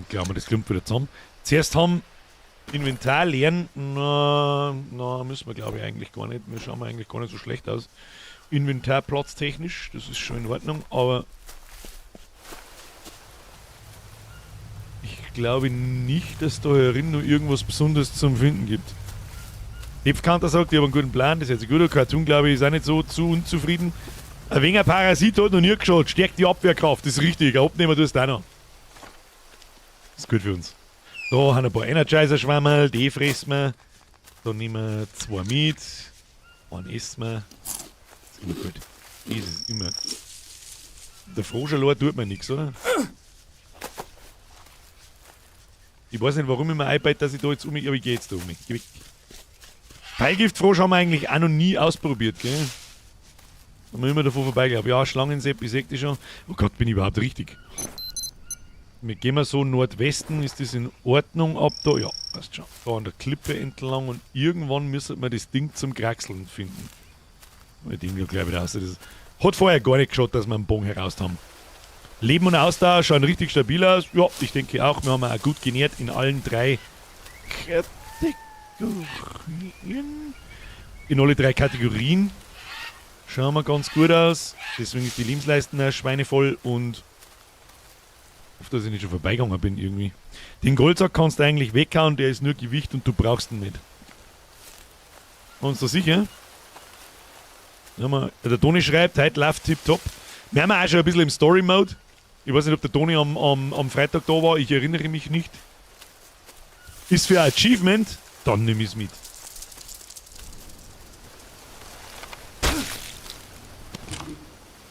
Glauben wir, das klumpt wieder zusammen. Zuerst haben Inventar leeren, na, müssen wir glaube ich eigentlich gar nicht. Wir schauen eigentlich gar nicht so schlecht aus. Inventarplatz technisch, das ist schon in Ordnung, aber ich glaube nicht, dass da herin noch irgendwas Besonderes zum Finden gibt. Depfkanter sagt, ich habe einen guten Plan, das ist jetzt gut. An. Cartoon, glaube ich, ist auch nicht so zu unzufrieden. Ein wenig ein Parasit hat noch nie geschaut, stärkt die Abwehrkraft, das ist richtig. Ein Abnehmer tust du auch noch. Das ist gut für uns. Da haben ein paar Energizer-Schwammerl, die fressen wir. Da nehmen wir 2 mit. Einen essen wir. Das ist immer gut. Das ist immer. Der Frosch allein tut mir nichts, oder? Ich weiß nicht, warum ich mir einbeite, dass ich da jetzt um mich. Aber ich geh jetzt da um mich. Geh weg. Pfeilgiftfrosch haben wir eigentlich auch noch nie ausprobiert, gell? Haben wir immer davor vorbeigelaufen. Ja, Schlangensepp, ich seh die schon. Oh Gott, bin ich überhaupt richtig? Wir gehen mal so Nordwesten, ist das in Ordnung ab da? Ja, passt schon. Da an der Klippe entlang und irgendwann müssen wir das Ding zum Kraxeln finden. Ich denke gleich wieder aus. Das hat vorher gar nicht geschaut, dass wir einen Bogen heraus haben. Leben und Ausdauer schauen richtig stabil aus. Ja, ich denke auch, wir haben auch gut genährt in allen 3 Kategorien. In alle 3 Kategorien schauen wir ganz gut aus. Deswegen ist die Lebensleisten auch schweinevoll und auf dass ich nicht schon vorbeigegangen bin irgendwie. Den Goldsack kannst du eigentlich weghauen, der ist nur Gewicht und du brauchst ihn nicht. Uns da sicher? Ja, der Toni schreibt, heute läuft tipptopp. Wir haben auch schon ein bisschen im Story-Mode. Ich weiß nicht, ob der Toni am Freitag da war, ich erinnere mich nicht. Ist für ein Achievement, dann nimm ich's mit.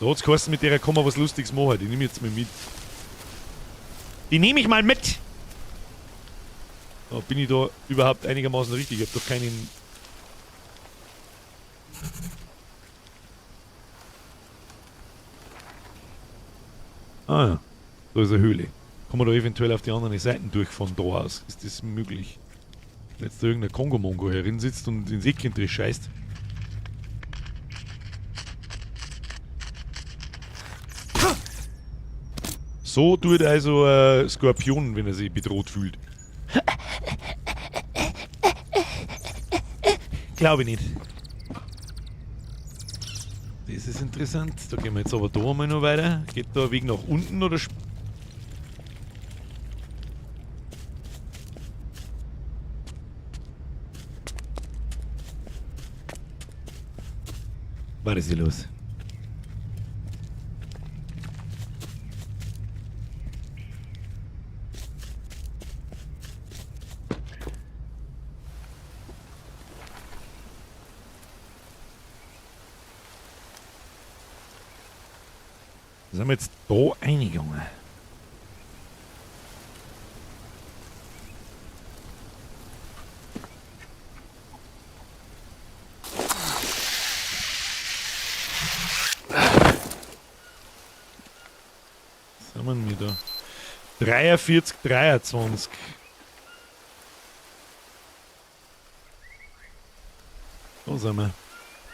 Da hat's geheißen, mit der kann man was Lustiges machen. Die nehme ich jetzt mal mit. Die nehme ich mal mit! Da bin ich da überhaupt einigermaßen richtig. Ich hab doch keinen. Ah ja, da ist eine Höhle. Kann man da eventuell auf die anderen Seiten durch von da aus? Ist das möglich? Wenn jetzt da irgendein Kongo-Mongo herin sitzt und ins Eckchen drin scheißt. So tut also Skorpion, wenn er sich bedroht fühlt. Glaube ich nicht. Das ist interessant. Da gehen wir jetzt aber da einmal noch weiter. Geht da ein Weg nach unten oder was ist hier los? Sind wir jetzt da reingegangen? Was haben wir denn da? 43, 23. Da sind wir.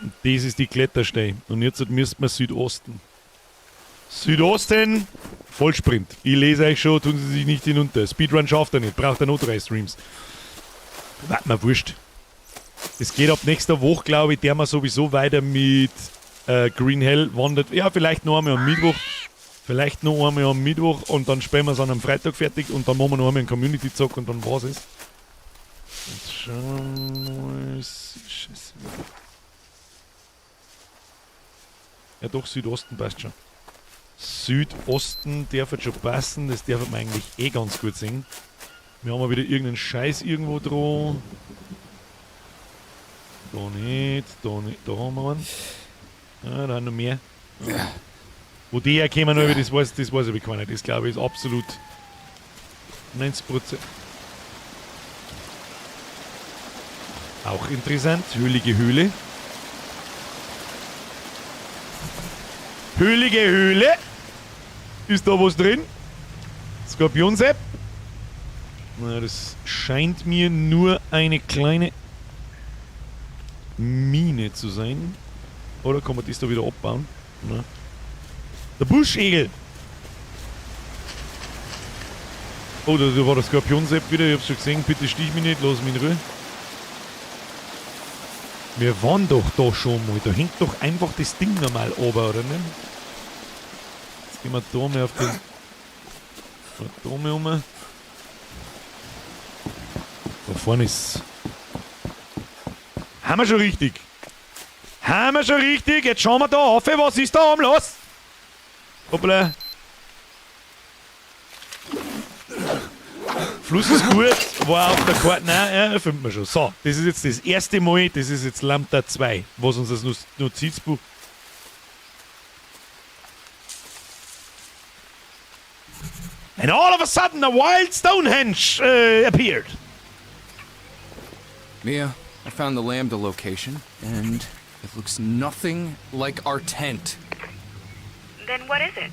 Und das ist die Kletterstein. Und jetzt müssen wir Südosten. Südosten, Vollsprint. Ich lese euch schon, tun Sie sich nicht hinunter. Speedrun schafft er nicht, braucht er noch 3 Streams. Warte mal, wurscht. Es geht ab nächster Woche, glaube ich, der mal sowieso weiter mit Green Hell wandert. Ja, vielleicht noch einmal am Mittwoch. Vielleicht noch einmal am Mittwoch und dann spielen wir es an einem Freitag fertig und dann machen wir noch einmal einen Community-Zock und dann war's es. Jetzt schauen wir mal. Scheiße. Ja doch, Südosten passt schon. Südosten darf jetzt schon passen, das darf man eigentlich eh ganz gut sehen. Wir haben mal wieder irgendeinen Scheiß irgendwo dran. Da nicht, da nicht, da haben wir einen. Ah, da haben noch mehr. Wo die herkommen, das weiß ich keiner. Das glaube ich ist absolut 90%. Auch interessant, höhlige Höhle. Höhlige Höhle. Ist da was drin? Skorpionsepp? Na, das scheint mir nur eine kleine Mine zu sein. Oder kann man das da wieder abbauen? Na. Der Buschegel! Oh, da war der Skorpionsepp wieder. Ich hab's schon gesehen. Bitte stich mich nicht, lass mich in Ruhe. Wir waren doch da schon mal. Da hängt doch einfach das Ding nochmal oben, oder nicht? Jetzt gehen wir da mal auf den da mal um. Da vorne ist. Haben wir schon richtig! Haben wir schon richtig! Jetzt schauen wir da auf, was ist da oben los? Hoppla! Fluss ist gut, war auf der Karte, nein, ja, findet man schon. So, das ist jetzt das erste Mal, das ist jetzt Lambda 2, was uns das Notizbuch. And all of a sudden a wild Stonehenge appeared. Mia, I found the Lambda location, and it looks nothing like our tent. Then what is it?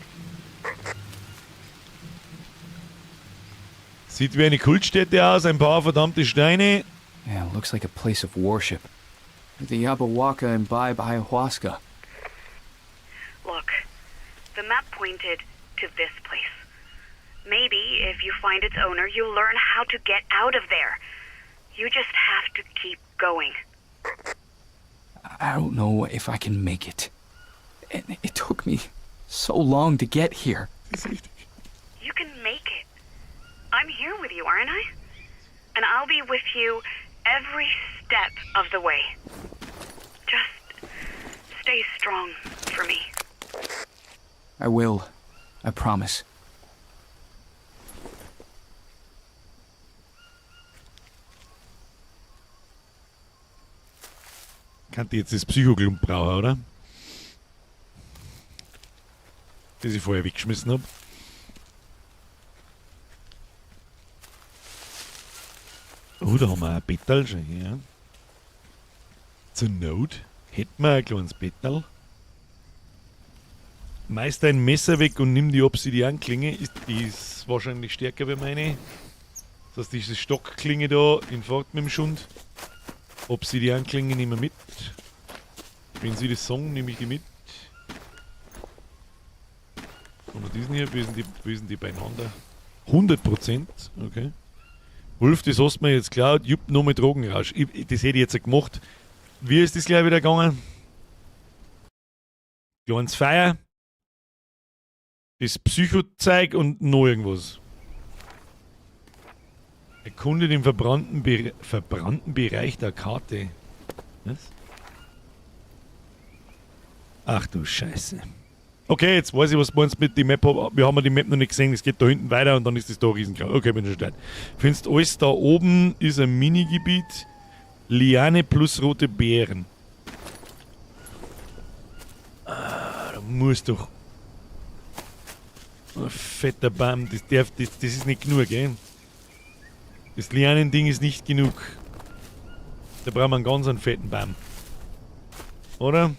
Sieht wie eine Kultstätte aus, ein paar verdammte Steine. Yeah, it looks like a place of worship. The Yabawaka imbibe ayahuasca. Look, the map pointed to this place. Maybe if you find its owner, you'll learn how to get out of there. You just have to keep going. I don't know if I can make it. And it took me so long to get here. Das ist richtig. You can make it. I'm here with you, aren't I? And I'll be with you every step of the way. Just stay strong for me. I will. I promise. Kannte jetzt das Psychoklump brauchen, oder? Das ich vorher weggeschmissen hab. Oh, da haben wir ein Bettel schon her. Zur Not hätten wir ein kleines Bettel. Meiß dein Messer weg und nimm die Obsidianklinge. Die ist wahrscheinlich stärker wie meine. Das heißt, diese Stockklinge da in Fahrt mit dem Schund. Obsidianklinge nehmen wir mit. Wenn sie das sagen, nehme ich die mit. Und diesen hier, wie sind die beieinander? 100%, okay. Wolf, das hast du mir jetzt geklaut. Jupp, noch mit Drogenrausch. Das hätte ich jetzt gemacht. Wie ist das gleich wieder gegangen? Kleines Feuer. Das Psychozeug und noch irgendwas. Erkunde den verbrannten Bereich der Karte. Was? Ach du Scheiße. Okay, jetzt weiß ich, was du meinst mit der Map. Wir haben ja die Map noch nicht gesehen. Es geht da hinten weiter und dann ist das da riesengroß. Okay, bin schon stark. Findest alles da oben ist ein Minigebiet. Liane plus rote Beeren. Ah, da muss doch. Oh, fetter Baum, das ist nicht genug, gell? Das Lianending ist nicht genug. Da brauchen wir einen ganz einen fetten Baum. Oder?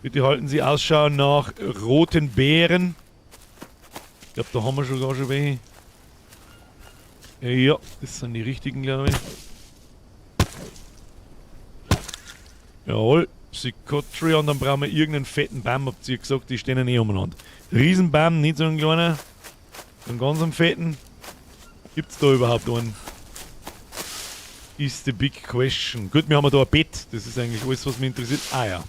Bitte halten Sie Ausschau nach roten Beeren. Ich glaube, da haben wir schon gar schon welche. Ja, das sind die richtigen, glaube ich. Jawohl, Psychotria und dann brauchen wir irgendeinen fetten Baum, habt ihr gesagt, die stehen ja eh umeinander. Riesenbaum, nicht so ein kleiner. Einen ganz einen fetten. Gibt's da überhaupt einen? Ist the big question. Gut, wir haben da ein Bett. Das ist eigentlich alles, was mich interessiert. Ah ja.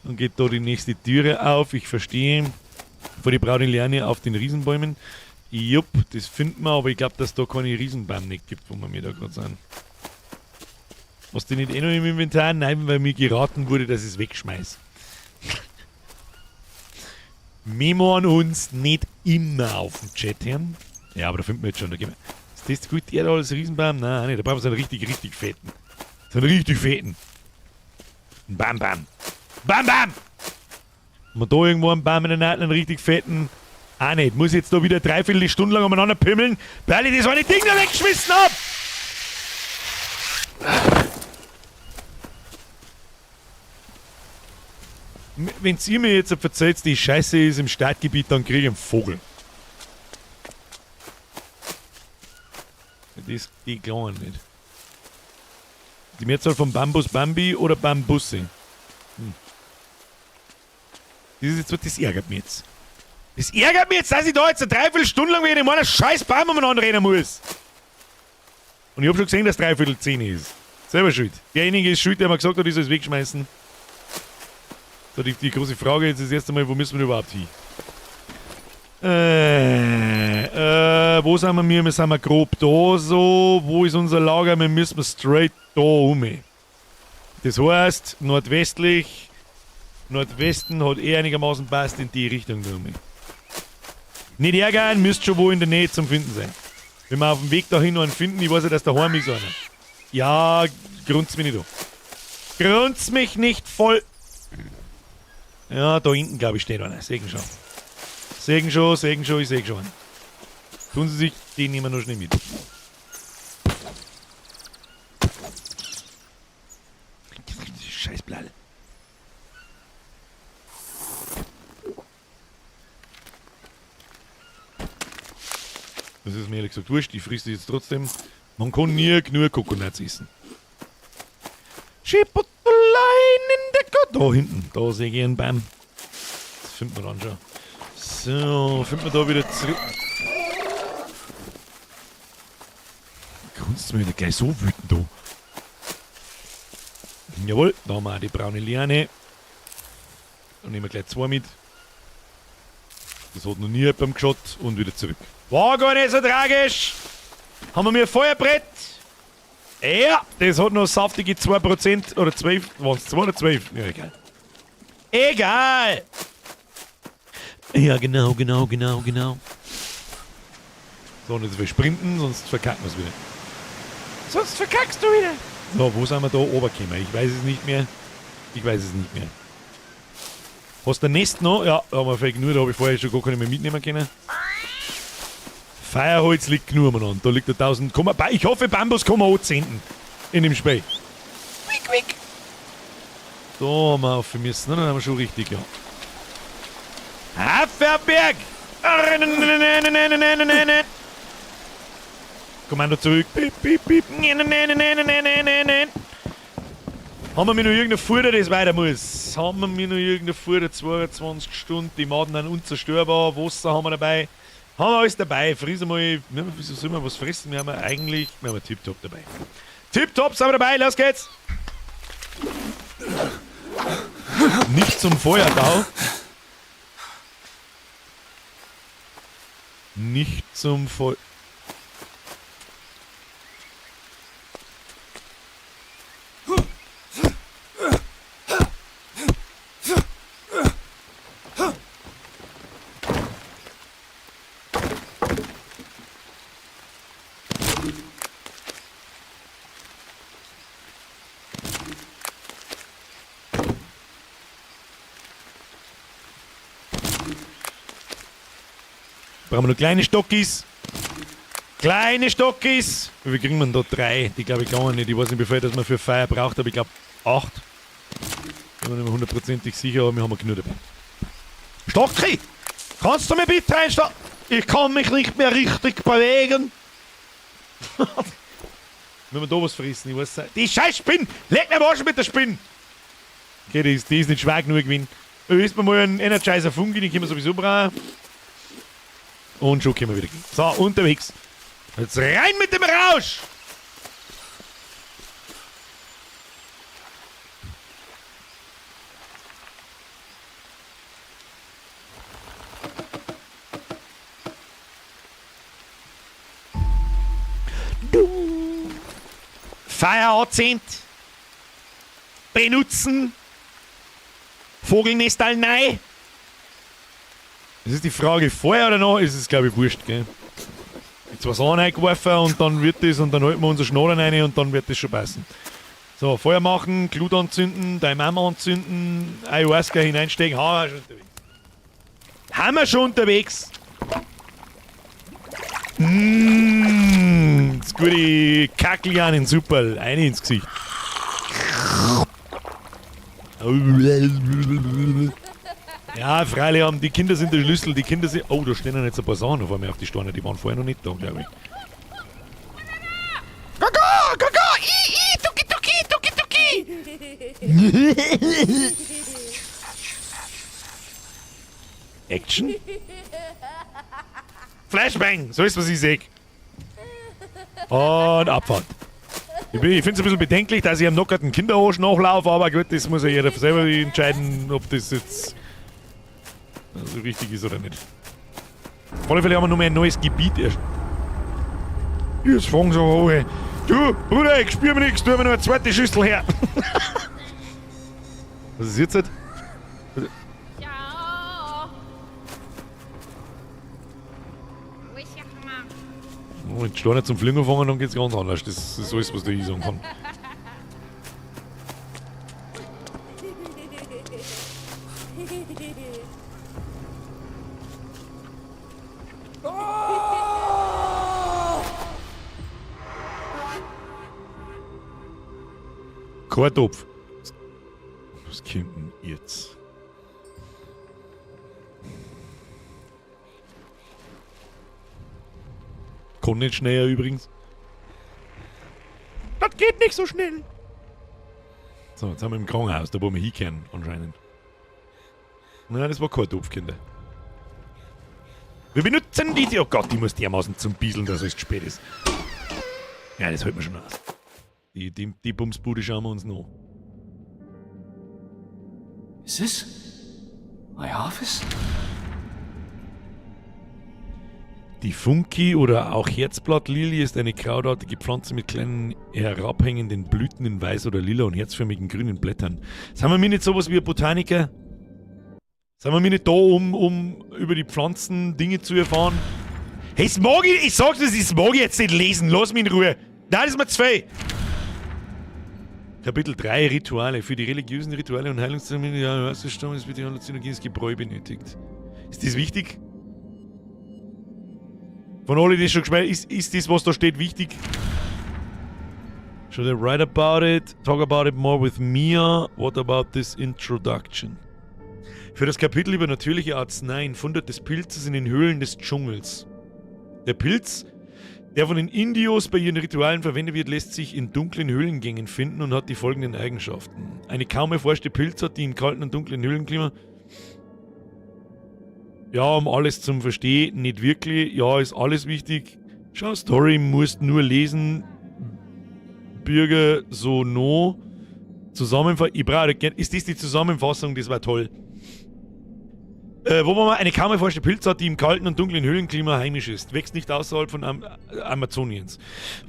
Dann geht da die nächste Türe auf. Ich verstehe. Vor die braune Liane auf den Riesenbäumen. Jupp, das finden wir, aber ich glaube, dass da keine Riesenbaum nicht gibt, wo wir mir da gerade sind. Hast du nicht eh noch im Inventar? Nein, weil mir geraten wurde, dass ich es wegschmeiß. Memo an uns, nicht immer auf dem Chat hören. Ja, aber da finden wir jetzt schon. Da gehen wir. Ist das gut, der da als Riesenbaum? Nein, nicht. Da brauchen wir so einen richtig, richtig fetten. So einen richtig fetten. Bam, bam. Bam, bam! Haben wir da irgendwo einen Baum in der Naht, einen richtig fetten? Auch nicht. Muss ich jetzt da wieder dreiviertel Stunde lang umeinander pimmeln, weil ich das eine Ding da weggeschmissen hab! Wenn ihr mir jetzt erzählt, die Scheiße ist im Startgebiet, dann krieg ich einen Vogel. Das die kleinen nicht. Die Mehrzahl von Bambus Bambi oder Bambusse? Hm. Das ist jetzt, das ärgert mich jetzt. Das ärgert mich jetzt, dass ich da jetzt eine Dreiviertelstunde lang wegen meiner scheiß Baum umeinander rennen muss. Und ich hab schon gesehen, dass 9:45 ist. Selber schuld. Derjenige ist schuld, der mir gesagt hat, ich soll es wegschmeißen. So, die große Frage jetzt ist erst einmal, wo müssen wir überhaupt hin? Wo sind wir? Wir sind wir grob da so. Wo ist unser Lager? Wir müssen straight da um. Das heißt, nordwestlich, Nordwesten hat eh einigermaßen passt in die Richtung da um. Nicht ärgern, müsst schon wo in der Nähe zum Finden sein. Wenn wir auf dem Weg dahin noch einen finden, ich weiß ja, dass daheim ist einer. Ja, grunzt mich nicht an. Grunzt mich nicht voll. Ja, da hinten, glaube ich, steht einer. Segen schon. Segen schon, segen schon, ich seh schon einen. Tun Sie sich, den nehmen wir noch schnell mit. Scheißblatt. Das ist mir ehrlich gesagt wurscht, ich frisse jetzt trotzdem. Man kann nie genug Kokonuts essen. Schipperlein in der Ko. Da hinten, da sehe ich einen Baum. Das findet man dann schon. So, findet man da wieder zurück. Kannst du mir wieder gleich so wütend da? Jawohl, da haben wir auch die braune Liane. Dann nehmen wir gleich zwei mit. Das hat noch nie jemandem geschaut und wieder zurück. War gar nicht so tragisch. Haben wir mir ein Feuerbrett? Ja, das hat noch saftige 2% oder 12. Waren es 2 oder 12? Ja, egal. Egal! Ja, genau, genau, genau, genau. So, und jetzt wir sprinten, sonst verkacken wir es wieder. Sonst verkackst du wieder! So, wo sind wir da runtergekommen? Ich weiß es nicht mehr. Ich weiß es nicht mehr. Hast du ein Nest noch? Ja, da haben wir vielleicht nur, da habe ich vorher schon gar keine mehr mitnehmen können. Feuerholz liegt nur umeinander. Da liegt 1000. Komm, ich hoffe, Bambus kann man anzünden. In dem Spiel. Quick, quick. Da haben wir auf müssen. Dann haben wir schon richtig, ja. Haferberg! Kommando zurück. Piep, piep, piep. Haben wir mir noch irgendein Futter, das weiter muss? Haben wir mir noch irgendein Futter? 22 Stunden, die Maden sind unzerstörbar, Wasser haben wir dabei. Haben wir alles dabei. Friss einmal. Wieso sollen wir was fressen? Wir haben eigentlich. Wir haben Tipptopp dabei. Tipptopp sind wir dabei, los geht's! Nicht zum Feuerbau. Nicht zum Feuer. Brauchen wir noch kleine Stockis. Kleine Stockis. Wie viel kriegen wir denn da? 3. Die glaube ich gar nicht. Ich weiß nicht, wie viel das man für Feuer braucht, aber ich glaube 8. Bin mir nicht mehr hundertprozentig sicher, aber wir haben genug dabei. Stocki! Kannst du mir bitte einsteigen? Ich kann mich nicht mehr richtig bewegen. Wenn wir da was fressen, ich weiß nicht. Die scheiß Spinne! Leg mir am Arsch mit der Spinne! Okay, die ist nicht schwer genug gewesen. Isst mir mal einen Energizer Fungi, den können wir sowieso brauchen. Und schon können wir wieder gehen. So, unterwegs. Jetzt rein mit dem Rausch! Du. Feuer anzünden. Benutzen. Vogelnest allnei. Das ist die Frage, vorher oder noch, ist es glaube ich wurscht, gell? Jetzt was reingeworfen und dann wird das und dann halten wir unser Schnorren rein und dann wird das schon passen. So, Feuer machen, Glut anzünden, deine Mama anzünden, Ayahuasca hineinstecken, haben wir schon unterwegs. Haben wir schon unterwegs. Mmh, das gute Kacklian in Superl, eine ins Gesicht. Ja, freilich haben die Kinder sind der Schlüssel, die Kinder sind... Oh, da stehen ja jetzt ein paar Sachen vor mir auf die Steine, die waren vorher noch nicht da, glaube ich. Gaga, gaga, i, i, tuki, tuki, tuki, tuki! Action? Flashbang, so ist was ich sehe. Und Abfahrt. Ich finde es ein bisschen bedenklich, dass ich am nockerten Kinderarsch nachlaufe, aber gut, das muss ja jeder selber entscheiden, ob das jetzt so richtig ist oder nicht. Auf alle Fälle haben wir noch mal ein neues Gebiet erst. Jetzt fangen sie an. Ey. Du, Bruder, ich spür mir nichts, tu mir noch eine zweite Schüssel her. Was ist jetzt? Wenn die Steine zum Fliegen anfangen, dann geht's ganz anders. Das ist alles, was der ich sagen kann. Kein. Was kommt denn jetzt? Kann nicht schneller übrigens. Das geht nicht so schnell. So, jetzt haben wir im Krankenhaus, da wo wir hinkehren anscheinend. Nein, das war kein Topf, Kinder. Wir benutzen die... Oh Gott, ich muss dermaßen zum Bieseln, dass es spät ist. Ja, das hält man schon aus. Die Bumsbude schauen wir uns noch. Is this my office? Die Funki oder auch Herzblattlilie ist eine krautartige Pflanze mit kleinen herabhängenden Blüten in weiß oder lila und herzförmigen grünen Blättern. Sind wir nicht sowas wie ein Botaniker? Sind wir nicht da, um über die Pflanzen Dinge zu erfahren? Hey, das mag ich sag's dir, das mag ich jetzt nicht lesen. Lass mich in Ruhe. Nein, das ist mir zu viel. Kapitel 3, Rituale. Für die religiösen Rituale und Heilungszeremonien der Ayahuasca-Stammes wird die halluzinogenes Gebräu benötigt. Ist das wichtig? Von allen, die schon gespielt ist das, was da steht, wichtig? Should I write about it? Talk about it more with Mia? What about this introduction? Für das Kapitel über natürliche Arzneien, Fundort des Pilzes in den Höhlen des Dschungels. Der Pilz, der von den Indios bei ihren Ritualen verwendet wird, lässt sich in dunklen Höhlengängen finden und hat die folgenden Eigenschaften. Eine kaum erforschte Pilzart, die in kalten und dunklen Höhlenklima... Ja, um alles zum Verstehen, nicht wirklich. Ja, ist alles wichtig. Schau, Story musst nur lesen. Bürger so no. Zusammenfassung. Ich brauche gern. Ist das die Zusammenfassung? Das war toll. Wo war man? Eine kaum erforschte Pilzart, die im kalten und dunklen Höhlenklima heimisch ist. Wächst nicht außerhalb von Amazoniens.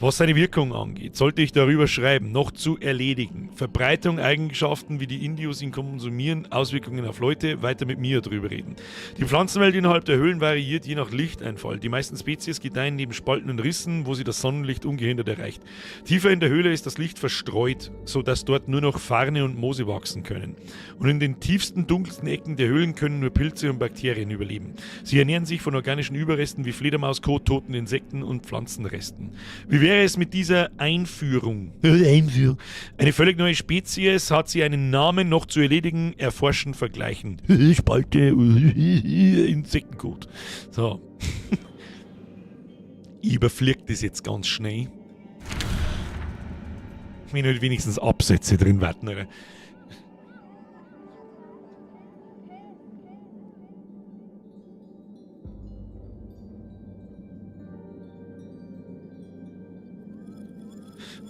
Was seine Wirkung angeht, sollte ich darüber schreiben, noch zu erledigen. Verbreitung, Eigenschaften, wie die Indios ihn konsumieren, Auswirkungen auf Leute, weiter mit mir drüber reden. Die Pflanzenwelt innerhalb der Höhlen variiert je nach Lichteinfall. Die meisten Spezies gedeihen neben Spalten und Rissen, wo sie das Sonnenlicht ungehindert erreicht. Tiefer in der Höhle ist das Licht verstreut, sodass dort nur noch Farne und Moose wachsen können. Und in den tiefsten, dunkelsten Ecken der Höhlen können nur Pilze und Bakterien überleben. Sie ernähren sich von organischen Überresten wie Fledermauskot, toten Insekten und Pflanzenresten. Wie wäre es mit dieser Einführung? Einführung. Eine völlig neue Spezies, hat sie einen Namen noch zu erledigen, erforschen, vergleichen. Spalte, Insektenkot. So. Ich überflieg das jetzt ganz schnell. Wenn halt wenigstens Absätze drin warten, oder?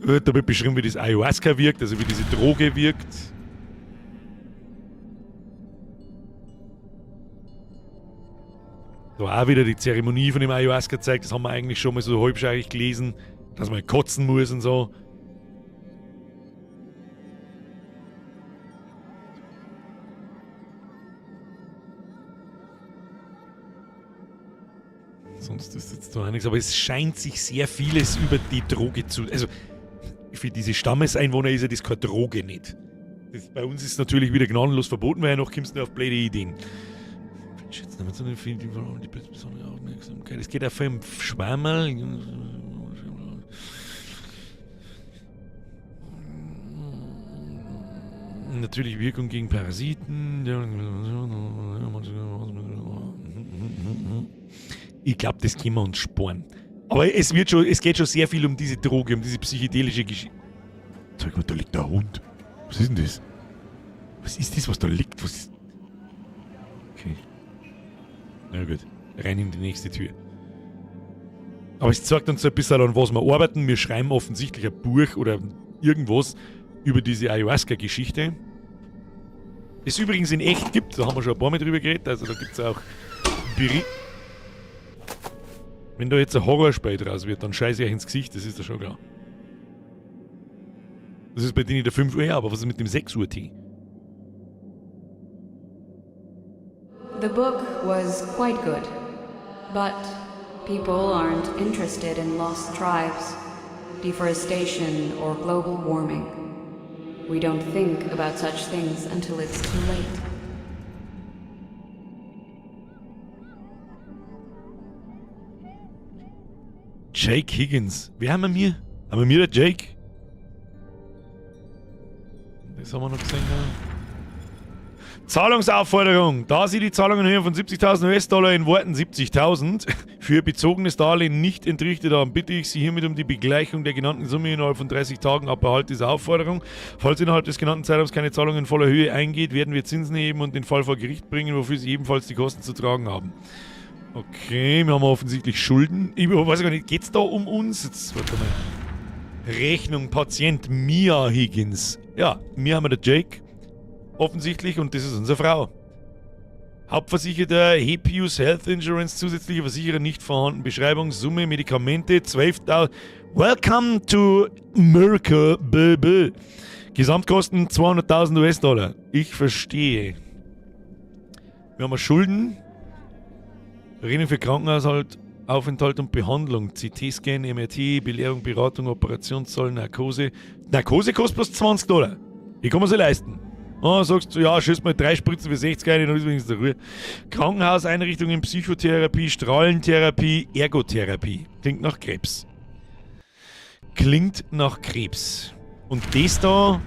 Da wird beschrieben, wie das Ayahuasca wirkt, also wie diese Droge wirkt. Da auch wieder die Zeremonie von dem Ayahuasca zeigt, das haben wir eigentlich schon mal so halbscheirig gelesen, dass man kotzen muss und so. Sonst ist jetzt da nichts, aber es scheint sich sehr vieles über die Droge zu... Also für diese Stammeseinwohner ist ja das keine Droge nicht. Das, bei uns ist es natürlich wieder gnadenlos verboten, weil ja noch kommst du auf blöde Ideen. Es geht auf einem Schwammerl. Natürlich Wirkung gegen Parasiten. Ich glaub, das können wir uns sparen. Aber es geht schon sehr viel um diese Droge, um diese psychedelische Geschichte. Zeig mal, da liegt der Hund. Was ist denn das? Was ist das, was da liegt? Was ist... Okay. Na gut, rein in die nächste Tür. Aber es zeigt uns so ein bisschen, an was wir arbeiten. Wir schreiben offensichtlich ein Buch oder irgendwas über diese Ayahuasca-Geschichte. Die es übrigens in echt gibt, da haben wir schon ein paar Mal drüber geredet. Also da gibt's auch Berichte. Wenn da jetzt ein Horrorspiel draus wird, dann scheiße ich euch ins Gesicht, das ist ja schon klar. Das ist bei denen der 5 Uhr, ja, aber was ist mit dem 6 Uhr Tee? The book was quite good, but People aren't interested in lost tribes, deforestation, or global warming. We don't think about such things until it's too late. Jake Higgins. Wer haben wir mir? Haben wir mir der Jake? Das haben wir noch gesehen. Ja. Zahlungsaufforderung. Da Sie die Zahlung in Höhe von 70.000 US-Dollar in Worten 70.000 für bezogenes Darlehen nicht entrichtet haben, bitte ich Sie hiermit um die Begleichung der genannten Summe innerhalb von 30 Tagen ab Erhalt dieser Aufforderung. Falls innerhalb des genannten Zeitraums keine Zahlung in voller Höhe eingeht, werden wir Zinsen erheben und den Fall vor Gericht bringen, wofür Sie ebenfalls die Kosten zu tragen haben. Okay, wir haben offensichtlich Schulden. Ich weiß gar nicht, geht's da um uns? Jetzt, warte mal. Rechnung, Patient Mia Higgins. Ja, mir haben wir der Jake. Offensichtlich, und das ist unsere Frau. Hauptversicherter Hepius Health Insurance, zusätzliche Versicherer nicht vorhanden. Beschreibung, Summe, Medikamente, 12.000. Welcome to America, baby. Gesamtkosten 200.000 US-Dollar. Ich verstehe. Wir haben Schulden. Rechnung für Krankenhaushalt, Aufenthalt und Behandlung. CT-Scan, MRT, Belehrung, Beratung, Operationssaal, Narkose. Narkose kostet bloß 20 Dollar. Ich kann mir sie leisten. Oh, sagst du, ja, schieß mal 3 Spritzen für 60 rein, dann ist wenigstens der Ruhe. Krankenhauseinrichtungen, Psychotherapie, Strahlentherapie, Ergotherapie. Klingt nach Krebs. Klingt nach Krebs. Und das da,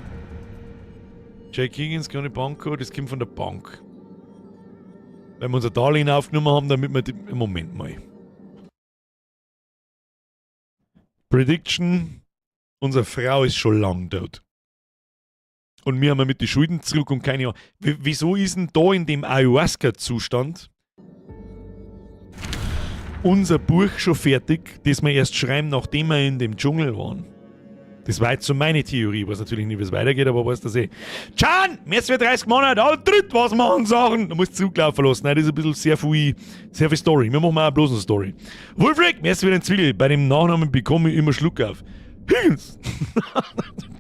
Jake Higgins, keine Banco, das kommt von der Bank. Weil wir unser Darlehen aufgenommen haben, damit wir die, Moment mal. Prediction, unsere Frau ist schon lang tot. Und wir haben mit den Schulden zurück und keine Ahnung. Wieso ist denn da in dem Ayahuasca-Zustand unser Buch schon fertig, das wir erst schreiben, nachdem wir in dem Dschungel waren? Das war jetzt so meine Theorie. Ich weiß natürlich nicht, wie es weitergeht, aber weiß das eh. Can! Mehr als 30 Monate, alle dritt, was machen Sachen! Da musst du zurücklaufen lassen. Nein, das ist ein bisschen sehr viel Story. Wir machen auch bloß eine Story. Wolfric, mehr als wieder ein Zwiebel. Bei dem Nachnamen bekomme ich immer Schluck auf. Higgins!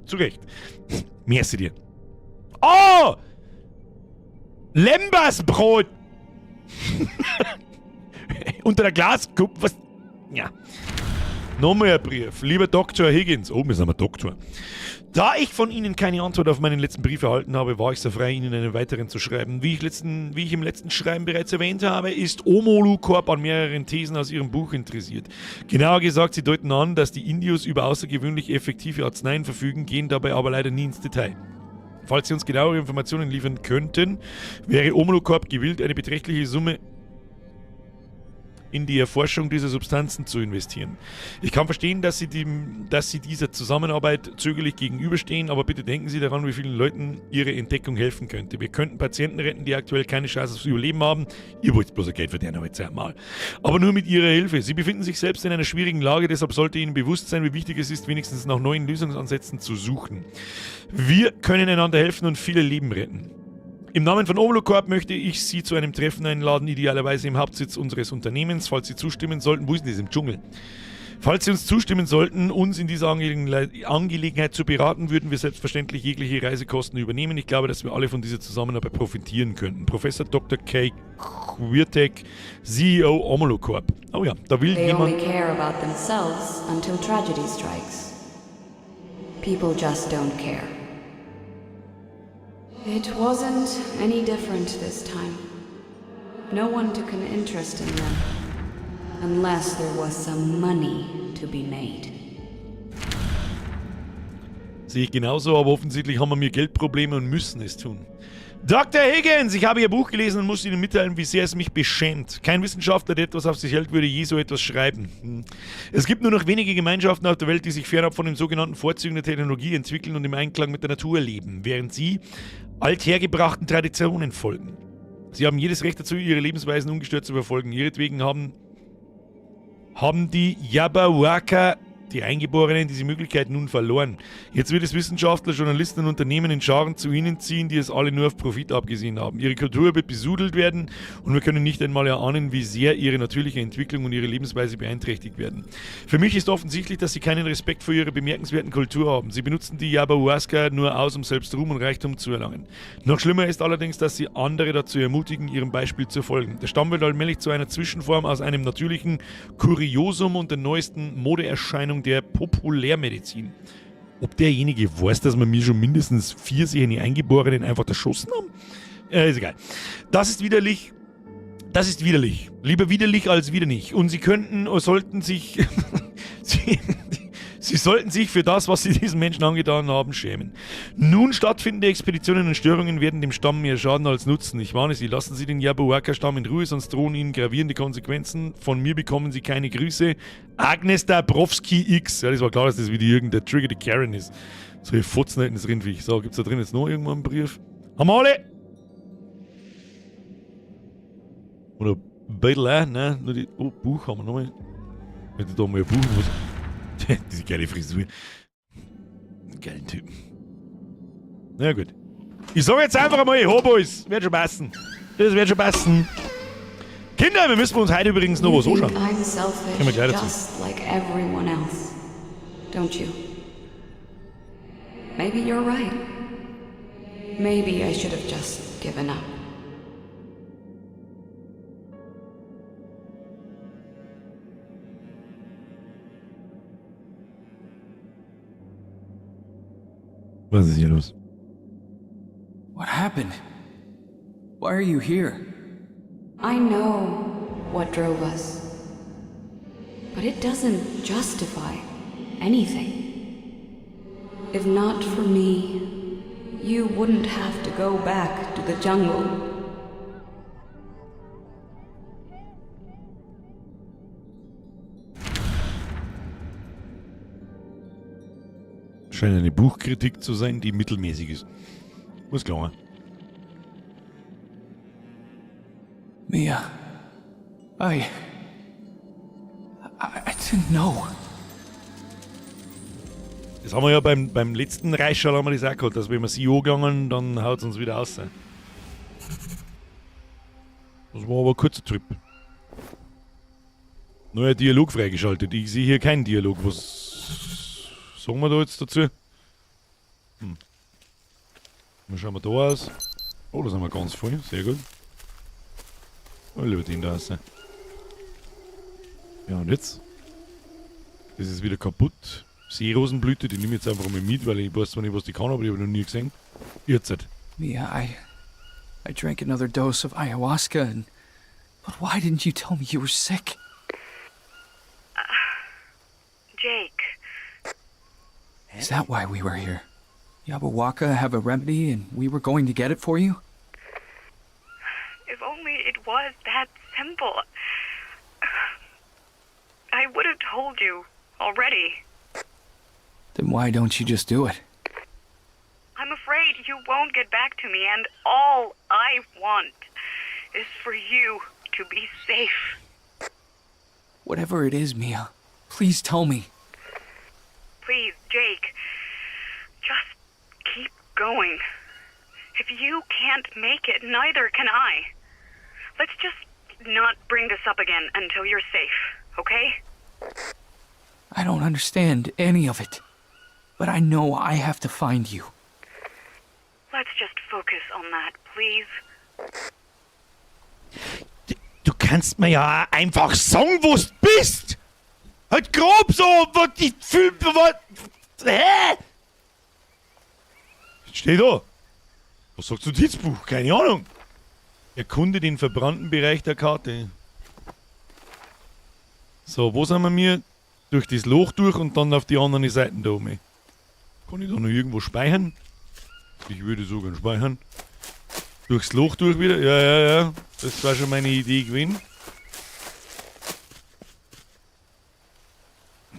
Zu Recht. Merci dir. Oh! Lembersbrot! Unter der Glaskuppe. Was? Ja. Nochmal ein Brief. Lieber Doktor Higgins. Oh, wir sind aber Doktor. Da ich von Ihnen keine Antwort auf meinen letzten Brief erhalten habe, war ich so frei, Ihnen einen weiteren zu schreiben. Wie ich im letzten Schreiben bereits erwähnt habe, ist Omolu Corp an mehreren Thesen aus Ihrem Buch interessiert. Genauer gesagt, sie deuten an, dass die Indios über außergewöhnlich effektive Arzneien verfügen, gehen dabei aber leider nie ins Detail. Falls Sie uns genauere Informationen liefern könnten, wäre Omolu Corp gewillt, eine beträchtliche Summe in die Erforschung dieser Substanzen zu investieren. Ich kann verstehen, dass Sie dieser Zusammenarbeit zögerlich gegenüberstehen, aber bitte denken Sie daran, wie vielen Leuten Ihre Entdeckung helfen könnte. Wir könnten Patienten retten, die aktuell keine Chance aufs Überleben haben. Ihr wollt bloß Geld verdienen, aber jetzt einmal. Aber nur mit Ihrer Hilfe. Sie befinden sich selbst in einer schwierigen Lage, deshalb sollte Ihnen bewusst sein, wie wichtig es ist, wenigstens nach neuen Lösungsansätzen zu suchen. Wir können einander helfen und viele Leben retten. Im Namen von Omolu Corp möchte ich Sie zu einem Treffen einladen, idealerweise im Hauptsitz unseres Unternehmens, falls Sie zustimmen sollten. Wo ist denn das? Im Dschungel. Falls Sie uns zustimmen sollten, uns in dieser Angelegenheit zu beraten, würden wir selbstverständlich jegliche Reisekosten übernehmen. Ich glaube, dass wir alle von dieser Zusammenarbeit profitieren könnten. Professor Dr. K. Quirtek, CEO Omolu Corp. Oh ja, da will They jemand... only care about themselves until tragedy strikes. People just don't care. It wasn't any different this time. No one took an interest in them, unless there was some money to be made. Sehe ich genauso, aber offensichtlich haben wir mir Geldprobleme und müssen es tun. Dr. Higgins, ich habe Ihr Buch gelesen und muss Ihnen mitteilen, wie sehr es mich beschämt. Kein Wissenschaftler, der etwas auf sich hält, würde je so etwas schreiben. Es gibt nur noch wenige Gemeinschaften auf der Welt, die sich fernab von den sogenannten Vorzügen der Technologie entwickeln und im Einklang mit der Natur leben, während sie althergebrachten Traditionen folgen. Sie haben jedes Recht dazu, ihre Lebensweisen ungestört zu verfolgen. Ihretwegen haben die Jabberwocker die Eingeborenen diese Möglichkeit nun verloren. Jetzt wird es Wissenschaftler, Journalisten und Unternehmen in Scharen zu ihnen ziehen, die es alle nur auf Profit abgesehen haben. Ihre Kultur wird besudelt werden und wir können nicht einmal erahnen, wie sehr ihre natürliche Entwicklung und ihre Lebensweise beeinträchtigt werden. Für mich ist offensichtlich, dass sie keinen Respekt vor ihrer bemerkenswerten Kultur haben. Sie benutzen die Yabahuaska nur aus, um selbst Ruhm und Reichtum zu erlangen. Noch schlimmer ist allerdings, dass sie andere dazu ermutigen, ihrem Beispiel zu folgen. Der Stamm wird allmählich zu einer Zwischenform aus einem natürlichen Kuriosum und der neuesten Modeerscheinung der Populärmedizin. Ob derjenige weiß, dass wir mir schon mindestens 4 solche Eingeborenen einfach erschossen haben? Ist egal. Das ist widerlich. Das ist widerlich. Lieber widerlich als wieder nicht. Und sie könnten oder sollten sich sie sollten sich für das, was sie diesen Menschen angetan haben, schämen. Nun stattfindende Expeditionen und Störungen werden dem Stamm mehr schaden als nutzen. Ich warne Sie, lassen Sie den Yabahuaca-Stamm in Ruhe, sonst drohen Ihnen gravierende Konsequenzen. Von mir bekommen Sie keine Grüße. Agnes Dabrowski X. Ja, das war klar, dass das wieder irgendein Trigger die Karen ist. So, ihr Fotzen hätten das Rindviech. So, gibt's da drin jetzt noch irgendwo einen Brief? Haben wir alle? Oder Beutel auch? Nein, nur die. Oh, Buch haben wir nochmal. Wenn du da mal ein Buch was. Diese geile Frisur. Geilen Typen. Na gut. Ich sag jetzt einfach einmal, ich hab alles. Wird schon passen. Das wird schon passen. Kinder, wir müssen uns heute übrigens noch You was think anschauen. I'm selfish, Kommen wir gleich dazu. just like everyone else, don't you? Maybe you're right. Maybe I should have just given up. Was ist hier los? What happened? Why are you here? I know what drove us, but it doesn't justify anything. If not for me, you wouldn't have to go back to the jungle. Scheint eine Buchkritik zu sein, die mittelmäßig ist. Muss klar. Mia, I didn't know. Das haben wir ja beim letzten Reichschall haben wir das auch gehabt, dass wenn wir sie angegangen, dann haut's uns wieder raus. Das war aber ein kurzer Trip. Neuer Dialog freigeschaltet. Ich sehe hier keinen Dialog. Was sagen wir da jetzt dazu? Wie schauen wir da aus? Oh, da sind wir ganz voll. Sehr gut. Oh, lieber den da raus. Ja, und jetzt? Das ist wieder kaputt. Seerosenblüte, die nehme ich jetzt einfach mal mit, weil ich weiß zwar nicht, was die kann, aber die habe ich noch nie gesehen. Jetzt halt. Mia, I drank another dose of ayahuasca and... But why didn't you tell me you were sick? Jake. Is that why we were here? Yabahuaca have a remedy and we were going to get it for you? If only it was that simple. I would have told you already. Then why don't you just do it? I'm afraid you won't get back to me, and all I want is for you to be safe. Whatever it is, Mia, please tell me. Please, Jake, just keep going. If you can't make it, neither can I. Let's just not bring this up again until you're safe, okay? I don't understand any of it, but I know I have to find you. Let's just focus on that, please. Du kannst mir ja einfach sagen, wo du bist! Halt grob so, was ich fühl, was... Hä? Steht da. Was sagt das Notizbuch? Keine Ahnung. Erkunde den verbrannten Bereich der Karte. So, wo sind wir mir? Durch das Loch durch und dann auf die anderen Seiten da oben. Kann ich da noch irgendwo speichern? Ich würde so gern speichern. Durchs Loch durch wieder? Ja, ja, ja. Das war schon meine Idee gewesen.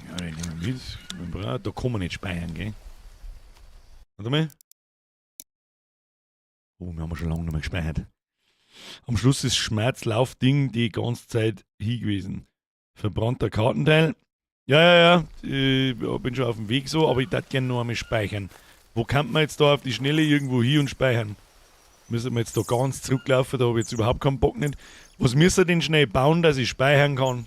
Ja, den nehmen wir mit. Da kann man nicht speichern, gell? Warte mal. Oh, wir haben schon lange nicht mehr gespeichert. Am Schluss ist Schmerzlaufding die ganze Zeit hier gewesen. Verbrannter Kartenteil. Ja, ja, ja. Ich bin schon auf dem Weg so, aber ich darf gerne noch einmal speichern. Wo kann man jetzt da auf die Schnelle irgendwo hin und speichern? Müssen wir jetzt da ganz zurücklaufen, da habe ich jetzt überhaupt keinen Bock nicht. Was müsst ihr denn schnell bauen, dass ich speichern kann?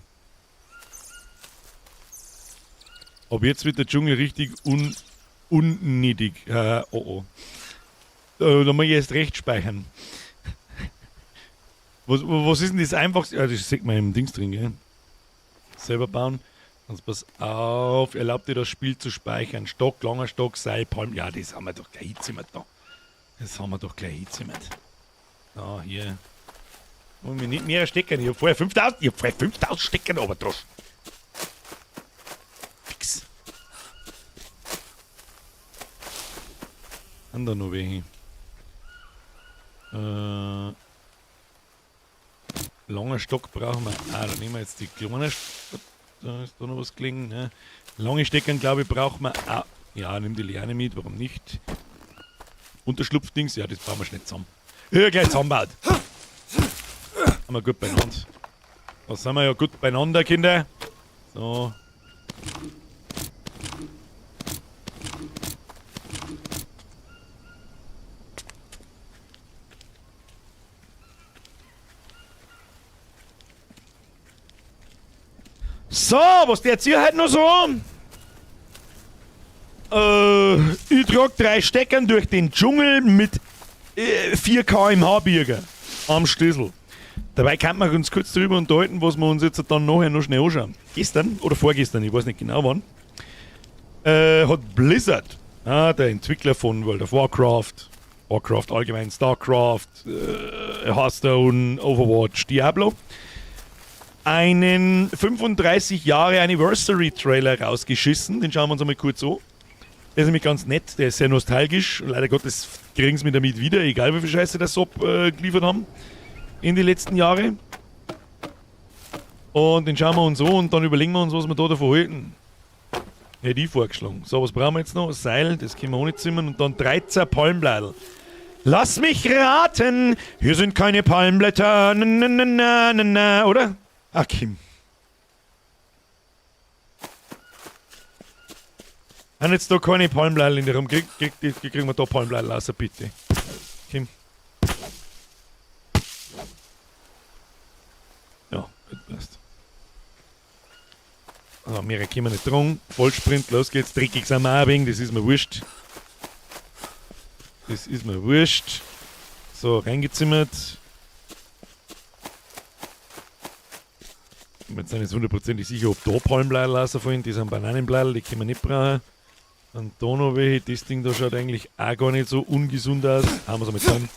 Ab jetzt wird der Dschungel richtig unnötig. Oh, oh. Da muss ich erst recht speichern. Was ist denn das Einfachste? Ja, das sieht man im Dings drin, gell? Selber bauen. Sonst pass auf, erlaubt dir das Spiel zu speichern. Stock, langer Stock, Seil, Palm. Ja, das haben wir doch gleich hinzimmert da. Das haben wir doch gleich hinzimmert. Da, hier. Wollen wir nicht mehr stecken. Ich hab vorher 5000. Ich hab vorher 5000 Stecken, aber drauf. Fix. Haben da noch welche? Langer Stock brauchen wir. Ah, da nehmen wir jetzt die kleinen St-, da ist da noch was gelegen. Ne? Lange Steckern, glaube ich, brauchen wir. Ah, ja, nimm die Liane mit, warum nicht? Unterschlupfdings, ja, das bauen wir schnell zusammen. Ja, gleich zusammenbaut. Haben wir gut beieinander. Da sind wir ja gut beieinander, Kinder. So. So, was der jetzt hier heute noch so an? Ich trag 3 Steckern durch den Dschungel mit 4 kmh Birger am Schlüssel. Dabei kann man uns kurz darüber unterhalten, was wir uns jetzt dann nachher noch schnell anschauen. Gestern oder vorgestern, ich weiß nicht genau wann, hat Blizzard, der Entwickler von World of Warcraft, Warcraft allgemein, Starcraft, Hearthstone, Overwatch, Diablo, einen 35 Jahre Anniversary Trailer rausgeschissen. Den schauen wir uns einmal kurz an. Der ist nämlich ganz nett, der ist sehr nostalgisch. Leider Gottes kriegen sie mich damit wieder, egal wie viel Scheiße das abgeliefert haben in die letzten Jahre. Und den schauen wir uns an und dann überlegen wir uns, was wir da davon halten. Hätte ich vorgeschlagen. So, was brauchen wir jetzt noch? Seil, das können wir auch nicht zimmern. Und dann 13 Palmblättel. Lass mich raten, hier sind keine Palmblätter, na, na, na, na, na, na, oder? Ach, Kim. Haben jetzt da keine Palmblättel in der Rum. Kriegen wir da Palmblättel raus, bitte. Kim. Ja, gut, passt. Also, mehr können wir nicht dran. Vollsprint, los geht's. Dreckig sind wir auch wegen, das ist mir wurscht. Das ist mir wurscht. So, reingezimmert. Wir sind jetzt hundertprozentig sicher, ob da Palmblättel rausfallen. Die sind Bananenblättel, die können wir nicht brauchen. Und da noch welche. Das Ding da schaut eigentlich auch gar nicht so ungesund aus. Haben wir's einmal zusammen.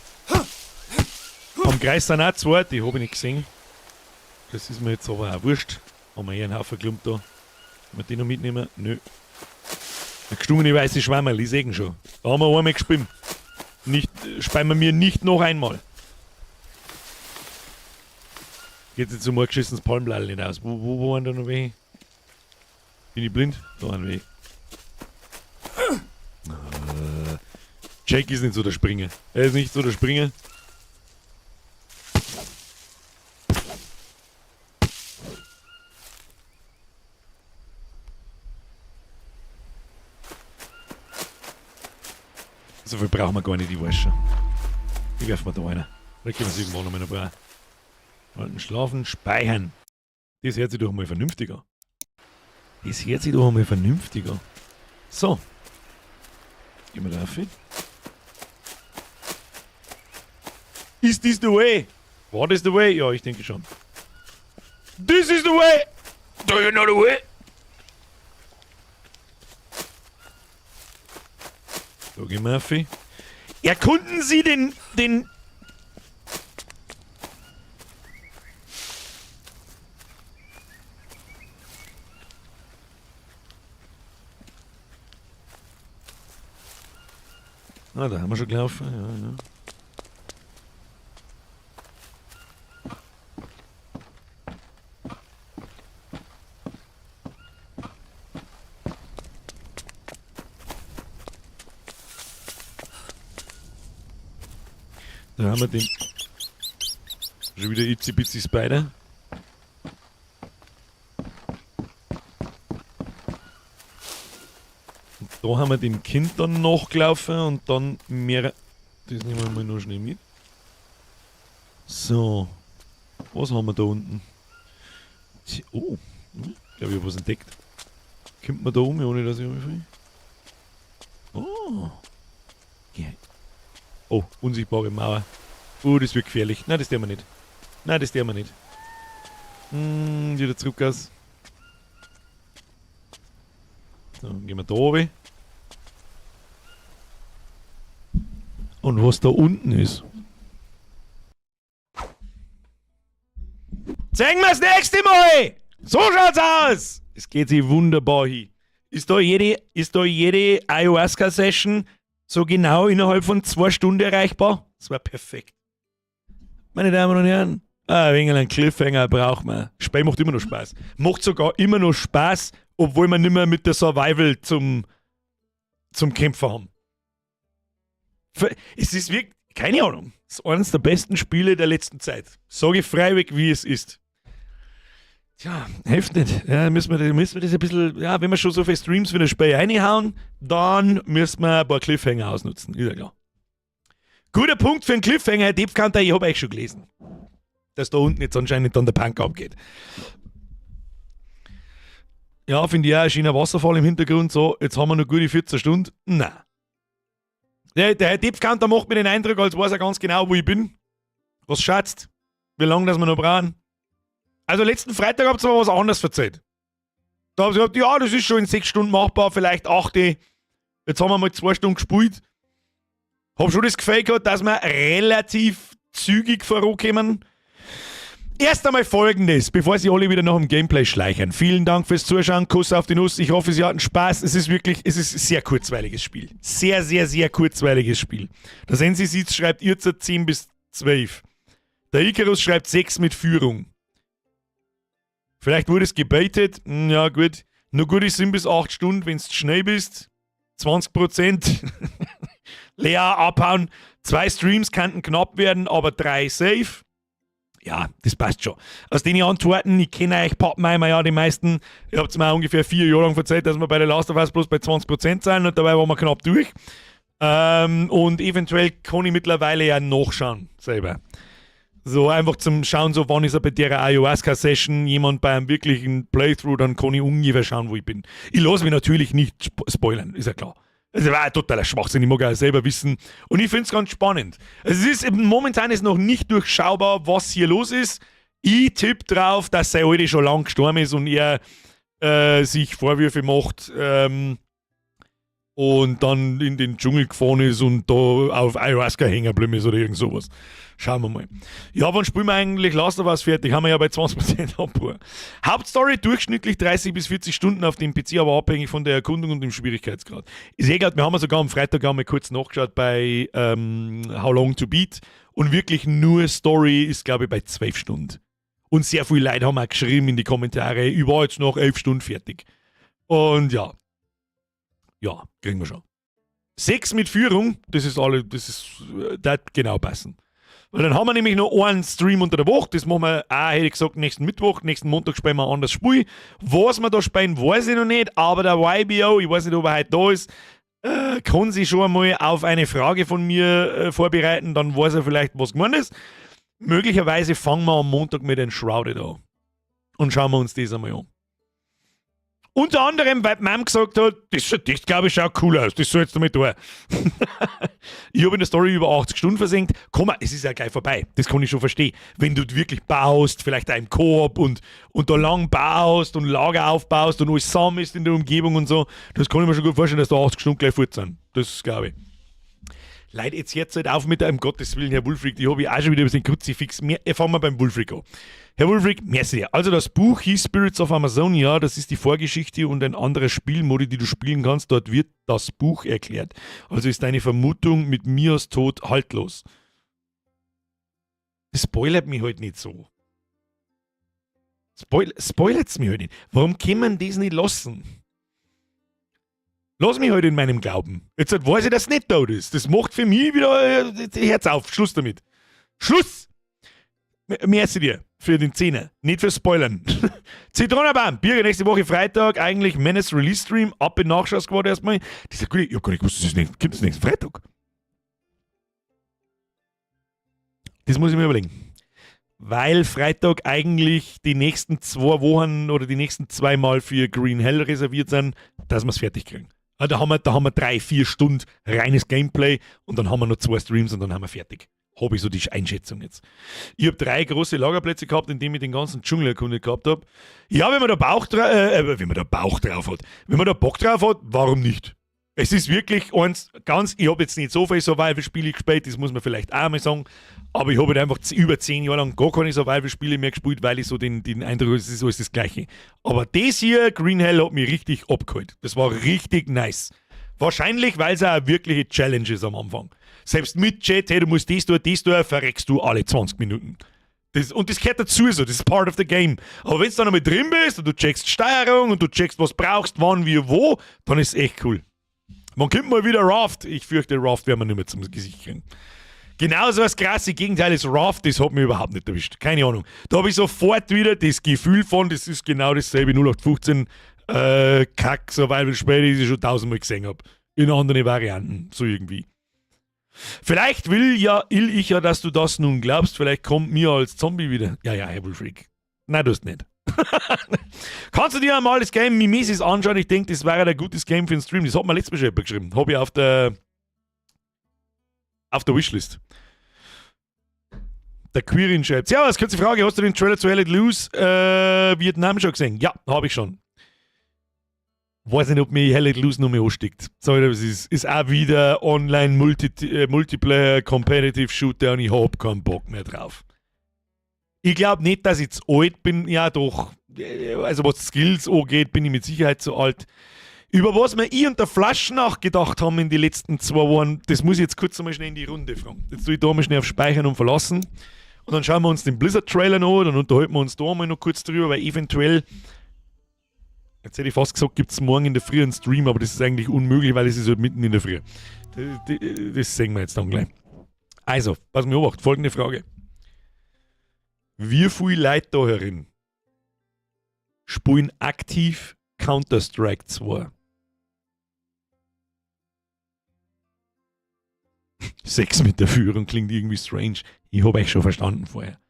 Am Kreis sind auch zwei, die hab ich nicht gesehen. Das ist mir jetzt aber auch wurscht. Haben wir hier einen Haufen Klump da. Können wir die noch mitnehmen? Nö. Eine gestungene weiße Schwammerl, ich seh ihn schon. Da haben wir einmal gespielt. Nicht, speien wir mir nicht noch einmal. Geht jetzt um ein geschissenes Palmblatt nicht aus. Wo waren da noch welche? Bin ich blind? Da waren welche. Jake ist nicht so der Springer. Er ist nicht so der Springer. So viel brauchen wir gar nicht, ich weiß schon. Ich werf mir da einer. Vielleicht können wir es irgendwann noch mal brauchen. Halten, schlafen, speichern. Das hört sich doch mal vernünftig an. Das hört sich doch mal vernünftig an. So. Jetzt gehen wir da rauf. Is this the way? What is the way? Ja, ich denke schon. This is the way! Do you know the way? Da gehen wir rauf. Erkunden Sie den Ah, da haben wir schon gelaufen. Ja, ja. Da haben wir den. Schon wieder Itsy Bitsy Spider. Da haben wir dem Kind dann nachgelaufen und dann mehr. Das nehmen wir mal nur schnell mit. So. Was haben wir da unten? Oh, ich glaube, ich habe was entdeckt. Kommt man da um, ohne dass ich umfalle? Oh. Okay. Oh, unsichtbare Mauer. Oh, das wird gefährlich. Nein, das tun wir nicht. Nein, das tun wir nicht. Wieder zurück aus. So, dann gehen wir da runter. Und was da unten ist. Zeigen wir das nächste Mal! So schaut's aus! Es geht sich wunderbar hin. Ist da jede Ayahuasca-Session so genau innerhalb von 2 Stunden erreichbar? Das war perfekt. Meine Damen und Herren, ein wenig einen Cliffhanger braucht man. Spiel macht immer noch Spaß. Macht sogar immer noch Spaß, obwohl wir nicht mehr mit der Survival zum Kämpfer haben. Es ist wirklich, keine Ahnung, es ist eines der besten Spiele der letzten Zeit. Sage ich freiweg, wie es ist. Tja, hilft nicht. Ja, müssen wir das ein bisschen, ja, wenn wir schon so viele Streams für das Spiel reinhauen, dann müssen wir ein paar Cliffhanger ausnutzen. Ist ja klar. Guter Punkt für einen Cliffhanger, Herr Deepcounter, ich habe euch schon gelesen. Dass da unten jetzt anscheinend dann der Punk abgeht. Ja, finde ich auch ein schöner Wasserfall im Hintergrund. So, jetzt haben wir noch gute 14 Stunden. Nein. Der Herr Deepcounter macht mir den Eindruck, als weiß er ganz genau, wo ich bin. Was schätzt? Wie lange das wir noch brauchen? Also letzten Freitag habt ihr mir was anderes erzählt. Da haben sie gesagt, ja, das ist schon in 6 Stunden machbar, vielleicht acht. Jetzt haben wir mal 2 Stunden gespielt. Hab schon das Gefühl gehabt, dass wir relativ zügig vorankommen. Erst einmal Folgendes, bevor Sie alle wieder nach dem Gameplay schleichen. Vielen Dank fürs Zuschauen, Kuss auf die Nuss. Ich hoffe, Sie hatten Spaß. Es ist wirklich, es ist ein sehr kurzweiliges Spiel. Sehr, sehr, sehr kurzweiliges Spiel. Der Sensi sieht, schreibt ihr 10 bis 12. Der Icarus schreibt 6 mit Führung. Vielleicht wurde es gebaitet. Ja, gut. Nur gut ist 7 bis 8 Stunden, wenn du schnell bist. 20%. Lea abhauen. Zwei Streams könnten knapp werden, aber drei safe. Ja, das passt schon. Aus den Antworten, ich kenne euch Pappenheimer ja die meisten. Ihr habt mir ungefähr 4 Jahre lang erzählt, dass wir bei der Last of Us bloß bei 20% sind und dabei waren wir knapp durch. Und eventuell kann ich mittlerweile ja nachschauen selber. So einfach zum Schauen, so wann ist er bei der Ayahuasca-Session jemand bei einem wirklichen Playthrough, dann kann ich ungefähr schauen, wo ich bin. Ich lasse mich natürlich nicht spoilern, ist ja klar. Es war ein totaler Schwachsinn, ich mag auch selber wissen. Und ich finde es ganz spannend. Also es ist momentan ist noch nicht durchschaubar, was hier los ist. Ich tippe drauf, dass sei Alte schon lang gestorben ist und er sich Vorwürfe macht und dann in den Dschungel gefahren ist und da auf Ayahuasca hängen geblieben ist oder irgend sowas. Schauen wir mal. Ja, wann spielen wir eigentlich Last of Us fertig? Haben wir ja bei 20% Abbruch. Hauptstory durchschnittlich 30 bis 40 Stunden auf dem PC, aber abhängig von der Erkundung und dem Schwierigkeitsgrad. Ich sehe gerade, wir haben sogar am Freitag einmal kurz nachgeschaut bei How Long to Beat und wirklich nur Story ist, glaube ich, bei 12 Stunden. Und sehr viele Leute haben auch geschrieben in die Kommentare, ich war jetzt nach 11 Stunden fertig. Und ja, kriegen wir schon. Sechs mit Führung, das ist alle, das ist, das genau passen. Weil dann haben wir nämlich noch einen Stream unter der Woche, das machen wir auch, hätte ich gesagt, nächsten Mittwoch, nächsten Montag spielen wir ein anderes Spiel. Was wir da spielen, weiß ich noch nicht, aber der YBO, ich weiß nicht, ob er heute da ist, kann sich schon einmal auf eine Frage von mir vorbereiten, dann weiß er vielleicht, was gemeint ist. Möglicherweise fangen wir am Montag mit Enshrouded an. Und schauen wir uns das einmal an. Unter anderem, weil die Mom gesagt hat, das glaube ich, schaut cool aus, das sollst du mit tun. Ich habe in der Story über 80 Stunden versenkt. Komm, es ist ja gleich vorbei. Das kann ich schon verstehen. Wenn du wirklich baust, vielleicht auch im Koop und da lang baust und Lager aufbaust und alles sammelst in der Umgebung und so, das kann ich mir schon gut vorstellen, dass da 80 Stunden gleich fort sind. Das glaube ich. Leute, jetzt hört halt auf mit einem Gottes Willen, Herr Wulfric, die habe ich auch schon wieder ein bisschen Kruzifix. Fangen wir beim Wulfric an. Herr Wulfric, merci. Also das Buch hieß Spirits of Amazonia, das ist die Vorgeschichte und ein anderer Spielmodi, die du spielen kannst. Dort wird das Buch erklärt. Also ist deine Vermutung mit Mias Tod haltlos. Das spoilert mich halt nicht so. Spoilert's mich halt nicht. Warum kann man das nicht lassen? Lass mich halt in meinem Glauben. Jetzt halt weiß ich, dass es nicht tot ist. Das macht für mich wieder Herz auf. Schluss damit. Schluss! Merci dir für den Zehner, nicht fürs Spoilern. Zitronenbaum, Birger, nächste Woche Freitag, eigentlich Menace Release Stream, ab in Nachschau Squad erstmal. Das ist ja gut, ich hab gar nicht gewusst, das ist nicht, kommt das nächsten Freitag. Das muss ich mir überlegen. Weil Freitag eigentlich die nächsten 2 Wochen oder die nächsten 2 Mal für Green Hell reserviert sind, dass wir es fertig kriegen. Ah, da haben wir 3, 4 Stunden reines Gameplay und dann haben wir noch zwei Streams und dann haben wir fertig. Habe ich so die Einschätzung jetzt. Ich habe drei große Lagerplätze gehabt, in denen ich den ganzen Dschungel erkundet gehabt habe. Ja, wenn man da Bauch drauf hat, wenn man da Bock drauf hat, warum nicht? Es ist wirklich eins, ganz, ich habe jetzt nicht so viele Survival-Spiele gespielt, das muss man vielleicht auch mal sagen, aber ich habe halt einfach über 10 Jahre lang gar keine Survival-Spiele mehr gespielt, weil ich so den Eindruck habe, es ist alles das Gleiche. Aber das hier, Green Hell, hat mich richtig abgeholt. Das war richtig nice. Wahrscheinlich, weil es auch eine wirkliche Challenge ist am Anfang. Selbst mit Chat, hey, du musst das tun, verreckst du alle 20 Minuten. Und das gehört dazu so, das ist part of the game. Aber wenn du dann einmal drin bist und du checkst Steuerung und du checkst, was brauchst, wann, wie, wo, dann ist es echt cool. Wann kommt mal wieder Raft. Ich fürchte, Raft werden wir nicht mehr zum Gesicht kriegen. Genauso das krasse Gegenteil ist Raft, das hat mich überhaupt nicht erwischt. Keine Ahnung. Da habe ich sofort wieder das Gefühl von, das ist genau dasselbe 0815 Kack Survival Spiel, das ich schon tausendmal gesehen habe. In anderen Varianten, so irgendwie. Vielleicht will ich ja, dass du das nun glaubst, vielleicht kommt mir als Zombie wieder. Ja, Herr Freak. Nein, du hast nicht. Kannst du dir einmal das Game Mimesis anschauen? Ich denke, das wäre ein gutes Game für den Stream. Das hat mir letztes Mal schon jemand geschrieben. Habe ich auf der Wishlist. Der Quirin schreibt: Servus, kurze Frage, hast du den Trailer zu Hell Let Loose Vietnam schon gesehen? Ja, habe ich schon. Weiß nicht, ob mich Hell Let Loose noch mehr ansteckt. Sorry, es ist auch wieder Online Multiplayer Competitive Shooter und ich hab keinen Bock mehr drauf. Ich glaube nicht, dass ich zu alt bin. Ja, doch. Also, was Skills angeht, bin ich mit Sicherheit zu alt. Über was wir ich und der Flasch nachgedacht haben in die letzten 2 Wochen, das muss ich jetzt kurz einmal schnell in die Runde fragen. Jetzt tue ich da mal schnell auf Speichern und Verlassen. Und dann schauen wir uns den Blizzard-Trailer an, dann unterhalten wir uns da mal noch kurz drüber, weil eventuell, jetzt hätte ich fast gesagt, gibt es morgen in der Früh einen Stream, aber das ist eigentlich unmöglich, weil es ist halt mitten in der Früh. Das sehen wir jetzt dann gleich. Also, pass mir auf, folgende Frage. Wie viele Leute da herin spielen aktiv Counter-Strike 2? Sex mit der Führung klingt irgendwie strange. Ich habe euch schon verstanden vorher.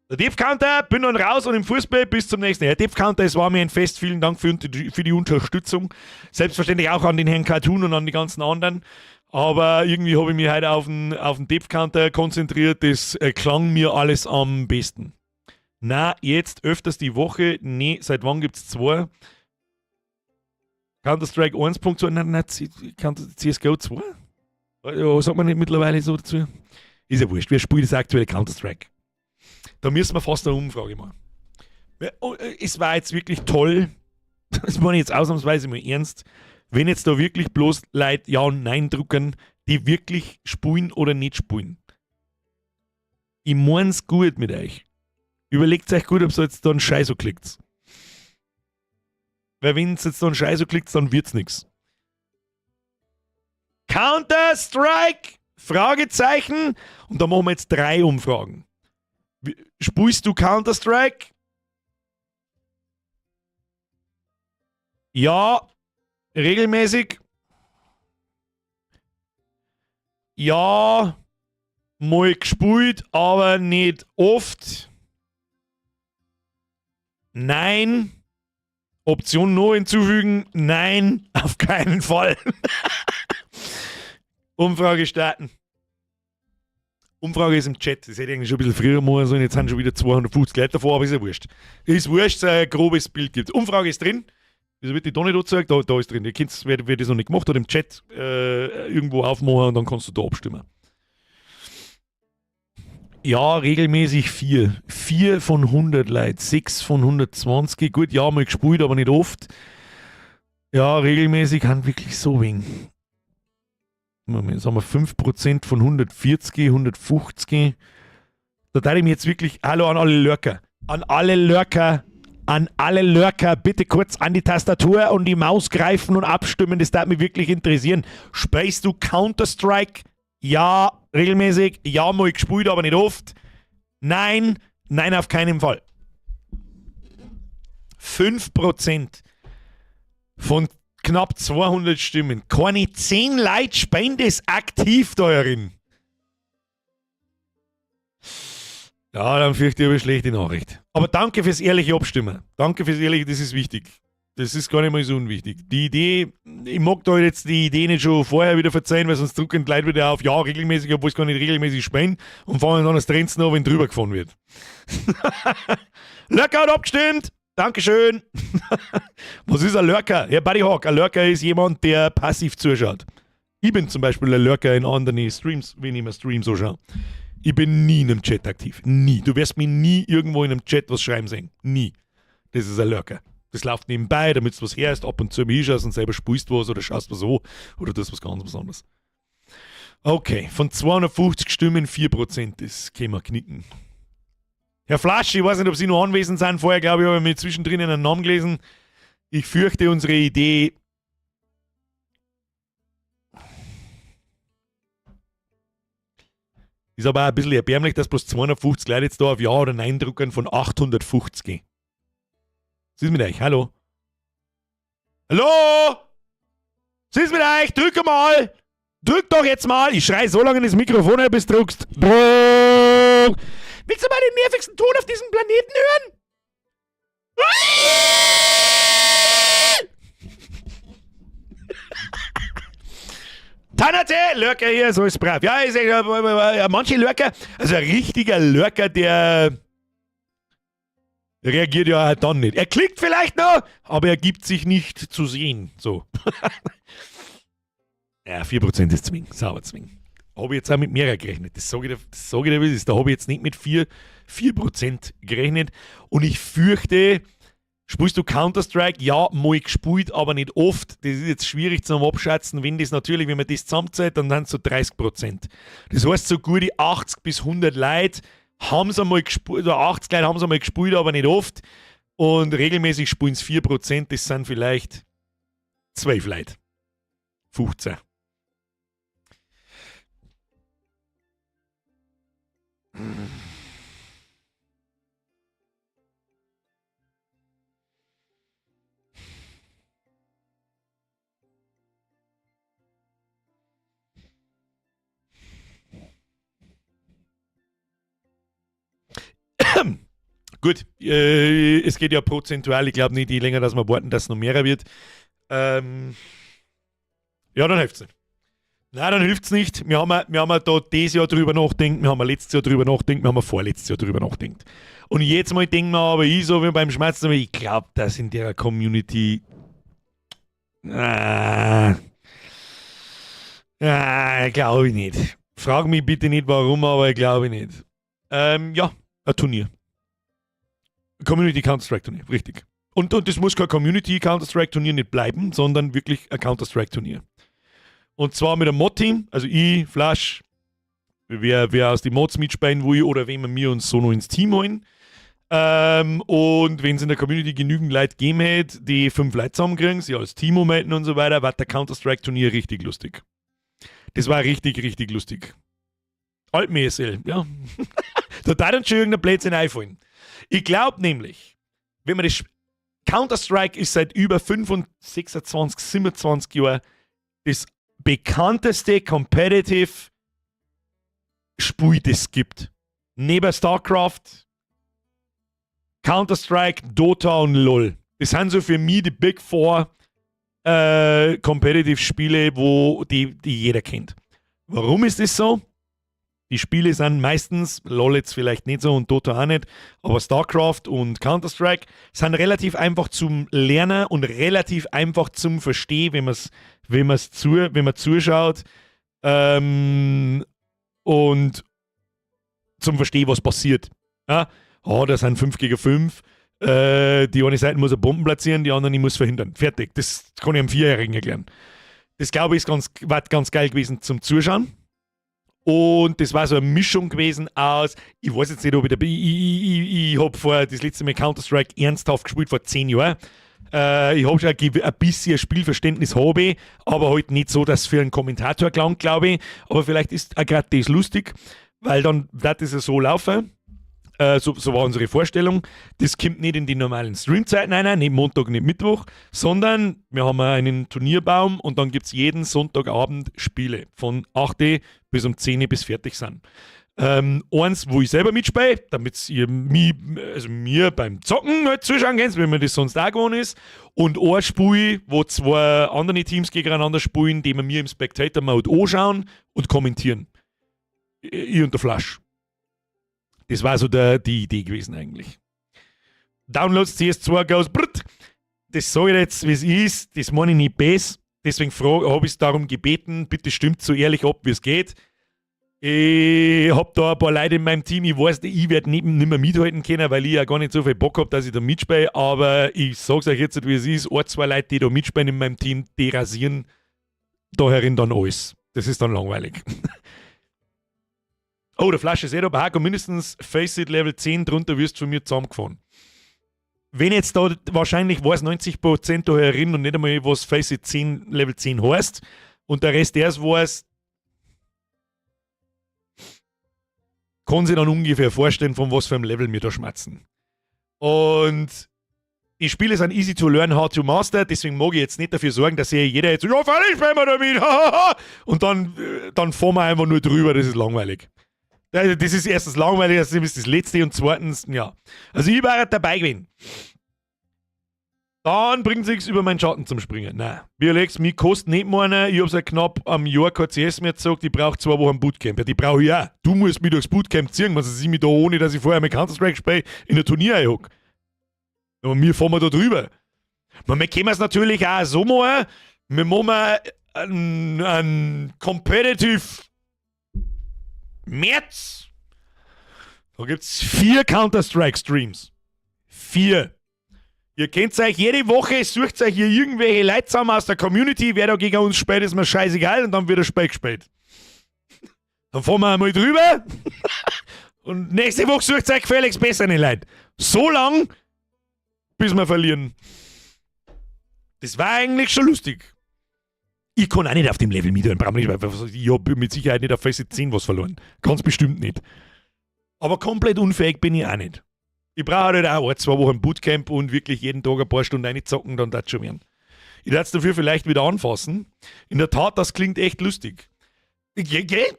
Der Dave Counter, bin dann raus und im Fußball bis zum nächsten Jahr. Dave Counter, es war mir ein Fest. Vielen Dank für die Unterstützung. Selbstverständlich auch an den Herrn Cartoon und an die ganzen anderen. Aber irgendwie habe ich mich heute auf den Dave Counter konzentriert. Das klang mir alles am besten. Na, jetzt öfters die Woche. Nee, seit wann gibt es zwei? Counter-Strike 1.2, nein, nein, Counter CSGO 2? Was sagt man nicht mittlerweile so dazu? Ist ja wurscht. Wer spielt das aktuelle Counter-Strike? Da müssen wir fast eine Umfrage machen. Oh, es war jetzt wirklich toll, das meine ich jetzt ausnahmsweise mal ernst, wenn jetzt da wirklich bloß Leute Ja und Nein drucken, die wirklich spielen oder nicht spielen. Ich mein's gut mit euch. Überlegt euch gut, ob ihr jetzt da einen Scheiß klickt. Weil wenn es jetzt da einen Scheiß klickt, dann wird's nichts. Counter-Strike? Fragezeichen. Und da machen wir jetzt drei Umfragen. Spielst du Counter-Strike? Ja, regelmäßig. Ja, mal gespielt, aber nicht oft. Nein. Option noch hinzufügen. Nein, auf keinen Fall. Umfrage starten. Umfrage ist im Chat. Das hätte ich eigentlich schon ein bisschen früher machen sollen. Jetzt sind schon wieder 250 Leute davor, aber ist ja wurscht. Ist wurscht, es ein grobes Bild gibt. Umfrage ist drin. Wieso wird die da nicht angezeigt? Da ist drin. Ihr kennt, wer das noch nicht gemacht hat, im Chat irgendwo aufmachen und dann kannst du da abstimmen. Ja, regelmäßig vier. 4 von 100 Leute, 6 von 120. Gut, ja, mal gespielt, aber nicht oft. Ja, regelmäßig haben wirklich so wenig. Moment, sagen wir 5% von 140, 150. Da darf ich mir jetzt wirklich, hallo an alle Lurker. An alle Lurker, an alle Lurker, bitte kurz an die Tastatur und die Maus greifen und abstimmen, das darf mich wirklich interessieren. Spielst du Counter-Strike? Ja, regelmäßig. Ja, mal gespielt, aber nicht oft. Nein, nein, auf keinen Fall. 5% von knapp 200 Stimmen. Keine 10 Leute spielen das aktiv da herin. Ja, dann fürchte ich aber eine schlechte Nachricht. Aber danke fürs ehrliche Abstimmen. Danke fürs ehrliche, das ist wichtig. Das ist gar nicht mal so unwichtig. Die Idee, ich mag da jetzt die Idee nicht schon vorher wieder verzeihen, weil sonst drücken die Leute wieder auf, ja, regelmäßig, obwohl es gar nicht regelmäßig spielen und fangen dann das Trenzen an, wenn drüber gefahren wird. Lurker hat abgestimmt! Dankeschön! Was ist ein Lurker? Ja, Buddy Hawk, ein Lurker ist jemand, der passiv zuschaut. Ich bin zum Beispiel ein Lurker in anderen Streams, wenn ich mir Streams anschaue. Ich bin nie in einem Chat aktiv. Nie. Du wirst mich nie irgendwo in einem Chat was schreiben sehen. Nie. Das ist ein Lurker. Das läuft nebenbei, damit du was hörst, ab und zu mal hinschaust und selber spielst was oder schaust was an oder das was ganz besonderes. Okay, von 250 Stimmen 4%, das können wir knicken. Herr Flasch, ich weiß nicht, ob Sie noch anwesend sind. Vorher, glaube ich, habe ich mir zwischendrin einen Namen gelesen. Ich fürchte, unsere Idee ist aber auch ein bisschen erbärmlich, dass bloß 250 Leute jetzt da auf Ja oder Nein drücken von 850 gehen. Was ist mit euch? Hallo? Hallo? Was ist mit euch? Drück mal! Drück doch jetzt mal! Ich schrei so lange in das Mikrofon, bis du drückst. Druck! Willst du mal den nervigsten Ton auf diesem Planeten hören? Tanate, Lurker hier, so ist brav. Ja, ich sag, manche Lurker, also ein richtiger Lurker, der reagiert ja auch dann nicht. Er klickt vielleicht noch, aber er gibt sich nicht zu sehen. So. Ja, 4% ist zwingend, sauber zwingend. Habe ich jetzt auch mit mehrer gerechnet. Das sage ich dir, das sag ich dir, wie es ist. Da habe ich jetzt nicht mit 4% gerechnet. Und ich fürchte, spielst du Counter-Strike? Ja, mal gespielt, aber nicht oft. Das ist jetzt schwierig zum Abschätzen. Wenn das natürlich, wenn man das zusammenzählt, dann sind es so 30%. Das heißt, so gute 80 bis 100 Leute haben sie einmal gespielt, oder 80 Leute haben sie einmal gespielt, aber nicht oft. Und regelmäßig spielen es 4%, das sind vielleicht 12 Leute. 15. Gut, es geht ja prozentual, ich glaub nicht, je länger, dass wir warten, dass es noch mehr wird. Ja, dann hilft's nicht. Nein, dann hilft's nicht. Wir haben ja da dieses Jahr drüber nachgedacht, wir haben ja letztes Jahr drüber nachgedacht, wir haben ja vorletztes Jahr drüber nachgedacht. Und jetzt mal denken wir aber, ich so wie beim Schmerzen, aber ich glaub, dass in der Community. Glaub ich nicht. Frag mich bitte nicht warum, aber ich glaube nicht. Ja, ein Turnier. Community Counter-Strike Turnier, richtig. Und das muss kein Community Counter-Strike Turnier nicht bleiben, sondern wirklich ein Counter-Strike Turnier. Und zwar mit einem Mod-Team, also ich, Flash, wer aus den Mods mitspielen will oder wenn wir uns so noch ins Team holen. Und wenn es in der Community genügend Leute gegeben hätte, die 5 Leute zusammenkriegen, sie als Team ummelden und so weiter, war der Counter-Strike-Turnier richtig lustig. Das war richtig, richtig lustig. Altmesel, ja. Da darf uns schon irgendein Blödsinn einfallen. Ich glaub nämlich, wenn man das Counter-Strike ist seit über 25, 26, 27 Jahren das bekannteste Competitive Spiel, das es gibt. Neben StarCraft, Counter-Strike, Dota und LOL. Das sind so für mich die Big Four Competitive Spiele, wo die jeder kennt. Warum ist das so? Die Spiele sind meistens, LOL jetzt vielleicht nicht so und Dota auch nicht, aber StarCraft und Counter-Strike sind relativ einfach zum Lernen und relativ einfach zum Verstehen, wenn man zuschaut und zum Verstehen, was passiert. Ja? Oh, das sind 5 gegen 5. Die eine Seite muss eine Bomben platzieren, die andere muss verhindern. Fertig. Das kann ich einem 4-Jährigen erklären. Das, glaube ich, war ganz geil gewesen zum Zuschauen. Und das war so eine Mischung gewesen aus, ich weiß jetzt nicht, ob ich da bin, ich hab vor das letzte Mal Counter-Strike ernsthaft gespielt, vor 10 Jahren. Ich hab schon ein bisschen Spielverständnis, habe ich, aber halt nicht so, dass es für einen Kommentator gelangt, glaube ich. Aber vielleicht ist auch grad das lustig, weil dann wird es ja so laufen. So war unsere Vorstellung. Das kommt nicht in die normalen Streamzeiten rein, nicht Montag, nicht Mittwoch, sondern wir haben einen Turnierbaum und dann gibt es jeden Sonntagabend Spiele von 8 Uhr bis um 10 Uhr, bis fertig sind. Eins, wo ich selber mitspiele, damit ihr mich, also mir beim Zocken halt zuschauen könnt, wenn mir das sonst auch gewohnt ist. Und ein Spiel, wo zwei andere Teams gegeneinander spielen, die wir mir im Spectator Mode anschauen und kommentieren. Ich und der Flasch. Das war so die Idee gewesen eigentlich. Downloads CS2 goes brrt. Das sage ich jetzt, wie es ist. Das meine ich nicht böse. Deswegen habe ich es darum gebeten, bitte stimmt so ehrlich ab, wie es geht. Ich hab da ein paar Leute in meinem Team, ich weiß, ich werde nicht mehr mithalten können, weil ich ja gar nicht so viel Bock hab, dass ich da mitspiele, aber ich sag's euch jetzt, wie es ist, ein, zwei Leute, die da mitspielen in meinem Team, die rasieren da herin dann alles. Das ist dann langweilig. Oh, der Flasche ist eh da bei Hako mindestens Faceit Level 10, drunter wirst du von mir zusammengefahren. Wenn jetzt da wahrscheinlich weiß 90% da herin und nicht einmal, was Faceit 10, Level 10 heißt und der Rest erst weiß, kann sich dann ungefähr vorstellen, von was für einem Level wir da schmatzen. Und die Spiele sind easy to learn, hard to master, deswegen mag ich jetzt nicht dafür sorgen, dass hier jeder jetzt so, ja, fertig spielen wir damit, und dann fahren wir einfach nur drüber, das ist langweilig. Also das ist erstens langweilig, das ist das Letzte und zweitens, ja. Also ich war dabei gewesen. Dann bringt sich's über meinen Schatten zum Springen. Nein. Wie Alex, mich kostet nicht meine, ich hab seit knapp am Jahr kein CS mehr gezockt, ich brauch 2 Wochen Bootcamp. Ja, die brauch ich auch. Du musst mich durchs Bootcamp ziehen, wenn sie mich da, ohne dass ich vorher mit Counter-Strike spiele, in ein Turnier einhock. Aber wir fahren wir da drüber. Wir können es natürlich auch so machen, wir machen einen Competitive März. Da gibt's 4 Counter-Strike-Streams. 4. Ihr kennt euch jede Woche, sucht euch hier irgendwelche Leute zusammen aus der Community, wer da gegen uns spielt, ist mir scheißegal und dann wird das Spiel gespielt. Dann fahren wir einmal drüber und nächste Woche sucht euch gefälligst bessere Leute. So lang, bis wir verlieren. Das war eigentlich schon lustig. Ich kann auch nicht auf dem Level mithalten, brauch nicht, weil ich hab mit Sicherheit nicht auf Faceit 10 was verloren. Ganz bestimmt nicht. Aber komplett unfähig bin ich auch nicht. Ich brauche halt auch 1, 2 Wochen Bootcamp und wirklich jeden Tag ein paar Stunden reinzocken, dann das schon werden. Ich werde es dafür vielleicht wieder anfassen. In der Tat, das klingt echt lustig. Gell?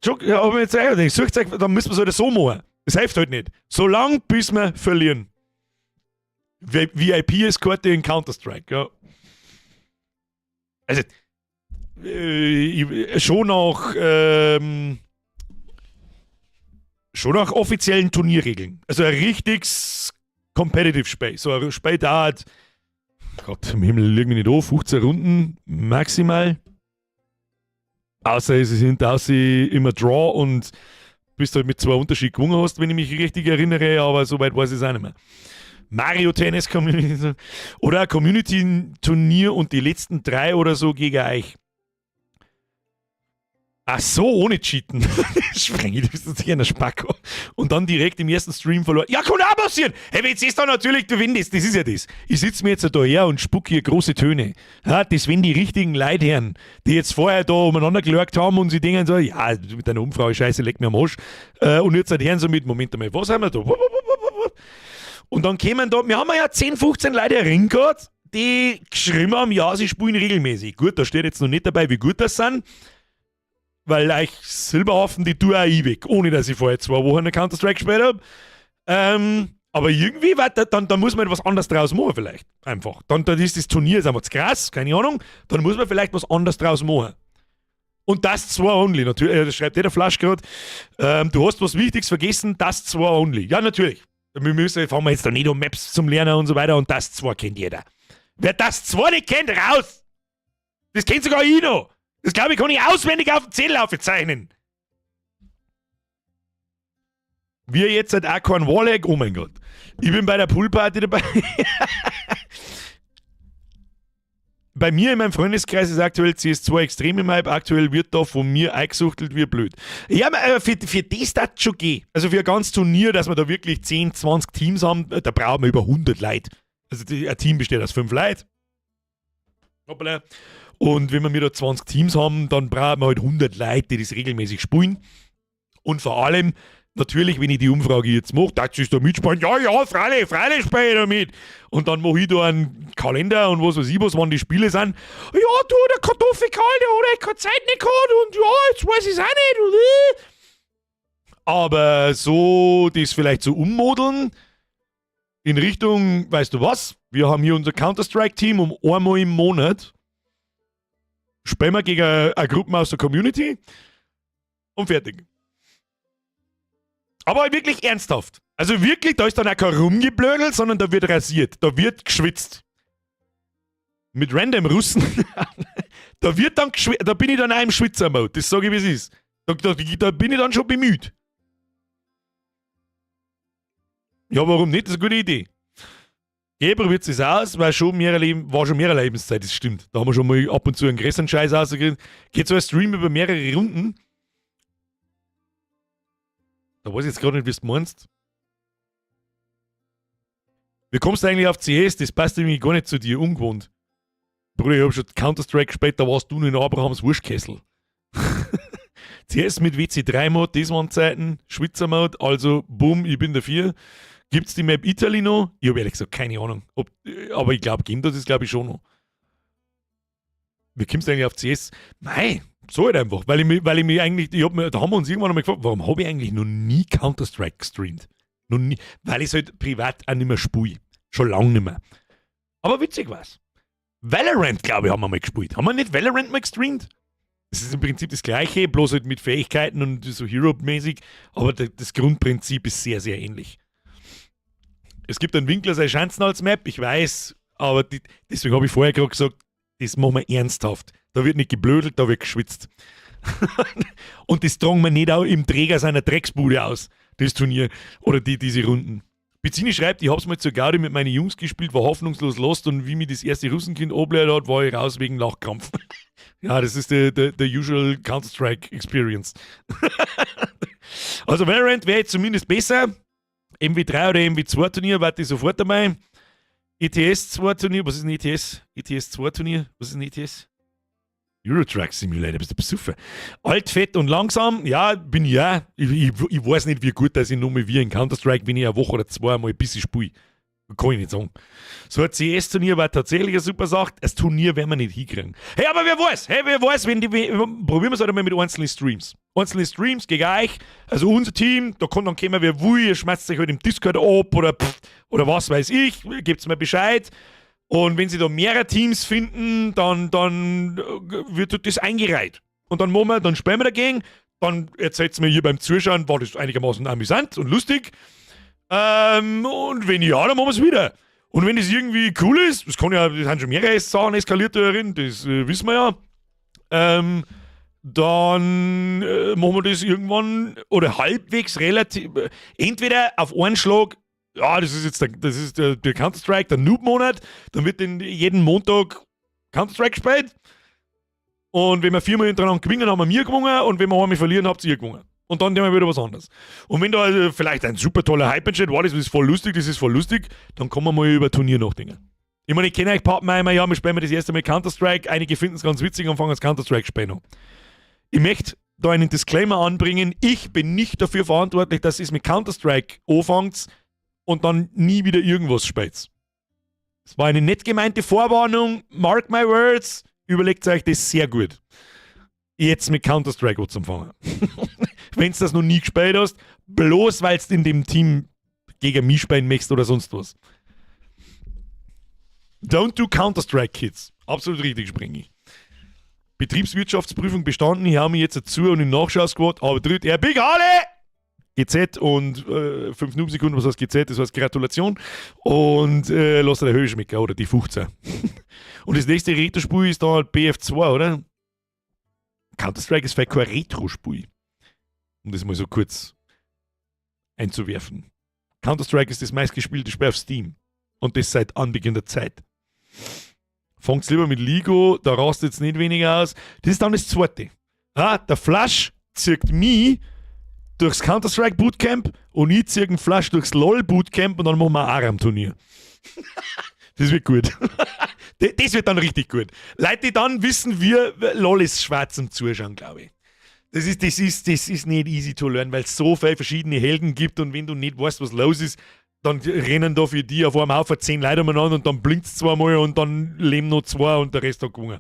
Schon, ja, aber jetzt, ich sucht euch, dann müssen wir es halt so machen. Das hilft halt nicht. So lang, bis wir verlieren. VIP-Eskorte in Counter-Strike, ja. Also, ich, schon nach offiziellen Turnierregeln. Also ein richtiges Competitive Spiel. So ein Spiel dauert, Gott im Himmel, lüg mich nicht an, 15 Runden maximal. Außer es ist hinter immer Draw und bist halt mit 2 Unterschied gewonnen hast, wenn ich mich richtig erinnere, aber soweit weiß ich es auch nicht mehr. Mario Tennis Community oder ein Community-Turnier und die letzten 3 oder so gegen euch. Ach so, ohne Cheaten. Spreng ich, du bist sicher ein Spacko. Und dann direkt im ersten Stream verloren. Ja, kann auch passieren. Hey, wenn jetzt dann natürlich, du wenn das, das ist ja das. Ich sitze mir jetzt da her und spuck hier große Töne. Ja, das wenn die richtigen Leute hören, die jetzt vorher da umeinander geschaut haben und sie denken so, ja, mit deiner Umfrage, Scheiße, leck mir am Arsch. Und jetzt halt hören so mit, Moment einmal, was haben wir da? Und dann kämen da, wir haben ja 10, 15 Leute herin gehabt, die geschrieben haben, ja, sie spielen regelmäßig. Gut, da steht jetzt noch nicht dabei, wie gut das sind. Weil euch Silberhaufen, die tue auch ich weg, ohne dass ich vorher 2 Wochen eine Counter-Strike gespielt hab. Aber irgendwie, weiter, dann muss man etwas anderes draus machen vielleicht. Einfach. Dann ist das Turnier ist einfach zu krass, keine Ahnung. Dann muss man vielleicht was anderes draus machen. Und Dust 2 only, natürlich, das schreibt jeder Flasch grad. Du hast was Wichtiges vergessen, Dust 2 only. Ja, natürlich. Wir müssen, fahren wir jetzt da nicht um Maps zum Lernen und so weiter und Dust 2 kennt jeder. Wer Dust 2 nicht kennt, raus! Das kennt sogar ich noch. Das glaube ich, kann ich auswendig auf dem Zettel aufzeichnen. Wir jetzt halt auch kein Wallhack, oh mein Gott. Ich bin bei der Poolparty dabei. Bei mir in meinem Freundeskreis ist aktuell CS2 extrem im Hype. Aktuell wird da von mir eingesuchtelt wie blöd. Ja, aber für das darf es schon gehen. Also für ein ganzes Turnier, dass wir da wirklich 10, 20 Teams haben, da brauchen wir über 100 Leute. Also ein Team besteht aus 5 Leuten. Hoppala. Und wenn wir da 20 Teams haben, dann brauchen wir halt 100 Leute, die das regelmäßig spielen. Und vor allem, Natürlich, wenn ich die Umfrage jetzt mache, darfst du da mitspielen? Ja, ja, freilich, freilich spiele ich da mit. Und dann mache ich da einen Kalender und was weiß ich was, wann die Spiele sind. Ja, du, der Kartoffelkarl, der hat echt keine Zeit nicht gehabt und ja, jetzt weiß ich es auch nicht. Und. Aber so, das vielleicht so ummodeln in Richtung, weißt du was, wir haben hier unser Counter-Strike-Team um einmal im Monat spielen wir gegen eine Gruppe aus der Community und fertig. Aber wirklich ernsthaft. Also wirklich, da ist dann auch kein Rumgeblödel, sondern da wird rasiert, da wird geschwitzt. Mit random Russen. Da wird dann da bin ich dann auch im Schwitzer-Mode. Das sage ich, wie es ist. Da bin ich dann schon bemüht. Ja, warum nicht? Das ist eine gute Idee. Geh, probiert es aus, weil schon mehrere Leben, war schon mehrere Lebenszeit, das stimmt. Da haben wir schon mal ab und zu einen größeren Scheiß rausgekriegt. Geht so ein Stream über mehrere Runden. Da weiß ich jetzt gerade nicht, wie du meinst. Wie kommst du eigentlich auf CS? Das passt irgendwie gar nicht zu dir, ungewohnt. Bruder, ich hab schon Counter-Strike gespielt, da warst du noch in Abrahams Wurstkessel. CS mit WC3-Mode, das waren Zeiten, Schwitzer-Mode, also boom, ich bin dafür. Gibt's die Map Italy noch? Ich habe ehrlich gesagt keine Ahnung. Ob, aber ich glaube, gibt das ist glaube ich schon noch. Wie kommst du eigentlich auf CS? Nein, so halt einfach. Weil ich mich eigentlich, ich hab mir, da haben wir uns irgendwann einmal gefragt, warum habe ich eigentlich noch nie Counter-Strike gestreamt? Noch nie, weil ich es halt privat auch nicht mehr spiele. Schon lange nicht mehr. Aber witzig war's. Valorant, glaube ich, haben wir mal gespielt. Haben wir nicht Valorant mal gestreamt? Das ist im Prinzip das Gleiche, bloß halt mit Fähigkeiten und so Hero-mäßig. Aber das Grundprinzip ist sehr, sehr ähnlich. Es gibt einen Winkler seine Chancen als Map, ich weiß, aber deswegen habe ich vorher gerade gesagt, das machen wir ernsthaft. Da wird nicht geblödelt, da wird geschwitzt. Und das tragen wir nicht auch im Träger seiner Drecksbude aus, das Turnier oder diese Runden. Pizzini schreibt, ich hab's mal zur Gaudi mit meinen Jungs gespielt, war hoffnungslos lost und wie mir das erste Russenkind oblädt hat, war ich raus wegen Lachkrampf. Ja, das ist the usual Counter-Strike Experience. Also Valorant wäre jetzt zumindest besser. MW3 oder MW2 Turnier, warte ich sofort dabei. ETS 2 Turnier, was ist ein ETS? ETS 2 Turnier, was ist ein ETS? Euro Truck Simulator, bist du besoffen? Alt, fett und langsam, ja, bin ich auch. Ich weiß nicht, wie gut dass ich nur mal wie in Counter-Strike, wenn ich eine Woche oder zwei mal ein bisschen spiele. Kann ich nicht sagen. So ein CS-Turnier war tatsächlich eine super Sache. Das Turnier werden wir nicht hinkriegen. Hey, aber wer weiß, hey, wer weiß, wenn die, probieren wir es halt einmal mit einzelnen Streams. Einzelne Streams gegen euch, also unser Team, da kann dann kommen, wer will, ihr schmeißt sich halt im Discord ab oder, pff, oder was weiß ich, gebt's mir Bescheid. Und wenn sie da mehrere Teams finden, dann wird das eingereiht. Und dann machen wir, dann spielen wir dagegen, dann erzählt's mir hier beim Zuschauen, war das einigermaßen amüsant und lustig. Und wenn ja, dann machen wir's wieder. Und wenn das irgendwie cool ist, das kann ja, das sind schon mehrere Sachen eskaliert darin, das wissen wir ja, dann machen wir das irgendwann oder halbwegs relativ, entweder auf einen Schlag, ja, das ist jetzt der, das ist der Counter-Strike, der Noob-Monat, dann wird jeden Montag Counter-Strike gespielt. Und wenn wir viermal hintereinander gewinnen, haben wir gewonnen, und wenn wir einmal verlieren, habt ihr gewonnen. Und dann nehmen wir wieder was anderes. Und wenn da also vielleicht ein super toller Hype entsteht, wow, das ist voll lustig, das ist voll lustig, dann kann man mal über Turnier nachdenken. Ich meine, ich kenne euch Pappenheimer, ja, wir spielen das erste Mal Counter-Strike, einige finden es ganz witzig und fangen das Counter-Strike spielen an. Ich möchte da einen Disclaimer anbringen, ich bin nicht dafür verantwortlich, dass ihr es mit Counter-Strike anfangt und dann nie wieder irgendwas spielt. Es war eine nett gemeinte Vorwarnung, mark my words, überlegt euch das sehr gut. Jetzt mit Counter-Strike anzufangen. Wenn du das noch nie gespielt hast, bloß weil du in dem Team gegen mich spielen möchtest oder sonst was. Don't do Counter-Strike, Kids. Absolut richtig, Springi. Betriebswirtschaftsprüfung bestanden, ich hau mich jetzt dazu und in Nachschau-Squad, aber dritt er Big Ale! GZ und 5 Noob-Sekunden, was heißt GZ? Das heißt Gratulation. Und lass dir der Höhe schmecken, oder die 15. Und das nächste Retro-Spiel ist dann halt BF2, oder? Counter-Strike ist vielleicht kein Retro-Spiel. Um das mal so kurz einzuwerfen. Counter-Strike ist das meistgespielte Spiel auf Steam. Und das seit Anbeginn der Zeit. Fangt's lieber mit Ligo, da rastet es nicht weniger aus. Das ist dann das Zweite. Ah, der Flash zirkt mich durchs Counter-Strike Bootcamp und ich zieh den Flash durchs LOL Bootcamp und dann machen wir ein Aram-Turnier. Das wird gut. Das wird dann richtig gut. Leute, dann wissen wir, LOL ist schwer zum Zuschauen, glaube ich. Das ist nicht easy to learn, weil es so viele verschiedene Helden gibt und wenn du nicht weißt, was los ist, dann rennen da für die auf einem Haufen 10 Leute umeinander und dann blinkt es zweimal und dann leben noch zwei und der Rest hat gewonnen.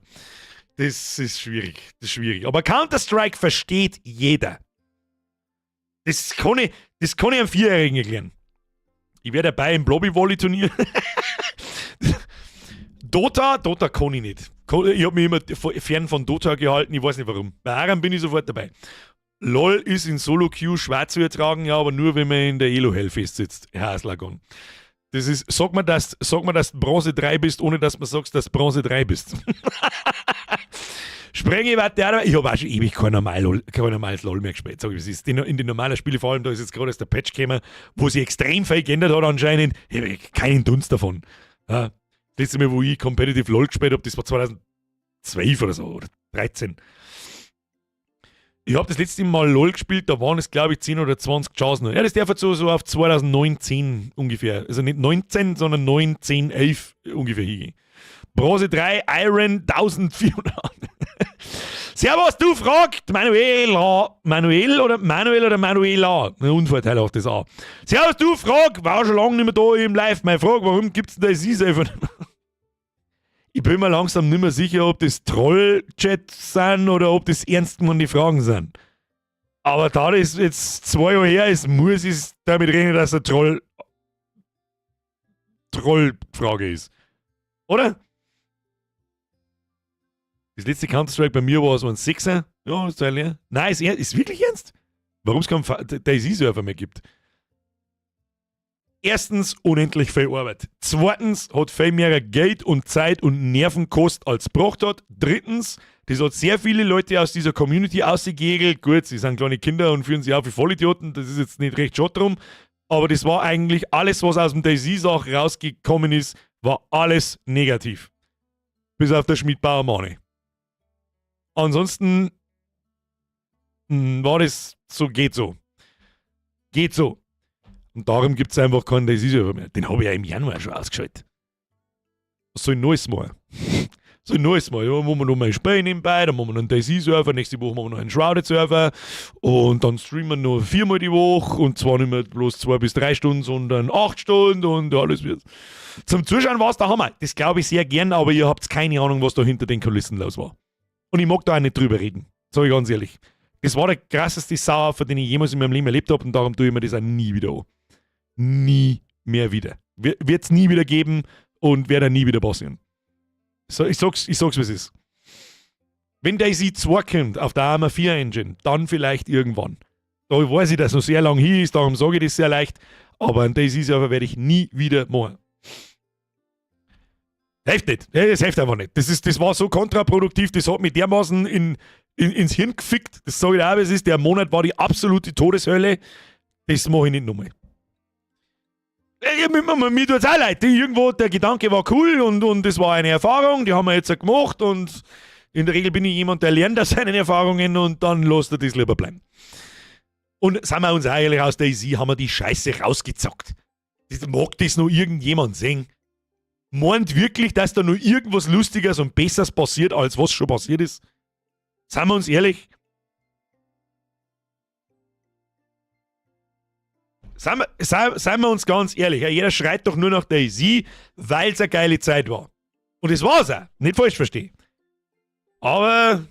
Das ist schwierig. Das ist schwierig. Aber Counter-Strike versteht jeder. Das kann ich einem Vierjährigen erklären. Ich werde dabei im Blobby-Volley-Turnier. Dota, Dota kann ich nicht. Ich habe mich immer fern von Dota gehalten, ich weiß nicht warum. Bei Aram bin ich sofort dabei. LOL ist in Solo-Queue schwer zu ertragen, ja, aber nur, wenn man in der Elo-Hell festsitzt. Ja, Slagon. Das ist, sag mir, dass du Bronze 3 bist, ohne dass man sagst, dass du Bronze 3 bist. Sprenge war der, ich habe auch schon ewig kein normales LOL mehr gespielt. Sag ich, es ist in den normalen Spielen, vor allem, da ist jetzt gerade erst der Patch gekommen, wo sich extrem viel geändert hat anscheinend. Ich habe keinen Dunst davon. Ja, das letzte Mal, wo ich Competitive LOL gespielt habe, das war 2012 oder so, oder 13. Ich habe das letzte Mal LOL gespielt, da waren es, glaube ich, 10 oder 20 Chancen. Ja, das darf jetzt so auf 2019 ungefähr. Also nicht 19, sondern 9, 10, 11 ungefähr hingehen. Bronze 3, Iron 1400. Servus, du fragt Manuela. Manuel oder Manuel oder Manuela? Unvorteilhaftes A. Servus, du frag, war schon lange nicht mehr da im Live. Meine Frage, warum gibt's denn da DayZ einfach? Ich bin mir langsam nicht mehr sicher, ob das Troll-Chats sind oder ob das ernst gemeinte Fragen sind. Aber da das jetzt 2 Jahre her ist, muss ich damit rechnen, dass eine Trollfrage ist. Oder? Das letzte Counter-Strike bei mir war so ein Sechser. Ja, ist total leer. Nein, ist wirklich ernst? Warum es keinen DayZ-Server mehr gibt? Erstens, unendlich viel Arbeit. Zweitens, hat viel mehr Geld und Zeit und Nerven gekostet, als gebracht hat. Drittens, das hat sehr viele Leute aus dieser Community ausgegegelt. Gut, sie sind kleine Kinder und führen sich auf wie Vollidioten. Das ist jetzt nicht recht schade drum. Aber das war eigentlich alles, was aus dem DayZ-Sache rausgekommen ist, war alles negativ. Bis auf der Schmidbauer Mani. Ansonsten war das so, geht so. Geht so. Und darum gibt es einfach keinen DayZ-Server mehr. Den habe ich ja im Januar schon ausgeschaltet. Was soll ich Neues machen? Soll ich Neues machen? Ja, machen wir noch mal ein Spiel nebenbei, dann machen wir noch einen DayZ-Server, nächste Woche machen wir noch einen Shrouded-Server und dann streamen wir noch viermal die Woche und zwar nicht mehr bloß 2 bis 3 Stunden, sondern 8 Stunden und alles wird. Zum Zuschauen war es der Hammer. Das glaube ich sehr gern, aber ihr habt keine Ahnung, was da hinter den Kulissen los war. Und ich mag da auch nicht drüber reden. Sag ich ganz ehrlich. Das war der krasseste Sauhaufen, den ich jemals in meinem Leben erlebt habe, und darum tue ich mir das auch nie wieder an. Nie mehr wieder. Wird es nie wieder geben und wird auch nie wieder passieren. So, ich sag's, wie es ist. Wenn DayZ 2 kommt auf der Arma 4 Engine, dann vielleicht irgendwann. Da weiß ich, dass es noch sehr lang hin ist, darum sage ich das sehr leicht. Aber ein DayZ-Server werde ich nie wieder machen. Hilft nicht. Das hilft einfach nicht. Das war so kontraproduktiv, das hat mich dermaßen ins Hirn gefickt. Das sage ich auch, wie es ist. Der Monat war die absolute Todeshölle. Das mache ich nicht nochmal. Ja, mir tut es auch leid. Irgendwo, der Gedanke war cool und das war eine Erfahrung, die haben wir jetzt gemacht und in der Regel bin ich jemand, der lernt aus seinen Erfahrungen und dann lässt er das lieber bleiben. Und sind wir uns auch ehrlich, aus DayZ haben wir die Scheiße rausgezockt. Das, mag das noch irgendjemand sehen? Meint wirklich, dass da noch irgendwas Lustiges und Besseres passiert, als was schon passiert ist? Seien wir uns ehrlich? Seien wir uns ganz ehrlich, ja, jeder schreit doch nur nach DayZ, weil es eine geile Zeit war. Und es war's auch. Nicht falsch verstehen. Aber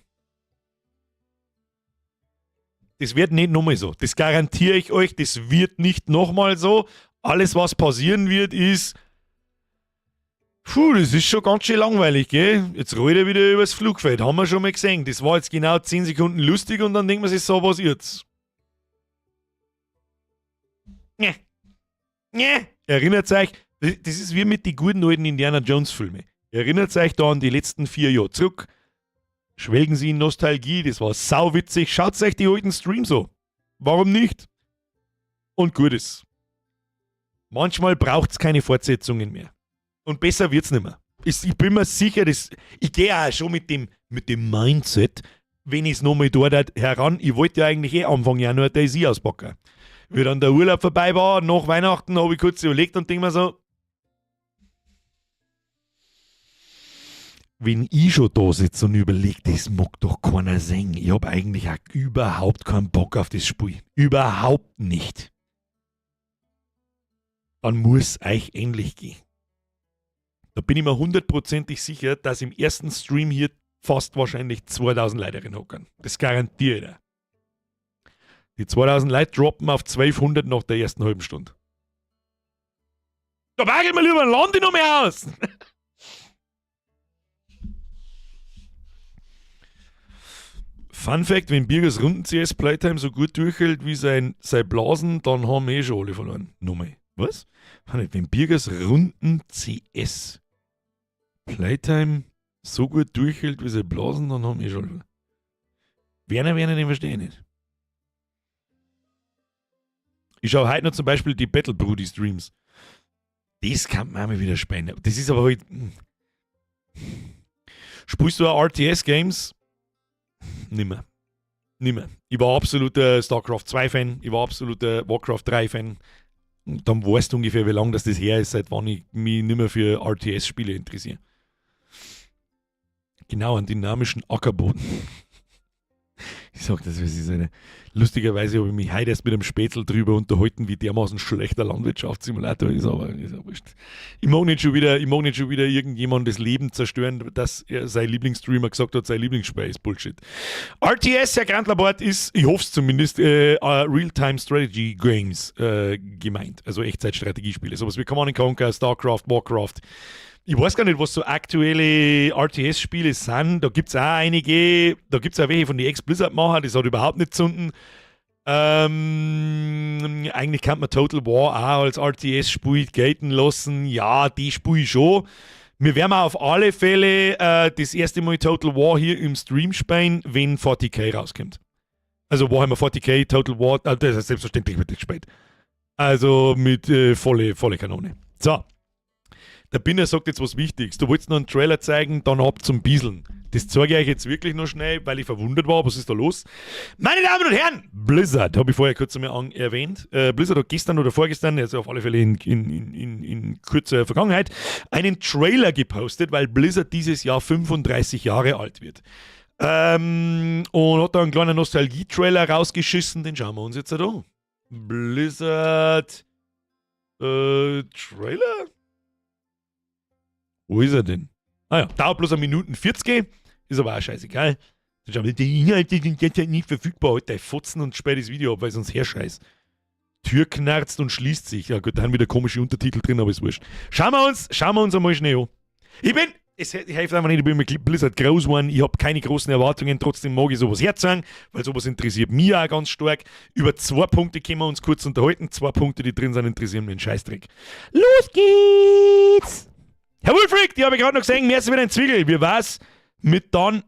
das wird nicht nochmal so. Das garantiere ich euch, das wird nicht nochmal so. Alles, was passieren wird, ist: Puh, das ist schon ganz schön langweilig, gell? Jetzt rollt er wieder übers Flugfeld. Haben wir schon mal gesehen. Das war jetzt genau 10 Sekunden lustig und dann denkt man sich so, was jetzt? Ne. Ne. Erinnert euch, das ist wie mit den guten alten Indiana Jones Filmen. Erinnert euch da an die letzten 4 Jahre zurück. Schwelgen Sie in Nostalgie, das war sauwitzig. Schaut euch die alten Streams an. Warum nicht? Und gut ist. Manchmal braucht es keine Fortsetzungen mehr. Und besser wird's nicht mehr. Ich bin mir sicher, dass, ich gehe auch schon mit dem Mindset, wenn ich es nochmal dort heran. Ich wollte ja eigentlich eh Anfang Januar DayZ auspacken. Wie dann der Urlaub vorbei war, nach Weihnachten, habe ich kurz überlegt und denke mir so, Wenn ich schon da sitze und überlege, das mag doch keiner sehen. Ich hab eigentlich auch überhaupt keinen Bock auf das Spiel. Überhaupt nicht. Dann muss euch ähnlich gehen. Da bin ich mir hundertprozentig sicher, dass im ersten Stream hier fast wahrscheinlich 2000 Leute drin hocken. Das garantiere ich dir. Die 2000 Leute droppen auf 1200 nach der ersten halben Stunde. Da wage ich mir lieber ein Land noch mehr aus. Fun Fact: Wenn Birgers Runden-CS Playtime so gut durchhält wie sein Blasen, dann haben wir eh schon alle verloren. Nochmal. Was? Wenn Birgers Runden-CS Playtime so gut durchhält wie sein Blasen, dann haben wir eh schon alle verloren. Werner, den verstehe ich nicht. Ich schaue heute noch zum Beispiel die Battle Broody Streams. Das kann man auch mal wieder spielen. Das ist aber halt. Spielst du auch RTS Games? Nimmer. Nimmer. Ich war absoluter StarCraft 2 Fan, ich war absoluter Warcraft 3 Fan. Und dann weißt du ungefähr, wie lange das her ist, seit wann ich mich nimmer für RTS-Spiele interessiere. Genau, einen dynamischen Ackerboden. Ich sag das, wie es ist. Lustigerweise habe ich mich heute erst mit einem Spätzl drüber unterhalten, wie dermaßen schlechter Landwirtschaftssimulator ist, aber ist ja wurscht. Ich mag nicht schon wieder, ich mag nicht schon wieder irgendjemand das Leben zerstören, dass er sein Lieblingsstreamer gesagt hat, sein Lieblingsspiel ist Bullshit. RTS, Herr Grandlabort, ist, ich hoffe es zumindest, Real-Time Strategy Games gemeint. Also Echtzeitstrategiespiele. Sowas wie Command and Conquer, StarCraft, Warcraft. Ich weiß gar nicht, was so aktuelle R T S-Spiele sind. Da gibt's auch einige, da gibt's auch welche von den Ex-Blizzard-Machern, das hat überhaupt nicht gezunden. Eigentlich kann man Total War auch als R T S-Spiel gelten lassen. Ja, die spiele ich schon. Wir werden auf alle Fälle das erste Mal Total War hier im Stream spielen, wenn 40k rauskommt. Also Warhammer 40k, Total War, das ist selbstverständlich wird das gespielt. Also mit volle Kanone. So. Der Binner sagt jetzt was Wichtiges. Du wolltest noch einen Trailer zeigen, dann ab zum Bieseln. Das zeige ich euch jetzt wirklich noch schnell, weil ich verwundert war. Was ist da los? Meine Damen und Herren, Blizzard, habe ich vorher kurz einmal erwähnt. Blizzard hat gestern oder vorgestern, also auf alle Fälle in kurzer Vergangenheit, einen Trailer gepostet, weil Blizzard dieses Jahr 35 Jahre alt wird. Und hat da einen kleinen Nostalgie-Trailer rausgeschissen, den schauen wir uns jetzt an. Blizzard Trailer? Wo ist er denn? Ah ja, dauert bloß eine Minute 40, ist aber auch scheißegal. Dann schauen wir, die Inhalte sind derzeit nicht verfügbar. Alter, Fotzen und sperr das Video ab, weil sonst herscheiß. Tür knarzt und schließt sich. Ja gut, da haben wieder komische Untertitel drin, aber ist wurscht. Schauen wir uns einmal schnell an. Ich bin, es hilft einfach nicht, ich bin mit Blizzard groß geworden, ich hab keine großen Erwartungen, trotzdem mag ich sowas herzeigen, weil sowas interessiert mich auch ganz stark. Über 2 Punkte können wir uns kurz unterhalten, 2 Punkte, die drin sind, interessieren mich einen Scheißdreck. Los geht's! Herr Wulfric, die habe ich gerade noch gesehen, mehr ist wieder ein Zwiegel. Wie war's mit Dawn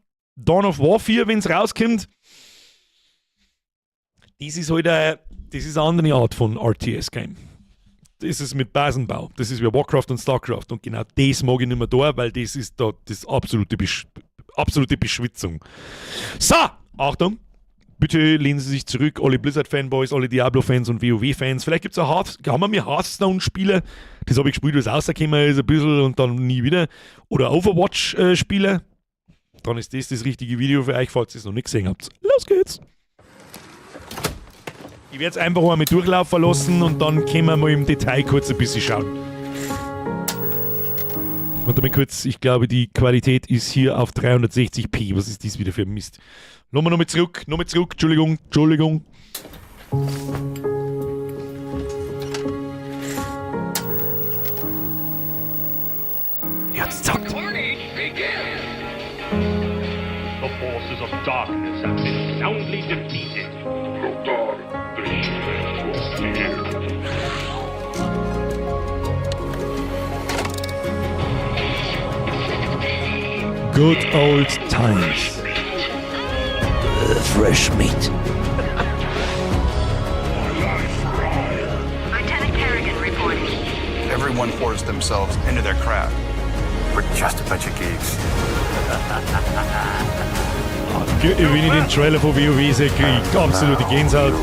of War 4, wenn's rauskommt? Das ist halt eine, das ist eine andere Art von R T S-Game. Das ist mit Basenbau. Das ist wie Warcraft und Starcraft. Und genau das mag ich nicht mehr da, weil das ist da das absolute Beschwitzung. So, Achtung. Bitte lehnen Sie sich zurück, alle Blizzard-Fanboys, alle Diablo-Fans und WoW-Fans. Vielleicht gibt's auch haben wir mehr Hearthstone-Spieler? Das hab ich gespielt, was rausgekommen ist, ein bisschen und dann nie wieder. Oder Overwatch-Spieler. Dann ist das das richtige Video für euch, falls ihr es noch nicht gesehen habt. Los geht's! Ich werd's einfach einmal durchlaufen lassen und dann können wir mal im Detail kurz ein bisschen schauen. Und damit kurz, ich glaube, die Qualität ist hier auf 360p. Was ist das wieder für ein Mist? Nochmal, nochmal zurück, nochmal zurück, Entschuldigung, Entschuldigung. Jetzt zackt. The forces of darkness have been soundly defeated. Good old times. Fresh meat. Lieutenant Kerrigan reporting. Everyone pours themselves into their craft. We're just a bunch of geeks. Wenn ich den Trailer von WoW sehe, kriege ich absolute Gänsehaut.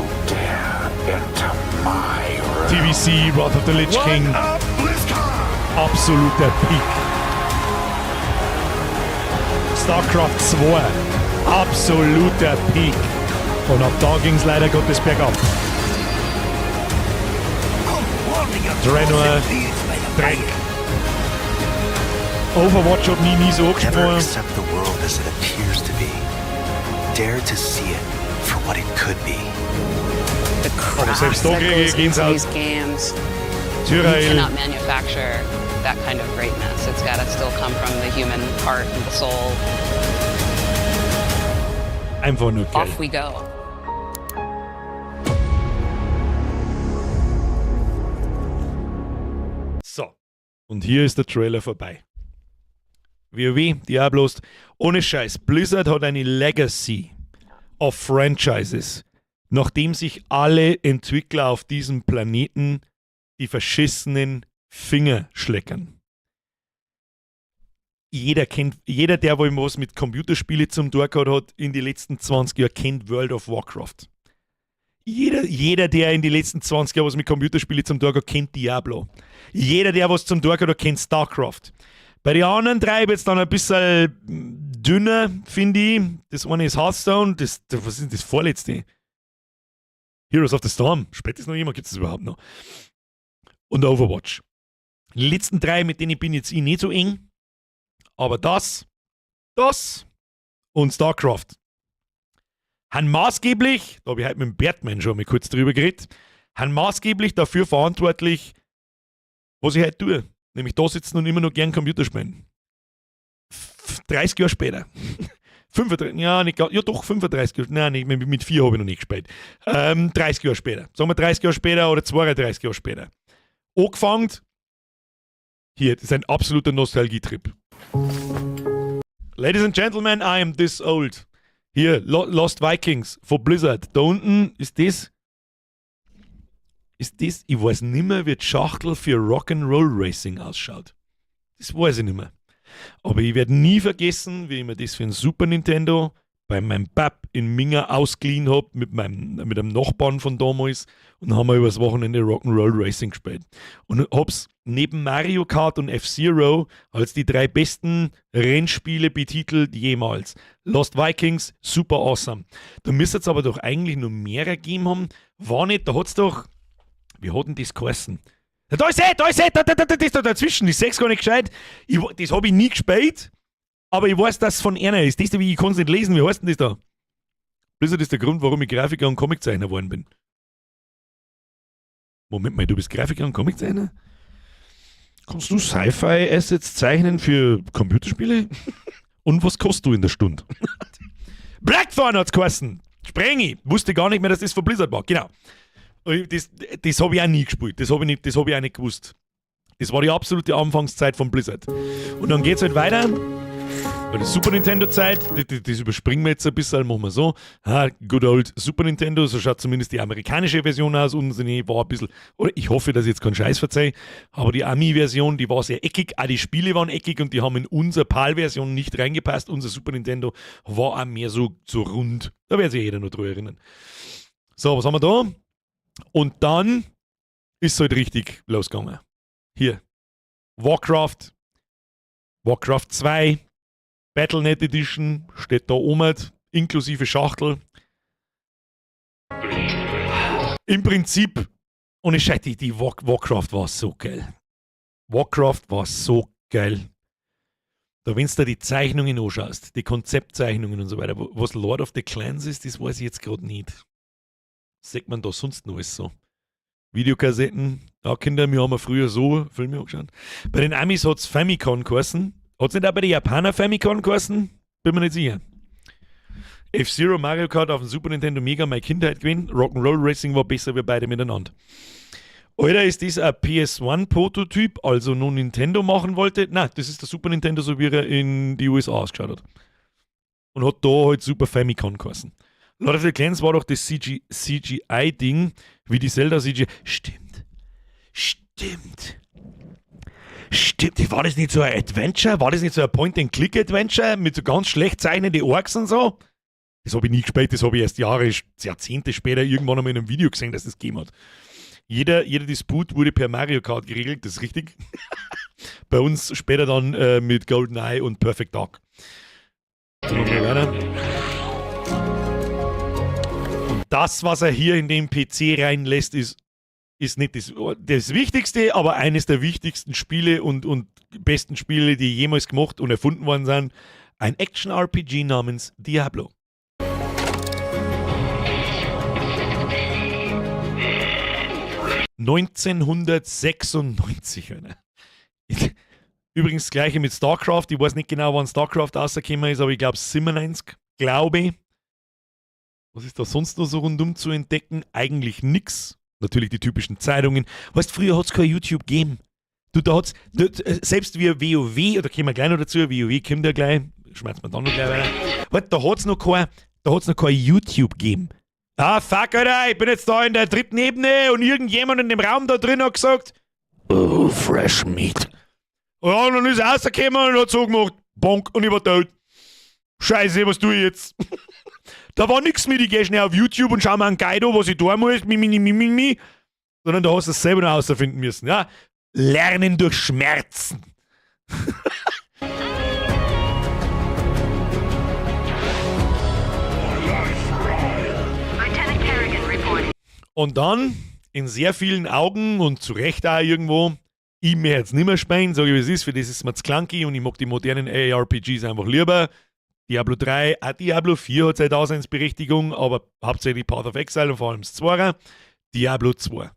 TBC, Wrath of the Lich King. Absoluter Peak. StarCraft 2. Absoluter Peak. Und ab da ging es leider Gottes bergab. Draenor, Dreck. Overwatch hat mich nie so Never angesprochen. accept the world as it appears to be. Dare to see it for what it could be. The Aber craft selbst da that kriege ich goes into Gänsehaut. these games, you Tyrael, cannot manufacture that kind of greatness. It's got to still come from the human heart and the soul. Einfach nur geil. Off we go. So. Und hier ist der Trailer vorbei. WoW, Diablos, ohne Scheiß. Blizzard hat eine Legacy of Franchises, nachdem sich alle Entwickler auf diesem Planeten die verschissenen Finger schleckern. Jeder kennt, jeder, der wohl was mit Computerspiele zum tun gehabt hat in die letzten 20 Jahren, kennt World of Warcraft. Jeder, der in die letzten 20 Jahren was mit Computerspielen zum tun hat, kennt Diablo. Jeder, der was zum tun hat, kennt StarCraft. Bei den anderen drei wird es dann ein bisschen dünner, finde ich. Das eine ist Hearthstone, das, was ist denn das vorletzte? Heroes of the Storm. Spielt das noch jemand? Gibt es das überhaupt noch? Und Overwatch. Die letzten drei, mit denen bin jetzt ich nicht so eng. Aber das und StarCraft haben maßgeblich, da habe ich heute mit dem Bertman schon mal kurz drüber geredet, haben maßgeblich dafür verantwortlich, was ich heute tue. Nämlich da sitzen und immer noch gern Computer spielen. 30 Jahre später. 35, ja, nicht, ja doch, 35 Jahre, nein, nicht, mit 4 habe ich noch nicht gespielt. 30 Jahre später. Sagen wir 30 Jahre später oder 32 Jahre später. Angefangen, hier, das ist ein absoluter Nostalgietrip. Ladies and Gentlemen, I am this old. Hier, Lost Vikings von Blizzard. Da unten ist das, ich weiß nimmer, wie die Schachtel für Rock'n'Roll Racing ausschaut. Das weiß ich nicht mehr. Aber ich werde nie vergessen, wie ich mir das für ein Super Nintendo bei meinem Bab in Minga ausgeliehen habe mit einem Nachbarn von damals und dann haben wir übers Wochenende Rock'n'Roll Racing gespielt. Und hab's neben Mario Kart und F-Zero als die drei besten Rennspiele betitelt jemals. Lost Vikings, super awesome. Da müsste es aber doch eigentlich noch mehrere gegeben haben. War nicht, da hat's doch, wie hat denn das geheißen? Da ist er, da ist er, da, da, da, das ist da dazwischen. Ich seh's gar nicht gescheit. Das habe ich nie gespielt, aber ich weiß, dass es von einer ist. Das, wie ich kann es nicht lesen. Wie heißt denn das da? Blizzard ist der Grund, warum ich Grafiker und Comiczeichner geworden bin. Moment mal, du bist Grafiker und Comiczeichner? Kannst du Sci-Fi-Assets zeichnen für Computerspiele? Und was kostet du in der Stunde? Blackthorne hat's geheißen. Sprengi. Wusste gar nicht mehr, dass das von Blizzard war. Genau. Das habe ich auch nie gespielt. Das habe ich, nicht- das hab ich auch nicht gewusst. Das war die absolute Anfangszeit von Blizzard. Und dann geht's halt weiter. Bei der Super Nintendo-Zeit, das überspringen wir jetzt ein bisschen, machen wir so. Ah, good old Super Nintendo, so schaut zumindest die amerikanische Version aus. Unsere war ein bisschen, oder ich hoffe, dass ich jetzt keinen Scheiß verzeihe, aber die Ami-Version, die war sehr eckig, auch die Spiele waren eckig und die haben in unsere PAL-Version nicht reingepasst. Unser Super Nintendo war auch mehr so rund. Da wird sich jeder noch drüber erinnern. So, was haben wir da? Und dann ist es halt richtig losgegangen. Hier. Warcraft, Warcraft 2, Battle.net Edition steht da oben, inklusive Schachtel. Im Prinzip, ohne Scheiß, die Warcraft war so geil. Warcraft war so geil. Da, wenn du da die Zeichnungen anschaust, die Konzeptzeichnungen und so weiter, was Lord of the Clans ist, das weiß ich jetzt gerade nicht. Sieht man da sonst noch alles so? Videokassetten, ja, Kinder, wir haben ja früher so Filme angeschaut. Bei den Amis hat es Famicom geheißen. Hat es nicht auch bei den Japaner Famicom geheißen? Bin mir nicht sicher. F-Zero, Mario Kart auf dem Super Nintendo, mega meine Kindheit gewesen. Rock'n'Roll Racing war besser wie beide miteinander. Alter, ist das ein PS1-Prototyp, also nur Nintendo machen wollte? Nein, das ist der Super Nintendo, so wie er in die USA ausgeschaut hat. Und hat da halt Super Famicom geheißen. Lord of the Clans war doch das CG CGI-Ding, wie die Zelda CGI. Stimmt. Stimmt. Stimmt, war das nicht so ein Adventure? War das nicht so ein Point-and-Click-Adventure mit so ganz schlecht zeichnenden Orks und so? Das habe ich nie gespielt, das habe ich erst Jahre, Jahrzehnte später irgendwann einmal in einem Video gesehen, dass das gegeben hat. Jeder Disput wurde per Mario Kart geregelt, das ist richtig. Bei uns später dann mit GoldenEye und Perfect Dark. Weiter. Und das, was er hier in den PC reinlässt, ist nicht das Wichtigste, aber eines der wichtigsten Spiele und besten Spiele, die jemals gemacht und erfunden worden sind. Ein Action-RPG namens Diablo. 1996, Alter. Übrigens das Gleiche mit StarCraft. Ich weiß nicht genau, wann StarCraft rausgekommen ist, aber ich glaube 97, glaube ich. Was ist da sonst noch so rundum zu entdecken? Eigentlich nix. Natürlich die typischen Zeitungen. Weißt, früher hat es kein YouTube gegeben. Du, da hat's, du, selbst wie WoW, oder kommen wir gleich noch dazu, WoW kommt ja gleich, schmeißt man dann noch gleich weiter. Weißt, da hat's noch kein YouTube gegeben. Ah, fuck, Alter, ich bin jetzt da in der dritten Ebene und irgendjemand in dem Raum da drin hat gesagt: "Oh, fresh meat." Ja, und dann ist er rausgekommen und hat so gemacht, bonk, und ich war tot. Scheiße, was tue ich jetzt? Da war nix mit, ich geh schnell auf YouTube und schau mir einen Guide an, was ich tun muss, mi, mi, mi, mi, mi. Sondern da hast du es selber noch herausfinden müssen, ja. Lernen durch Schmerzen. Lieutenant Kerrigan reporting. Und dann, in sehr vielen Augen und zu Recht auch irgendwo, ich mir jetzt nicht mehr spielen, sage ich, wie es ist, für das ist mir zu clunky und ich mag die modernen ARPGs einfach lieber. Diablo 3, auch Diablo 4 hat seine Daseinsberechtigung, aber hauptsächlich Path of Exile und vor allem das 2. Diablo 2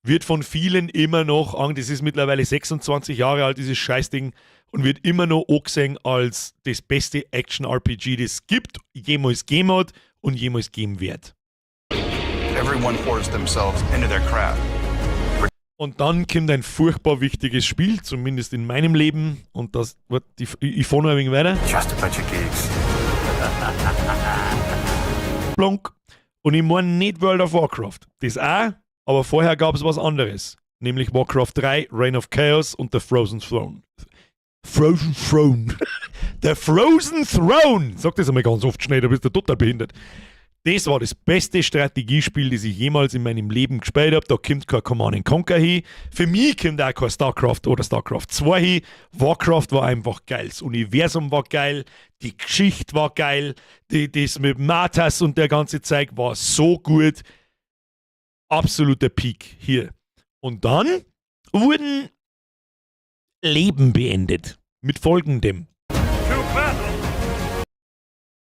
wird von vielen immer noch, das ist mittlerweile 26 Jahre alt, dieses Scheißding, und wird immer noch angesehen als das beste Action-RPG, das es gibt, jemals gegeben hat und jemals geben wird. Everyone pours themselves into their craft. Und dann kommt ein furchtbar wichtiges Spiel, zumindest in meinem Leben. Und das wird die, ich fahre noch ein wenig weiter. Just a bunch of geeks. Plonk. Und ich meine nicht World of Warcraft. Das auch, aber vorher gab es was anderes. Nämlich Warcraft 3, Reign of Chaos und The Frozen Throne. Frozen Throne. The Frozen Throne! Sag das einmal ganz oft schnell, da bist du total behindert. Das war das beste Strategiespiel, das ich jemals in meinem Leben gespielt habe. Da kommt kein Command and Conquer hin. Für mich kommt auch kein StarCraft oder StarCraft 2 hin. Warcraft war einfach geil. Das Universum war geil. Die Geschichte war geil. Das mit Arthas und der ganze Zeug war so gut. Absoluter Peak hier. Und dann wurden Leben beendet. Mit folgendem.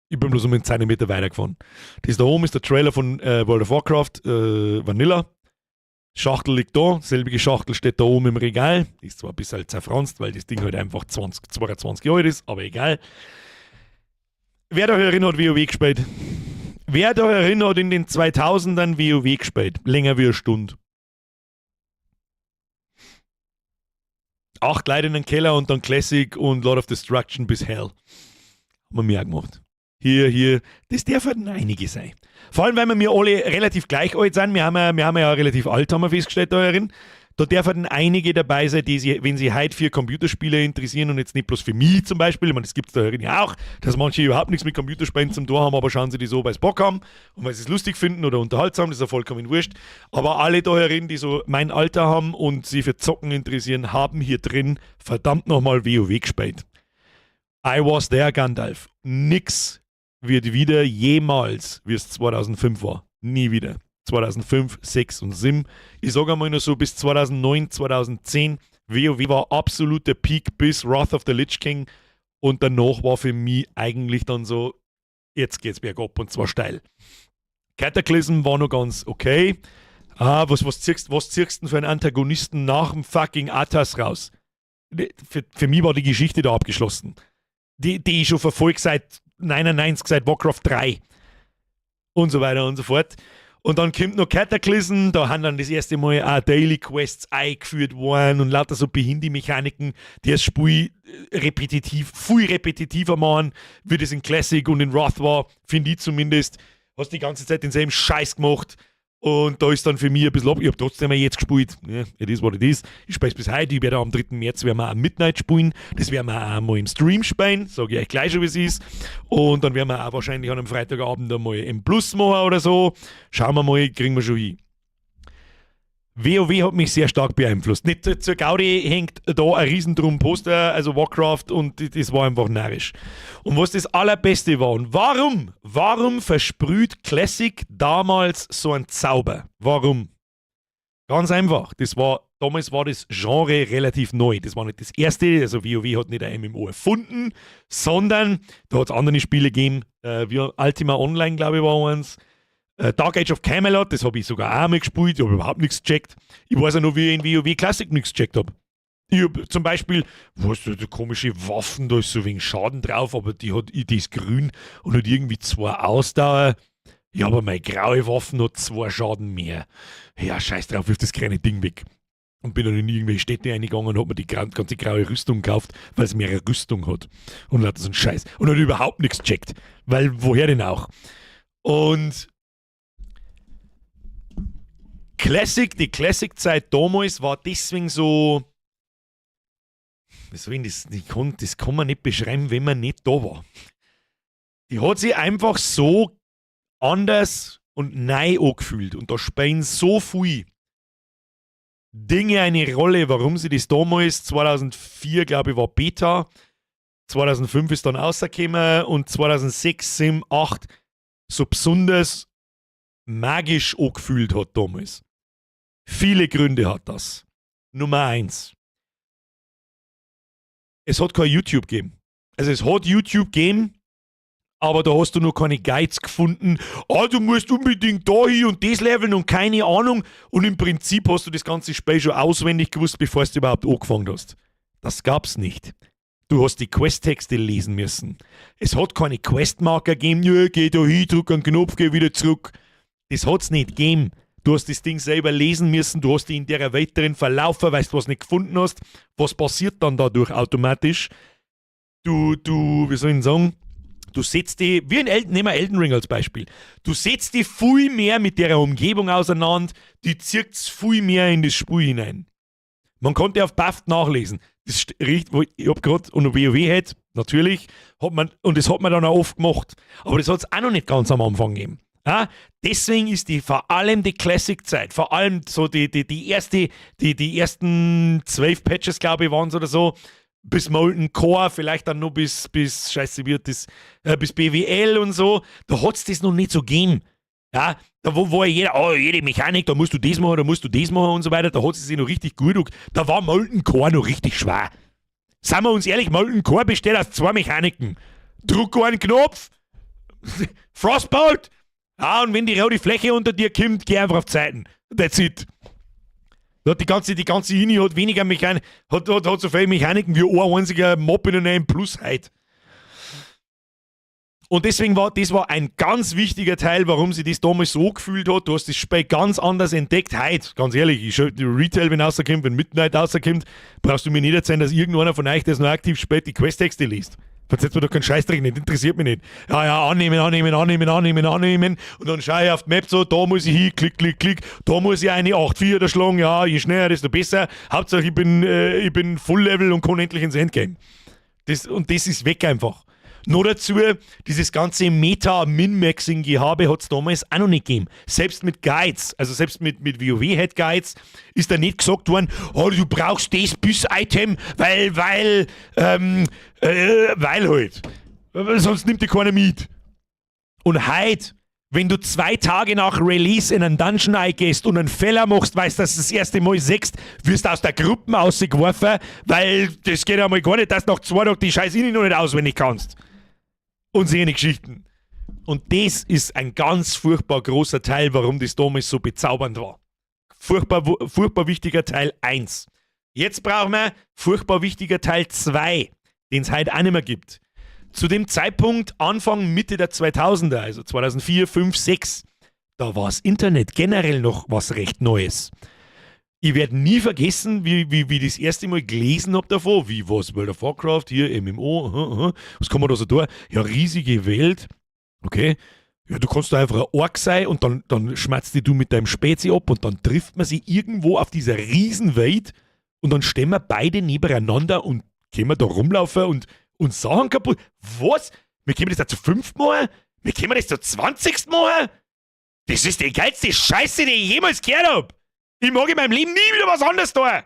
Ich bin bloß um einen Zentimeter weitergefahren. Das da oben ist der Trailer von World of Warcraft Vanilla. Schachtel liegt da, selbige Schachtel steht da oben im Regal. Ist zwar ein bisschen zerfranst, weil das Ding halt einfach 20, 22 Jahre alt ist, aber egal. Wer da herin hat WoW gespielt? Wer da herin hat in den 2000ern WoW gespielt? Länger wie eine Stunde. 8 Leute in den Keller und dann Classic und Lord of Destruction bis Hell. Haben wir mehr gemacht. Hier, das darf halt einige sein. Vor allem, weil wir alle relativ gleich alt sind. Wir haben ja relativ alt, haben wir festgestellt da herin. Da dürfen einige dabei sein, die sich, wenn sie heute für Computerspiele interessieren und jetzt nicht bloß für mich zum Beispiel, ich meine, das gibt es da herin ja auch, dass manche überhaupt nichts mit Computerspielen zum tun haben, aber schauen sie die so, weil sie Bock haben und weil sie es lustig finden oder unterhaltsam, das ist ja vollkommen wurscht. Aber alle da herin, die so mein Alter haben und sich für Zocken interessieren, haben hier drin verdammt nochmal WoW gespielt. I was there, Gandalf. Nix wird wieder jemals, wie es 2005 war. Nie wieder. 2005, 6 und 7. Ich sage einmal nur so bis 2009, 2010. WoW war absoluter Peak bis Wrath of the Lich King. Und danach war für mich eigentlich dann so, jetzt geht's bergab und zwar steil. Cataclysm war noch ganz okay. Ah, was ziehst du denn für einen Antagonisten nach dem fucking Arthas raus? Für mich war die Geschichte da abgeschlossen. Die ich schon verfolge seit 99, seit Warcraft 3. Und so weiter und so fort. Und dann kommt noch Cataclysm, da haben dann das erste Mal auch Daily Quests eingeführt worden und lauter so Behindi-Mechaniken, die das Spiel repetitiv, viel repetitiver machen, wie das in Classic und in Wrath war, finde ich zumindest. Hast die ganze Zeit denselben Scheiß gemacht. Und da ist dann für mich ein bisschen ab. Ich habe trotzdem jetzt gespielt. Ja, it is what it is. Ich spiele es bis heute. Ich werde am 3. März werden wir auch Midnight spielen. Das werden wir auch mal im Stream spielen. Sage ich euch gleich schon, wie es ist. Und dann werden wir auch wahrscheinlich an einem Freitagabend einmal im Plus machen oder so. Schauen wir mal, kriegen wir schon hin. WoW hat mich sehr stark beeinflusst. Nicht zur Gaudi hängt da ein riesendrum Poster, also Warcraft, und das war einfach narrisch. Und was das Allerbeste war, und warum versprüht Classic damals so ein Zauber? Warum? Ganz einfach, damals war das Genre relativ neu. Das war nicht das erste, also WoW hat nicht ein MMO erfunden, sondern da hat es andere Spiele gegeben, wie Ultima Online, glaube ich, war eins. Dark Age of Camelot, das habe ich sogar auch mal gespielt, ich habe überhaupt nichts gecheckt. Ich weiß ja noch, wie ich in WoW Classic nichts gecheckt habe. Ich hab zum Beispiel, was du, komische Waffen, da ist so wenig Schaden drauf, aber die ist grün und hat irgendwie 2 Ausdauer. Ja, aber meine graue Waffen hat 2 Schaden mehr. Ja, scheiß drauf, wirf das kleine Ding weg. Und bin dann in irgendwelche Städte reingegangen und hab mir die ganze graue Rüstung gekauft, weil es mehrere Rüstung hat. Und hat so einen Scheiß. Und hat überhaupt nichts gecheckt. Weil, woher denn auch? Und Classic, die Classic-Zeit damals war deswegen so, wie soll ich das, das kann man nicht beschreiben, wenn man nicht da war. Die hat sich einfach so anders und neu angefühlt und da spielen so viel Dinge eine Rolle, warum sie das damals, 2004 glaube ich war Beta, 2005 ist dann rausgekommen und 2006, 7, 8 so besonders magisch angefühlt hat damals. Viele Gründe hat das. Nummer 1. Es hat kein YouTube gegeben. Also es hat YouTube gegeben, aber da hast du noch keine Guides gefunden. Ah, du musst unbedingt da hin und das leveln und keine Ahnung. Und im Prinzip hast du das ganze Spiel schon auswendig gewusst, bevor du überhaupt angefangen hast. Das gab's nicht. Du hast die Questtexte lesen müssen. Es hat keine Questmarker gegeben. Ja, geh da hin, drück einen Knopf, geh wieder zurück. Das hat's nicht gegeben. Du hast das Ding selber lesen müssen, du hast dich in der Welt drin verlaufen, weißt du, was nicht gefunden hast. Was passiert dann dadurch automatisch? Du, wie soll ich denn sagen? Du setzt dich, wie in Elden, nehmen wir Elden Ring als Beispiel, du setzt dich viel mehr mit der Umgebung auseinander, die zieht's viel mehr in das Spiel hinein. Man konnte auf BAFT nachlesen. Das riecht, wo ich hab grad, und WoW hat, natürlich, hat man, und das hat man dann auch oft gemacht. Aber das hat's auch noch nicht ganz am Anfang gegeben. Ja, deswegen ist die vor allem die Classic-Zeit, vor allem so die ersten 12 Patches, glaube ich, waren's oder so, bis Molten Core, vielleicht dann noch bis scheiße wird das, bis BWL und so, da hat's das noch nicht so gegeben. Ja, da wo jeder, oh, jede Mechanik, da musst du das machen, da musst du das machen und so weiter, da hat es sich noch richtig gut, da war Molten Core noch richtig schwer. Seien wir uns ehrlich, Molten Core besteht aus 2 Mechaniken. Druck einen Knopf, Frostbolt, ja, und wenn die rote Fläche unter dir kommt, geh einfach auf Zeiten. That's it. Da hat die ganze Ini hat weniger Mechanik, hat so viele Mechaniken wie ein einziger Mob in einem Plus heute. Und deswegen war das war ein ganz wichtiger Teil, warum sie das damals so gefühlt hat. Du hast das Spiel ganz anders entdeckt. Heute, ganz ehrlich, ich schau, die Retail, wenn rauskommt, wenn Midnight rauskommt, brauchst du mir nicht erzählen, dass irgendeiner von euch, der es noch aktiv spielt, die Questtexte liest. Versetzt mir doch keinen Scheißdreck nicht, interessiert mich nicht. Ja, ja, annehmen, annehmen, annehmen, annehmen, annehmen. Und dann schaue ich auf die Map so, da muss ich hin, klick, klick, klick. Da muss ich eine 8-4 schlagen, ja, je schneller, desto besser. Hauptsache, ich bin Full Level und kann endlich ins Endgame. Und das ist weg einfach. Nur dazu, dieses ganze Meta-Min-Maxing-Gehabe hat es damals auch noch nicht gegeben. Selbst mit Guides, also selbst mit WoW-Head-Guides, ist da nicht gesagt worden, oh, du brauchst das Bis-Item, weil halt. Sonst nimmt dir keiner mit. Und heute, wenn du 2 Tage nach Release in einen Dungeon eingehst und einen Fehler machst, weißt du, dass du das erste Mal sechst, wirst du aus der Gruppe rausgeworfen, weil das geht ja mal gar nicht, dass du nach 2 Tagen die Scheiß noch nicht auswendig kannst. Und solche Geschichten. Und das ist ein ganz furchtbar großer Teil, warum das damals so bezaubernd war. Furchtbar, furchtbar wichtiger Teil 1. Jetzt brauchen wir furchtbar wichtiger Teil 2, den es heute auch nicht mehr gibt. Zu dem Zeitpunkt Anfang, Mitte der 2000er, also 2004, 5, 6, da war das Internet generell noch was recht Neues. Ich werde nie vergessen, wie ich das erste Mal gelesen habe davon, wie was, World of Warcraft, hier MMO, was kann man da so tun? Ja, riesige Welt, okay. Ja, du kannst da einfach ein Ork sein und dann schmatzt dich du mit deinem Spezi ab und dann trifft man sich irgendwo auf dieser Riesenwelt und dann stehen wir beide nebeneinander und können wir da rumlaufen und Sachen kaputt. Was? Wir können das da zu 5 machen? Wir können das zu 20 machen? Das ist die geilste Scheiße, die ich jemals gehört habe. Ich mag in meinem Leben nie wieder was anderes da.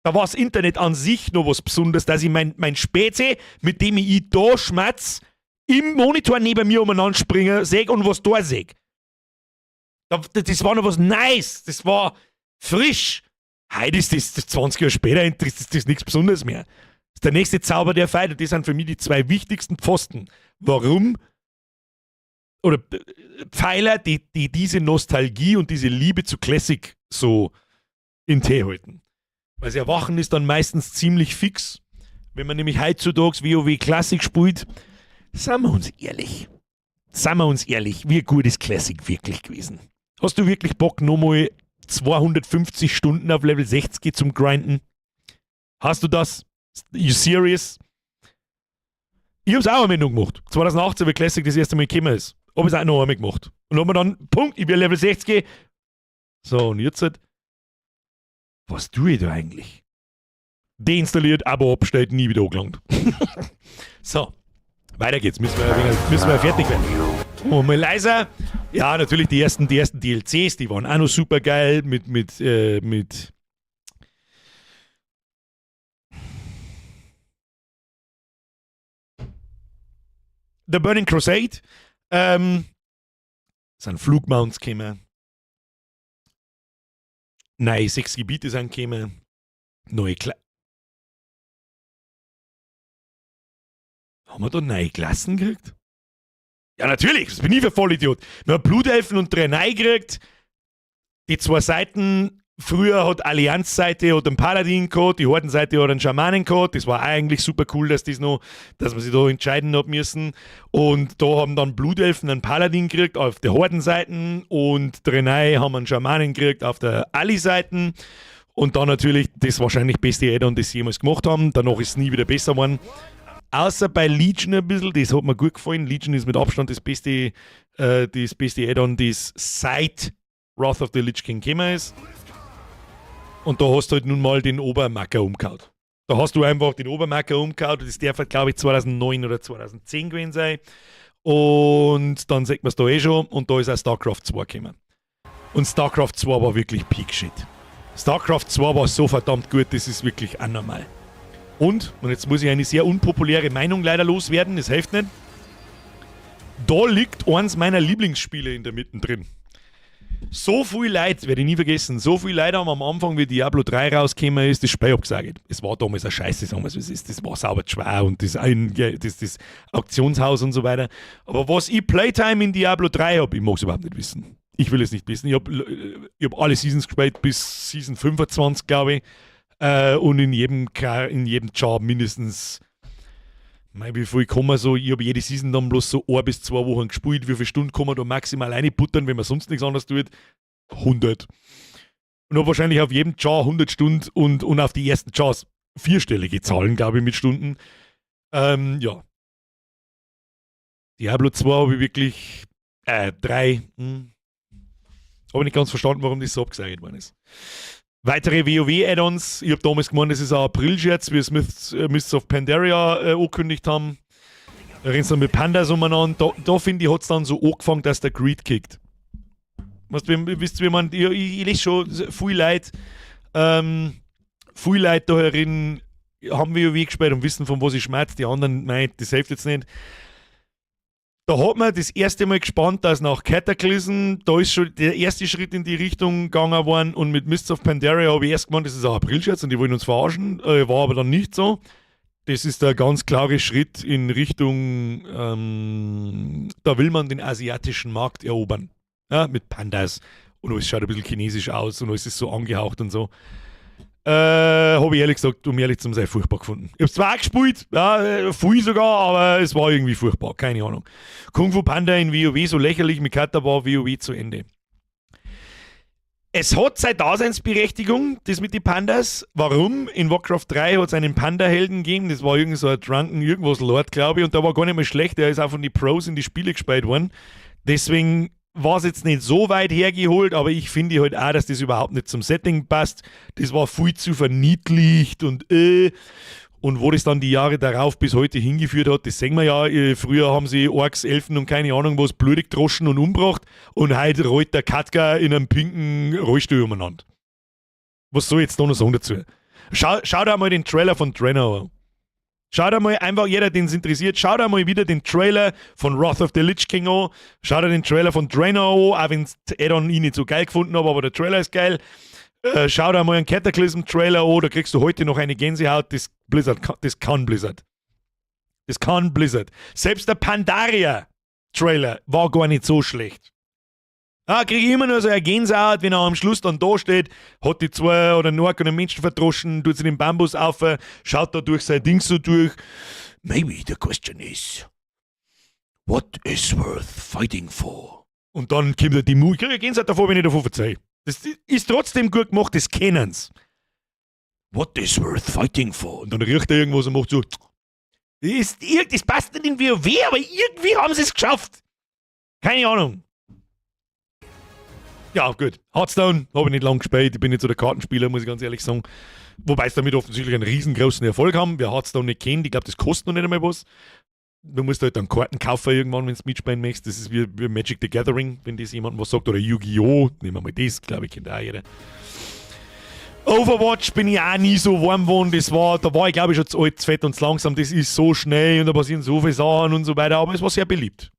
Da war das Internet an sich noch was Besonderes, dass ich mein Spezi, mit dem ich da schmatz, im Monitor neben mir umeinander springe, seh und was da seh. Das war noch was Nice, das war frisch. Heute ist das 20 Jahre später, ist das nichts Besonderes mehr. Das ist der nächste Zauber, der feiert. Und das sind für mich die zwei wichtigsten Pfosten. Warum? Oder Pfeiler, die diese Nostalgie und diese Liebe zu Classic so in Tee halten. Weil das Erwachen ist dann meistens ziemlich fix. Wenn man nämlich heutzutage WoW Classic spielt, seien wir uns ehrlich. Seien wir uns ehrlich, wie gut ist Classic wirklich gewesen? Hast du wirklich Bock, nochmal 250 Stunden auf Level 60 zum Grinden? Hast du das? You serious? Ich hab's auch einmal noch gemacht. 2018, wie Classic das erste Mal gekommen ist. Hab ich's auch noch einmal gemacht. Und hab mir dann, Punkt, ich bin Level 60. So, und jetzt halt, was tue ich da eigentlich? Deinstalliert, Abo abgestellt, nie wieder angelangt. So, weiter geht's. Müssen wir fertig werden. Und mal leiser. Ja, natürlich die ersten DLCs, die waren auch noch super geil mit The Burning Crusade. Sind Flugmounts gekommen. Nein, 6 Gebiete sind gekommen. Neue Haben wir da neue Klassen gekriegt? Ja, natürlich, das bin ich für Vollidiot. Wir haben Blutelfen und Draenei gekriegt. Die zwei Seiten, früher hat Allianz-Seite hat einen Paladin gehabt, die Hordenseite hat einen Schamanen gehabt. Das war eigentlich super cool, dass man sich da entscheiden hat müssen. Und da haben dann Blutelfen einen Paladin gekriegt auf der Hordenseite und Draenei haben einen Schamanen gekriegt auf der Alli-Seite. Und dann natürlich das wahrscheinlich beste Add-on, das sie jemals gemacht haben. Danach ist es nie wieder besser geworden. Außer bei Legion ein bisschen, das hat mir gut gefallen. Legion ist mit Abstand das beste Add-on, das seit Wrath of the Lich King gekommen ist. Und da hast du halt nun mal den Obermacker umgehauen. Da hast du einfach den Obermacker umgehauen. Das darf halt, glaube ich, 2009 oder 2010 gewesen sein. Und dann sieht man es da eh schon. Und da ist auch StarCraft 2 gekommen. Und StarCraft 2 war wirklich Peak Shit. StarCraft 2 war so verdammt gut, das ist wirklich anormal. Und jetzt muss ich eine sehr unpopuläre Meinung leider loswerden, das hilft nicht. Da liegt eins meiner Lieblingsspiele in der Mitte drin. So viel Leid, werde ich nie vergessen, so viel Leid haben am Anfang, wie Diablo 3 rausgekommen ist, das Spiel abgesagt. Es war damals eine Scheiße, sagen wir es, wie es ist. Das war sauber schwer und das Auktionshaus und so weiter. Aber was ich Playtime in Diablo 3 habe, ich mag es überhaupt nicht wissen. Ich will es nicht wissen. Ich hab alle Seasons gespielt bis Season 25, glaube ich. Und in jedem Job mindestens, mei, wie viel kann man so, ich habe jede Season dann bloß so 1 bis 2 Wochen gespielt, wie viele Stunden kann man da maximal reinbuttern, wenn man sonst nichts anderes tut? 100. Und habe wahrscheinlich auf jedem Jar 100 Stunden und auf die ersten Jars vierstellige Zahlen, glaube ich, mit Stunden. Ja. Diablo 2 habe ich wirklich, 3. Habe ich nicht ganz verstanden, warum das so abgesagt worden ist. Weitere WoW-Add-ons. Ich habe damals gemeint, das ist ein April-Scherz, wie es Mists of Pandaria angekündigt haben. Da rennst du dann mit Pandas umeinander. Da finde ich, hat es dann so angefangen, dass der Greed kickt. Weißt du, wisst ihr, wie man, ich lese schon viel Leute, da herin haben WoW gespielt und wissen, von was ich schmerz. Die anderen, nein, das hilft jetzt nicht. Da hat man das erste Mal gespannt, dass nach Cataclysm, da ist schon der erste Schritt in die Richtung gegangen worden und mit Mists of Pandaria habe ich erst gemeint, das ist ein Aprilscherz und die wollen uns verarschen, war aber dann nicht so. Das ist der ganz klare Schritt in Richtung, da will man den asiatischen Markt erobern. Ja, mit Pandas und alles schaut ein bisschen chinesisch aus und alles ist so angehaucht und so. Habe ich ehrlich gesagt, um ehrlich zu sein, furchtbar gefunden. Ich hab's zwar auch gespielt, ja, viel sogar, aber es war irgendwie furchtbar, keine Ahnung. Kung Fu Panda in WoW, so lächerlich mit Kata war WoW zu Ende. Es hat seine Daseinsberechtigung, das mit den Pandas. Warum? In Warcraft 3 hat es einen Panda-Helden gegeben, das war irgend so ein Drunken irgendwas Lord, glaube ich, und der war gar nicht mehr schlecht, der ist auch von den Pros in die Spiele gespielt worden. Deswegen war es jetzt nicht so weit hergeholt, aber ich finde halt auch, dass das überhaupt nicht zum Setting passt. Das war viel zu verniedlicht und wo das dann die Jahre darauf bis heute hingeführt hat, das sehen wir ja. Früher haben sie Orks, Elfen und keine Ahnung was blödig gedroschen und umgebracht und heute rollt der Katka in einem pinken Rollstuhl umeinander. Was soll ich jetzt da noch sagen dazu? Schau dir mal den Trailer von Draenor an. Schau dir mal einfach, jeder, den es interessiert, schau dir mal wieder den Trailer von Wrath of the Lich King an. Schau dir den Trailer von Draenor an, auch wenn Addon ich nicht so geil gefunden habe, aber der Trailer ist geil. Schau dir mal einen Cataclysm-Trailer an, da kriegst du heute noch eine Gänsehaut. Das Blizzard, das kann Blizzard. Das kann Blizzard. Selbst der Pandaria-Trailer war gar nicht so schlecht. Ah, kriege ich immer nur so eine Gänsehaut, wenn er am Schluss dann da steht, hat die zwei oder einen Ork und einen Menschen verdroschen, tut sich den Bambus auf, schaut da durch sein Ding so durch. Maybe the question is, what is worth fighting for? Und dann kommt er die Mu. Ich kriege eine Gänsehaut davor, wenn ich davon erzähle. Das ist trotzdem gut gemacht, das kennen's. What is worth fighting for? Und dann riecht er irgendwas und macht so. Das passt nicht in WoW, aber irgendwie haben sie es geschafft. Keine Ahnung. Ja, gut. Hearthstone habe ich nicht lange gespielt. Ich bin nicht so der Kartenspieler, muss ich ganz ehrlich sagen. Wobei es damit offensichtlich einen riesengroßen Erfolg haben. Wer Hearthstone nicht kennt, ich glaube, das kostet noch nicht einmal was. Du musst halt dann Karten kaufen irgendwann, wenn du mitspielen möchtest. Das ist wie Magic the Gathering, wenn das jemandem was sagt. Oder Yu-Gi-Oh! Nehmen wir mal das, glaube ich, kennt auch jeder. Overwatch bin ich auch nie so warm geworden. Da war ich, glaube ich, schon zu alt, zu fett und zu langsam. Das ist so schnell und da passieren so viele Sachen und so weiter. Aber es war sehr beliebt.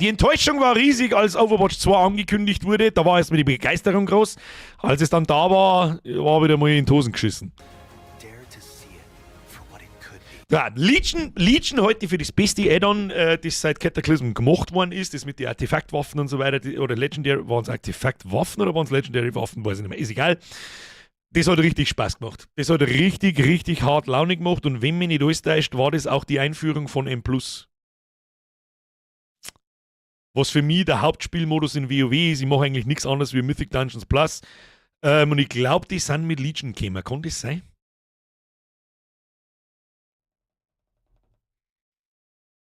Die Enttäuschung war riesig, als Overwatch 2 angekündigt wurde. Da war erstmal die Begeisterung groß. Als es dann da war, war wieder mal in die Hosen geschissen. Ja, Legion halte ich für das beste Add-on, das seit Cataclysm gemacht worden ist, das mit den Artefaktwaffen und so weiter, die, oder Legendary, waren es Artefaktwaffen oder waren es Legendary Waffen, weiß ich nicht mehr, ist egal. Das hat richtig Spaß gemacht. Das hat richtig, richtig hart Laune gemacht und wenn mich nicht alles täuscht, war das auch die Einführung von M+. Was für mich der Hauptspielmodus in WoW ist, ich mache eigentlich nichts anderes wie Mythic Dungeons Plus. Und ich glaube, die sind mit Legion gekommen. Kann das sein?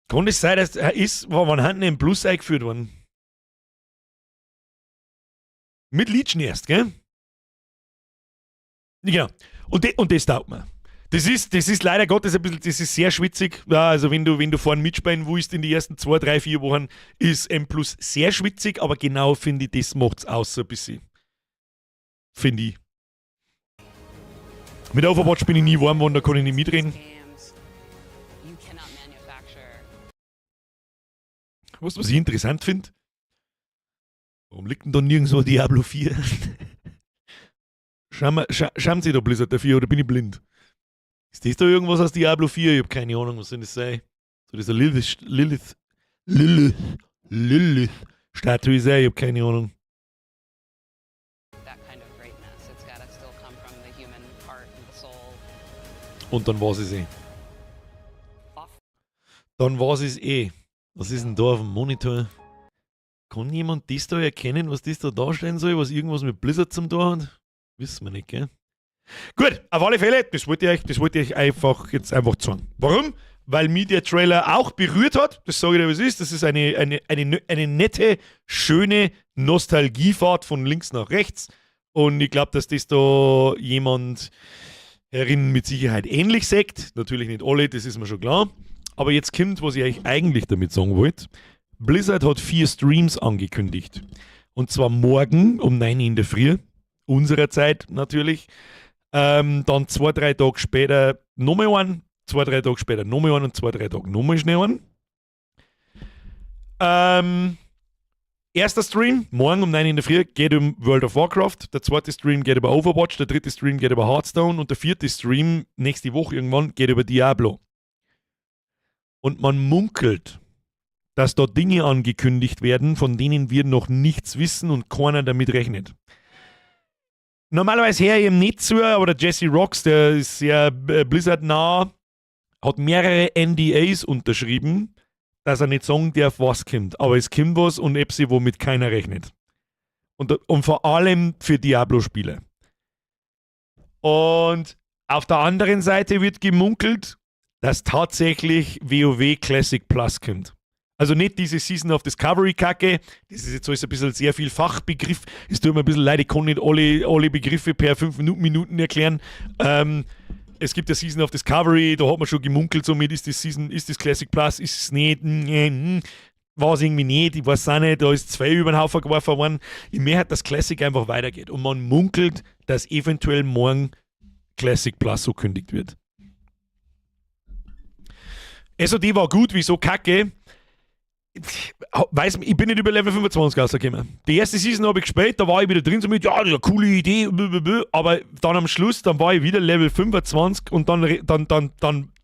Kann das sein, dass er ist, wann hat denn M Plus eingeführt worden? Mit Legion erst, gell? Ja, und das taugt mir. Das ist leider Gottes ein bisschen, das ist sehr schwitzig. Ja, also wenn du vorne mitspielen willst in die ersten 2, 3, 4 Wochen, ist M Plus sehr schwitzig, aber genau finde ich, das macht's aus so ein bisschen. Finde ich. Mit Overwatch bin ich nie warm geworden, da kann ich nicht mitreden. You cannot manufacture. Weißt du, was ich interessant finde? Warum liegt denn da nirgendwo Diablo 4? Schauen Sie da Blizzard dafür oder bin ich blind? Ist das da irgendwas aus Diablo 4? Ich hab keine Ahnung, was soll das sein? So dieser Lilith, Lilith, Lilith, Lilith Statue sein, ich hab keine Ahnung. That kind of greatness. It's got to still come from the human heart and the soul. Und dann war's es eh. Dann war's es eh. Was ist denn da auf dem Monitor? Kann jemand das da erkennen, was das da darstellen soll, was irgendwas mit Blizzard zum tun hat? Wissen wir nicht, gell? Gut, auf alle Fälle, das wollte ich euch einfach jetzt einfach zeigen. Warum? Weil mich der Trailer auch berührt hat. Das sage ich dir, was ist. Das ist eine nette, schöne Nostalgiefahrt von links nach rechts. Und ich glaube, dass das da jemand herin mit Sicherheit ähnlich sagt. Natürlich nicht alle, das ist mir schon klar. Aber jetzt kommt, was ich euch eigentlich damit sagen wollte. Blizzard hat 4 Streams angekündigt. Und zwar morgen um 9 Uhr in der Früh, unserer Zeit natürlich. Dann 2, 3 Tage später nochmal einen, 2, 3 Tage später nochmal einen und 2, 3 Tage nochmal schnell einen. Erster Stream, morgen um 9 Uhr in der Früh, geht um World of Warcraft. Der zweite Stream geht über Overwatch, der dritte Stream geht über Hearthstone und der vierte Stream, nächste Woche irgendwann, geht über Diablo. Und man munkelt, dass da Dinge angekündigt werden, von denen wir noch nichts wissen und keiner damit rechnet. Normalerweise höre ich ihm nicht zu, aber der Jesse Rocks, der ist sehr Blizzard-nah, hat mehrere NDAs unterschrieben, dass er nicht sagen darf, was kommt. Aber es kommt was und etwas, womit keiner rechnet. Und vor allem für Diablo-Spieler. Und auf der anderen Seite wird gemunkelt, dass tatsächlich WoW Classic Plus kommt. Also nicht diese Season of Discovery-Kacke, das ist jetzt alles ein bisschen sehr viel Fachbegriff. Es tut mir ein bisschen leid, ich kann nicht alle Begriffe per 5 Minuten erklären. Es gibt ja Season of Discovery, da hat man schon gemunkelt, somit ist das Season, ist das Classic Plus, ist es nicht. War es irgendwie nicht, ich weiß auch nicht, da ist zwei über den Haufen geworfen worden. Ich möchte, dass Classic einfach weitergeht. Und man munkelt, dass eventuell morgen Classic Plus angekündigt wird. SOD war gut, wieso kacke? Weiß, ich bin nicht über Level 25 rausgekommen. Die erste Season habe ich gespielt, da war ich wieder drin, so mit, ja, das ist eine coole Idee, blablabla. Aber dann am Schluss, dann war ich wieder Level 25 und dann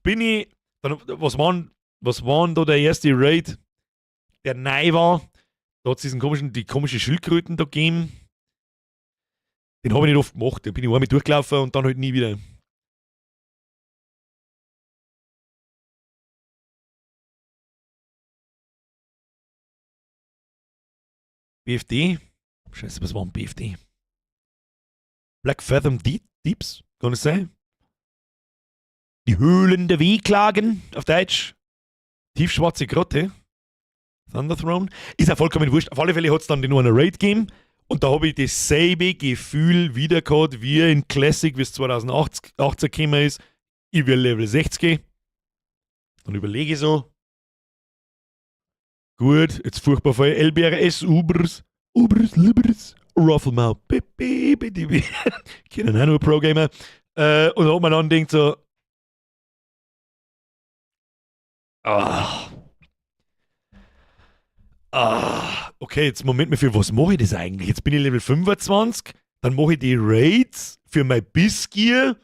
bin ich, dann, was war denn da der erste Raid, der neu war? Da hat es die komischen Schildkröten da gegeben. Den habe ich nicht oft gemacht, den bin ich einmal durchgelaufen und dann halt nie wieder. BFD? Scheiße, was war ein BFD? Blackfathom Deeps? Kann es sein? Die Höhlen der Wehklagen auf Deutsch. Tiefschwarze Grotte. Thunder Throne. Ist ja vollkommen wurscht. Auf alle Fälle hat es dann nur eine Raid gegeben. Und da habe ich dasselbe Gefühl wieder gehabt, wie in Classic, wie es 2018 gekommen ist. Ich will Level 60 gehen. Dann überlege ich so. Gut, jetzt furchtbar voll. LBRS, Ubers, Ubers, Libers, Rufflemouth, B, B, B, D, B. Kennen auch nur Pro-Gamer. Und da hat man dann denkt so, ah, ah, okay, jetzt Moment mal, für was mache ich das eigentlich? Jetzt bin ich Level 25, dann mache ich die Raids für mein Bissgear,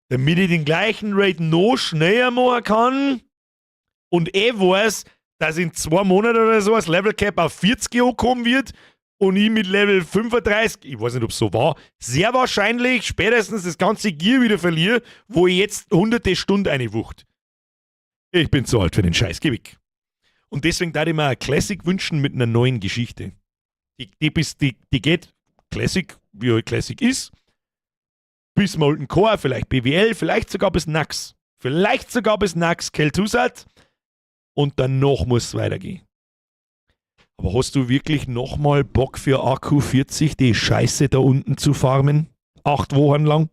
damit ich den gleichen Raid noch schneller machen kann. Und ich weiß, dass in 2 Monaten oder so das Level Cap auf 40 ankommen wird und ich mit Level 35, ich weiß nicht, ob's so war, sehr wahrscheinlich spätestens das ganze Gear wieder verliere, wo ich jetzt hunderte Stunden einwucht. Ich bin zu alt für den Scheiß, geh weg. Und deswegen darf ich mir eine Classic wünschen mit einer neuen Geschichte. Die geht Classic, wie halt Classic ist, bis Molten Core, vielleicht BWL, vielleicht sogar bis Naxx. Vielleicht sogar bis Naxx Kel'Thuzad. Und danach muss es weitergehen. Aber hast du wirklich nochmal Bock für AQ40 die Scheiße da unten zu farmen? 8 Wochen lang?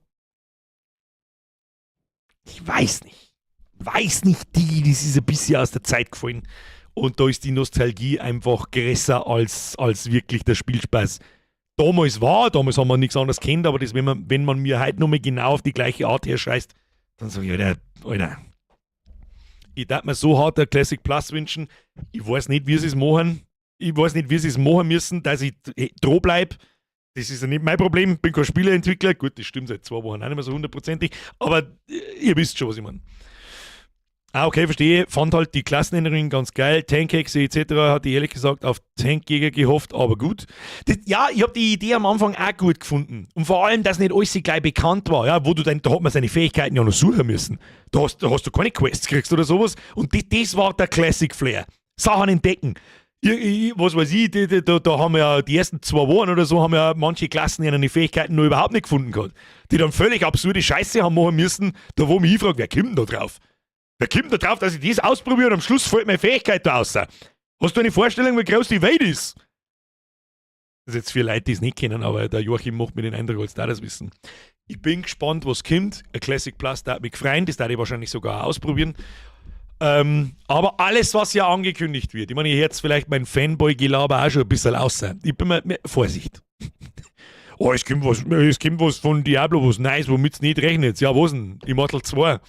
Ich weiß nicht. Weiß nicht, das ist ein bisschen aus der Zeit gefallen. Und da ist die Nostalgie einfach größer als wirklich der Spielspaß. Damals haben wir nichts anderes kennt, aber das, wenn man mir heute nochmal genau auf die gleiche Art herscheißt, dann sag ich, Alter, Alter. Ich darf mir so hart der Classic Plus wünschen. Ich weiß nicht, wie sie es machen. Ich weiß nicht, wie sie es machen müssen, dass ich dran bleib. Das ist ja nicht mein Problem. Ich bin kein Spieleentwickler. Gut, das stimmt seit 2 Wochen auch nicht mehr so hundertprozentig. Aber ihr wisst schon, was ich meine. Ah, okay, verstehe. Fand halt die Klassenänderungen ganz geil. Tankhexe et cetera hatte ich ehrlich gesagt auf Tankjäger gehofft, aber gut. Das, ja, ich hab die Idee am Anfang auch gut gefunden. Und vor allem, dass nicht alles gleich bekannt war. Ja, wo du dann, da hat man seine Fähigkeiten ja noch suchen müssen. Da hast du keine Quests gekriegt oder sowas. Und das war der Classic Flair. Sachen entdecken. Was weiß ich, da haben wir ja die ersten 2 Wochen oder so, haben ja manche Klassen ihre Fähigkeiten noch überhaupt nicht gefunden gehabt. Die dann völlig absurde Scheiße haben machen müssen, da wo mich ich frage, wer kommt denn da drauf? Wer kommt da drauf, dass ich das ausprobiere und am Schluss fällt meine Fähigkeit da raus? Hast du eine Vorstellung, wie groß die Welt ist? Das ist jetzt für Leute, die es nicht kennen, aber der Joachim macht mir den Eindruck, als da das wissen. Ich bin gespannt, was kommt. Ein Classic Plus, da hat mich gefreut, das darf ich wahrscheinlich sogar auch ausprobieren. Aber alles, was ja angekündigt wird, ich meine, ich hör's vielleicht mein Fanboy-Gelaber auch schon ein bisschen aus. Ich bin mir, Vorsicht. Oh, es kommt was von Diablo, was Neues, womit's nicht rechnet. Ja, was denn? Immortal 2.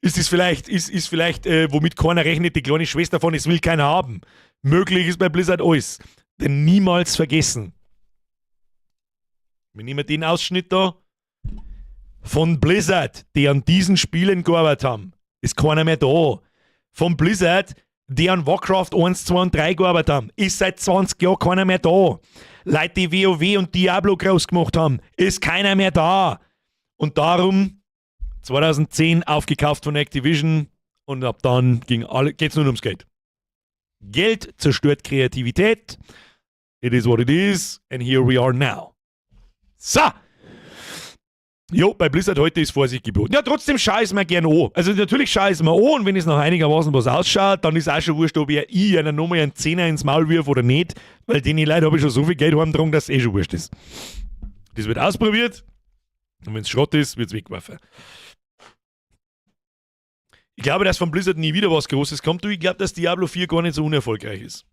Ist es vielleicht, ist, ist vielleicht womit keiner rechnet, die kleine Schwester von, es will keiner haben. Möglich ist bei Blizzard alles. Denn niemals vergessen. Wir nehmen den Ausschnitt da von Blizzard, die an diesen Spielen gearbeitet haben. Ist keiner mehr da. Von Blizzard, die an Warcraft 1, 2 und 3 gearbeitet haben. Ist seit 20 Jahren keiner mehr da. Leute, die WoW und Diablo groß gemacht haben, ist keiner mehr da. Und darum 2010 aufgekauft von Activision und ab dann geht's nur ums Geld. Geld zerstört Kreativität. It is what it is and here we are now. So! Jo, bei Blizzard heute ist Vorsicht geboten. Ja, trotzdem schau ich's mir gern an. Also natürlich schau ich's mir an und wenn es noch einigermaßen was ausschaut, dann ist auch schon wurscht, ob ich einer nochmal einen Zehner ins Maul wirf oder nicht, weil den Leuten hab ich schon so viel Geld heimgetragen, dass es eh schon wurscht ist. Das wird ausprobiert und wenn's Schrott ist, wird's weggeworfen. Ich glaube, dass von Blizzard nie wieder was Großes kommt. Du, ich glaube, dass Diablo 4 gar nicht so unerfolgreich ist.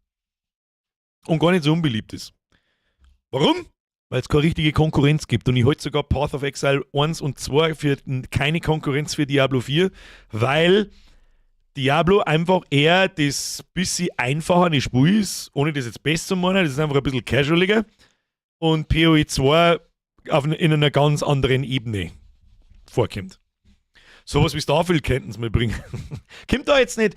Und gar nicht so unbeliebt ist. Warum? Weil es keine richtige Konkurrenz gibt. Und ich halte sogar Path of Exile 1 und 2 für keine Konkurrenz für Diablo 4, weil Diablo einfach eher das bisschen einfachere Spiel ist, ohne das jetzt besser zu meinen, das ist einfach ein bisschen casualiger. Und PoE 2 in einer ganz anderen Ebene vorkommt. Sowas wie Starfield könnten sie mal bringen. Kommt da jetzt nicht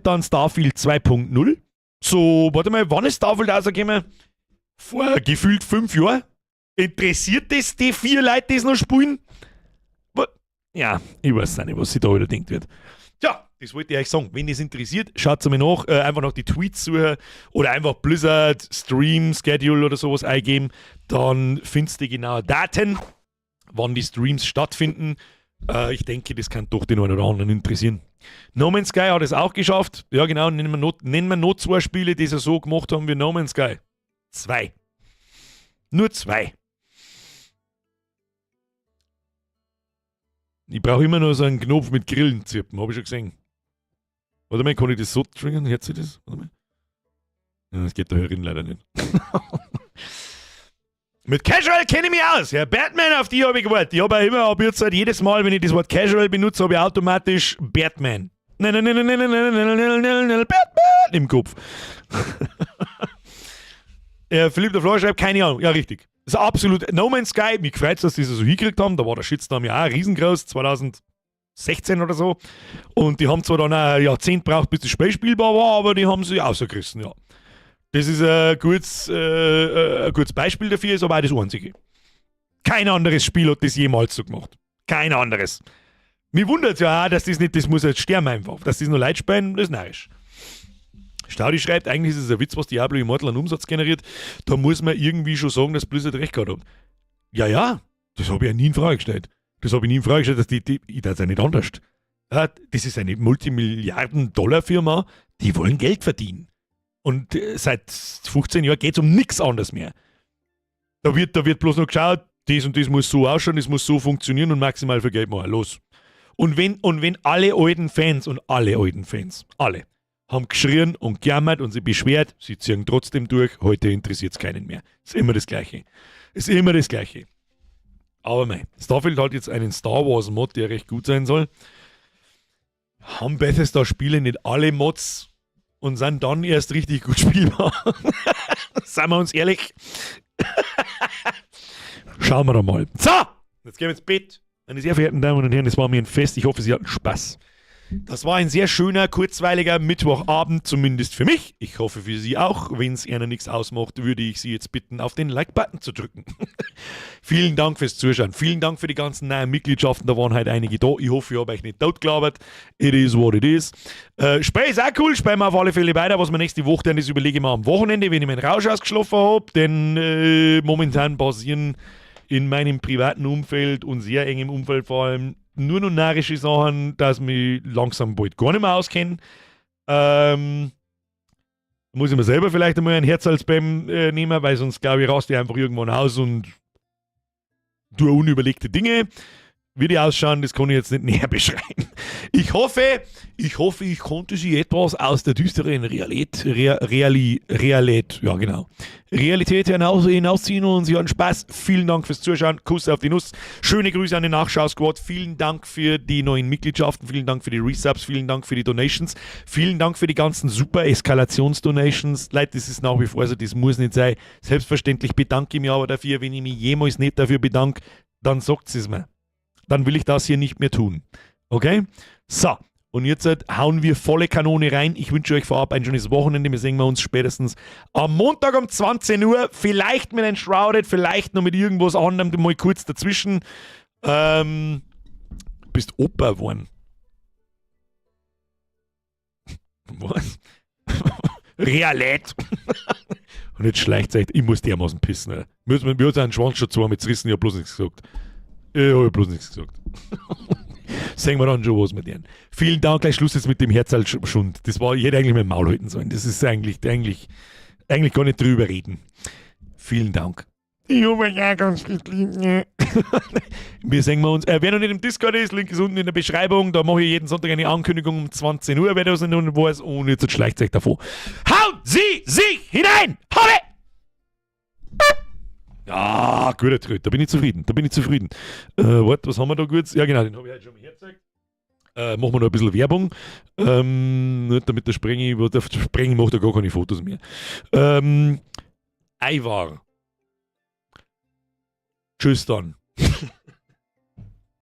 dann Starfield 2.0? So, warte mal, wann ist Starfield rausgekommen? Vor gefühlt 5 Jahren? Interessiert das die vier Leute, die es noch spielen? Ja, ich weiß auch nicht, was sich da wieder denkt wird. Tja, das wollte ich euch sagen. Wenn das interessiert, schaut mal nach. Einfach nach die Tweets suchen oder einfach Blizzard Stream Schedule oder sowas eingeben. Dann findest du die genauen Daten, wann die Streams stattfinden. Ich denke, das kann doch den einen oder anderen interessieren. No Man's Sky hat es auch geschafft. Ja, genau, nennen wir noch zwei Spiele, die sie so gemacht haben wie No Man's Sky. Zwei. Nur zwei. Ich brauche immer nur so einen Knopf mit Grillenzirpen, habe ich schon gesehen. Warte mal, kann ich das so triggern? Hört sich das? Warte mal. Ja, das geht da herin leider nicht. Mit Casual kenne ich mich aus. Ja, Batman, auf die habe ich gewartet. Ich habe auch immer, ab jetzt halt jedes Mal, wenn ich das Wort Casual benutze, habe ich automatisch Batman. Nein, nein, nein, nein, nein, nein, nein, nein, nein, nein, Batman im Kopf. Ja, Philipp der Flor schreibt, keine Ahnung. Ja, richtig. Das ist absolut No Man's Sky. Mich gefreut, dass die das so hingekriegt haben. Da war der Shitstorm ja auch riesengroß, 2016 oder so. Und die haben zwar dann ein Jahrzehnt gebraucht, bis das Spiel spielbar war, aber die haben sich ausgerissen, ja. Das ist ein gutes Beispiel dafür, ist aber auch das einzige. Kein anderes Spiel hat das jemals so gemacht. Kein anderes. Mich wundert es ja auch, dass das nicht, das muss jetzt sterben einfach. Dass das nur Leute spielen, das ist narrisch. Staudi schreibt, eigentlich ist es ein Witz, was Diablo Immortal an Umsatz generiert. Da muss man irgendwie schon sagen, dass Blizzard recht gehabt hat. Ja, das habe ich ja nie in Frage gestellt. Das habe ich nie in Frage gestellt, dass die, ich das ja nicht anders. Ja, das ist eine Multimilliarden-Dollar-Firma, die wollen Geld verdienen. Und seit 15 Jahren geht es um nichts anderes mehr. Da wird bloß noch geschaut, das und das muss so ausschauen, das muss so funktionieren und maximal viel Geld machen. Los. Und wenn alle alten Fans und alle alten Fans, alle, haben geschrien und gejammert und sich beschwert, sie ziehen trotzdem durch, heute interessiert es keinen mehr. Ist immer das Gleiche. Ist immer das Gleiche. Aber mei, Starfield hat jetzt einen Star Wars Mod, der recht gut sein soll. Haben Bethesda-Spiele nicht alle Mods und sind dann erst richtig gut spielbar? Seien wir uns ehrlich. Schauen wir doch mal. So, jetzt gehen wir ins Bett. Meine sehr verehrten Damen und Herren, es war mir ein Fest. Ich hoffe, Sie hatten Spaß. Das war ein sehr schöner, kurzweiliger Mittwochabend, zumindest für mich. Ich hoffe, für Sie auch. Wenn es Ihnen nichts ausmacht, würde ich Sie jetzt bitten, auf den Like-Button zu drücken. Vielen Dank fürs Zuschauen. Vielen Dank für die ganzen neuen Mitgliedschaften. Da waren heute einige da. Ich hoffe, ich habe euch nicht totgelabert. It is what it is. Spiel ist auch cool. Spielen wir auf alle Fälle weiter. Was wir nächste Woche dann, das überlege ich mir am Wochenende, wenn ich meinen Rausch ausgeschlafen habe. Denn momentan passieren in meinem privaten Umfeld und sehr engem Umfeld vor allem nur noch narrische Sachen, dass mich langsam bald gar nicht mehr auskenne. Muss ich mir selber vielleicht einmal ein Herzalsbeim nehmen, weil sonst, glaube ich, raste ich einfach irgendwann aus und tue unüberlegte Dinge. Wie die ausschauen, das kann ich jetzt nicht näher beschreiben. Ich hoffe, ich konnte Sie etwas aus der düsteren Realität, Realität, ja genau, Realität hinausziehen und Sie hatten Spaß. Vielen Dank fürs Zuschauen. Kuss auf die Nuss. Schöne Grüße an den Nachschau-Squad. Vielen Dank für die neuen Mitgliedschaften. Vielen Dank für die Resubs. Vielen Dank für die Donations. Vielen Dank für die ganzen super Eskalations-Donations. Leute, das ist nach wie vor so, das muss nicht sein. Selbstverständlich bedanke ich mich aber dafür. Wenn ich mich jemals nicht dafür bedanke, dann sagt es mir. Dann will ich das hier nicht mehr tun. Okay? So. Und jetzt hauen wir volle Kanone rein. Ich wünsche euch vorab ein schönes Wochenende. Wir sehen wir uns spätestens am Montag um 20 Uhr. Vielleicht mit Enshrouded, vielleicht noch mit irgendwas anderem, mal kurz dazwischen. Bist Opa geworden. Was? Realit. Und jetzt schleicht echt, ich muss dermaßen pissen. Alter. Mir hat seinen Schwanz schon zweimal zerrissen, ich hab bloß nichts gesagt. Ich hab bloß nichts gesagt. Sehen wir dann schon, was wir tun. Vielen Dank, gleich Schluss jetzt mit dem Herzalschund. Das war, ich hätte eigentlich mein Maul halten sollen. Das ist eigentlich gar nicht drüber reden. Vielen Dank. Ich hab euch auch ganz lieb. Ne? Wir sehen wir uns. Wer noch nicht im Discord ist, Link ist unten in der Beschreibung. Da mache ich jeden Sonntag eine Ankündigung um 20 Uhr, wer das noch nicht weiß. Und jetzt schleicht euch davon. Haut sie sich hinein! Habe! Ja, guter Tritt. Da bin ich zufrieden. Da bin ich zufrieden. Warte, was haben wir da gut? Ja, genau, den habe ich heute schon mal hergezeigt. Machen wir noch ein bisschen Werbung. Nicht damit der Sprengi, der Sprengi macht ja gar keine Fotos mehr. Ivar. Tschüss dann.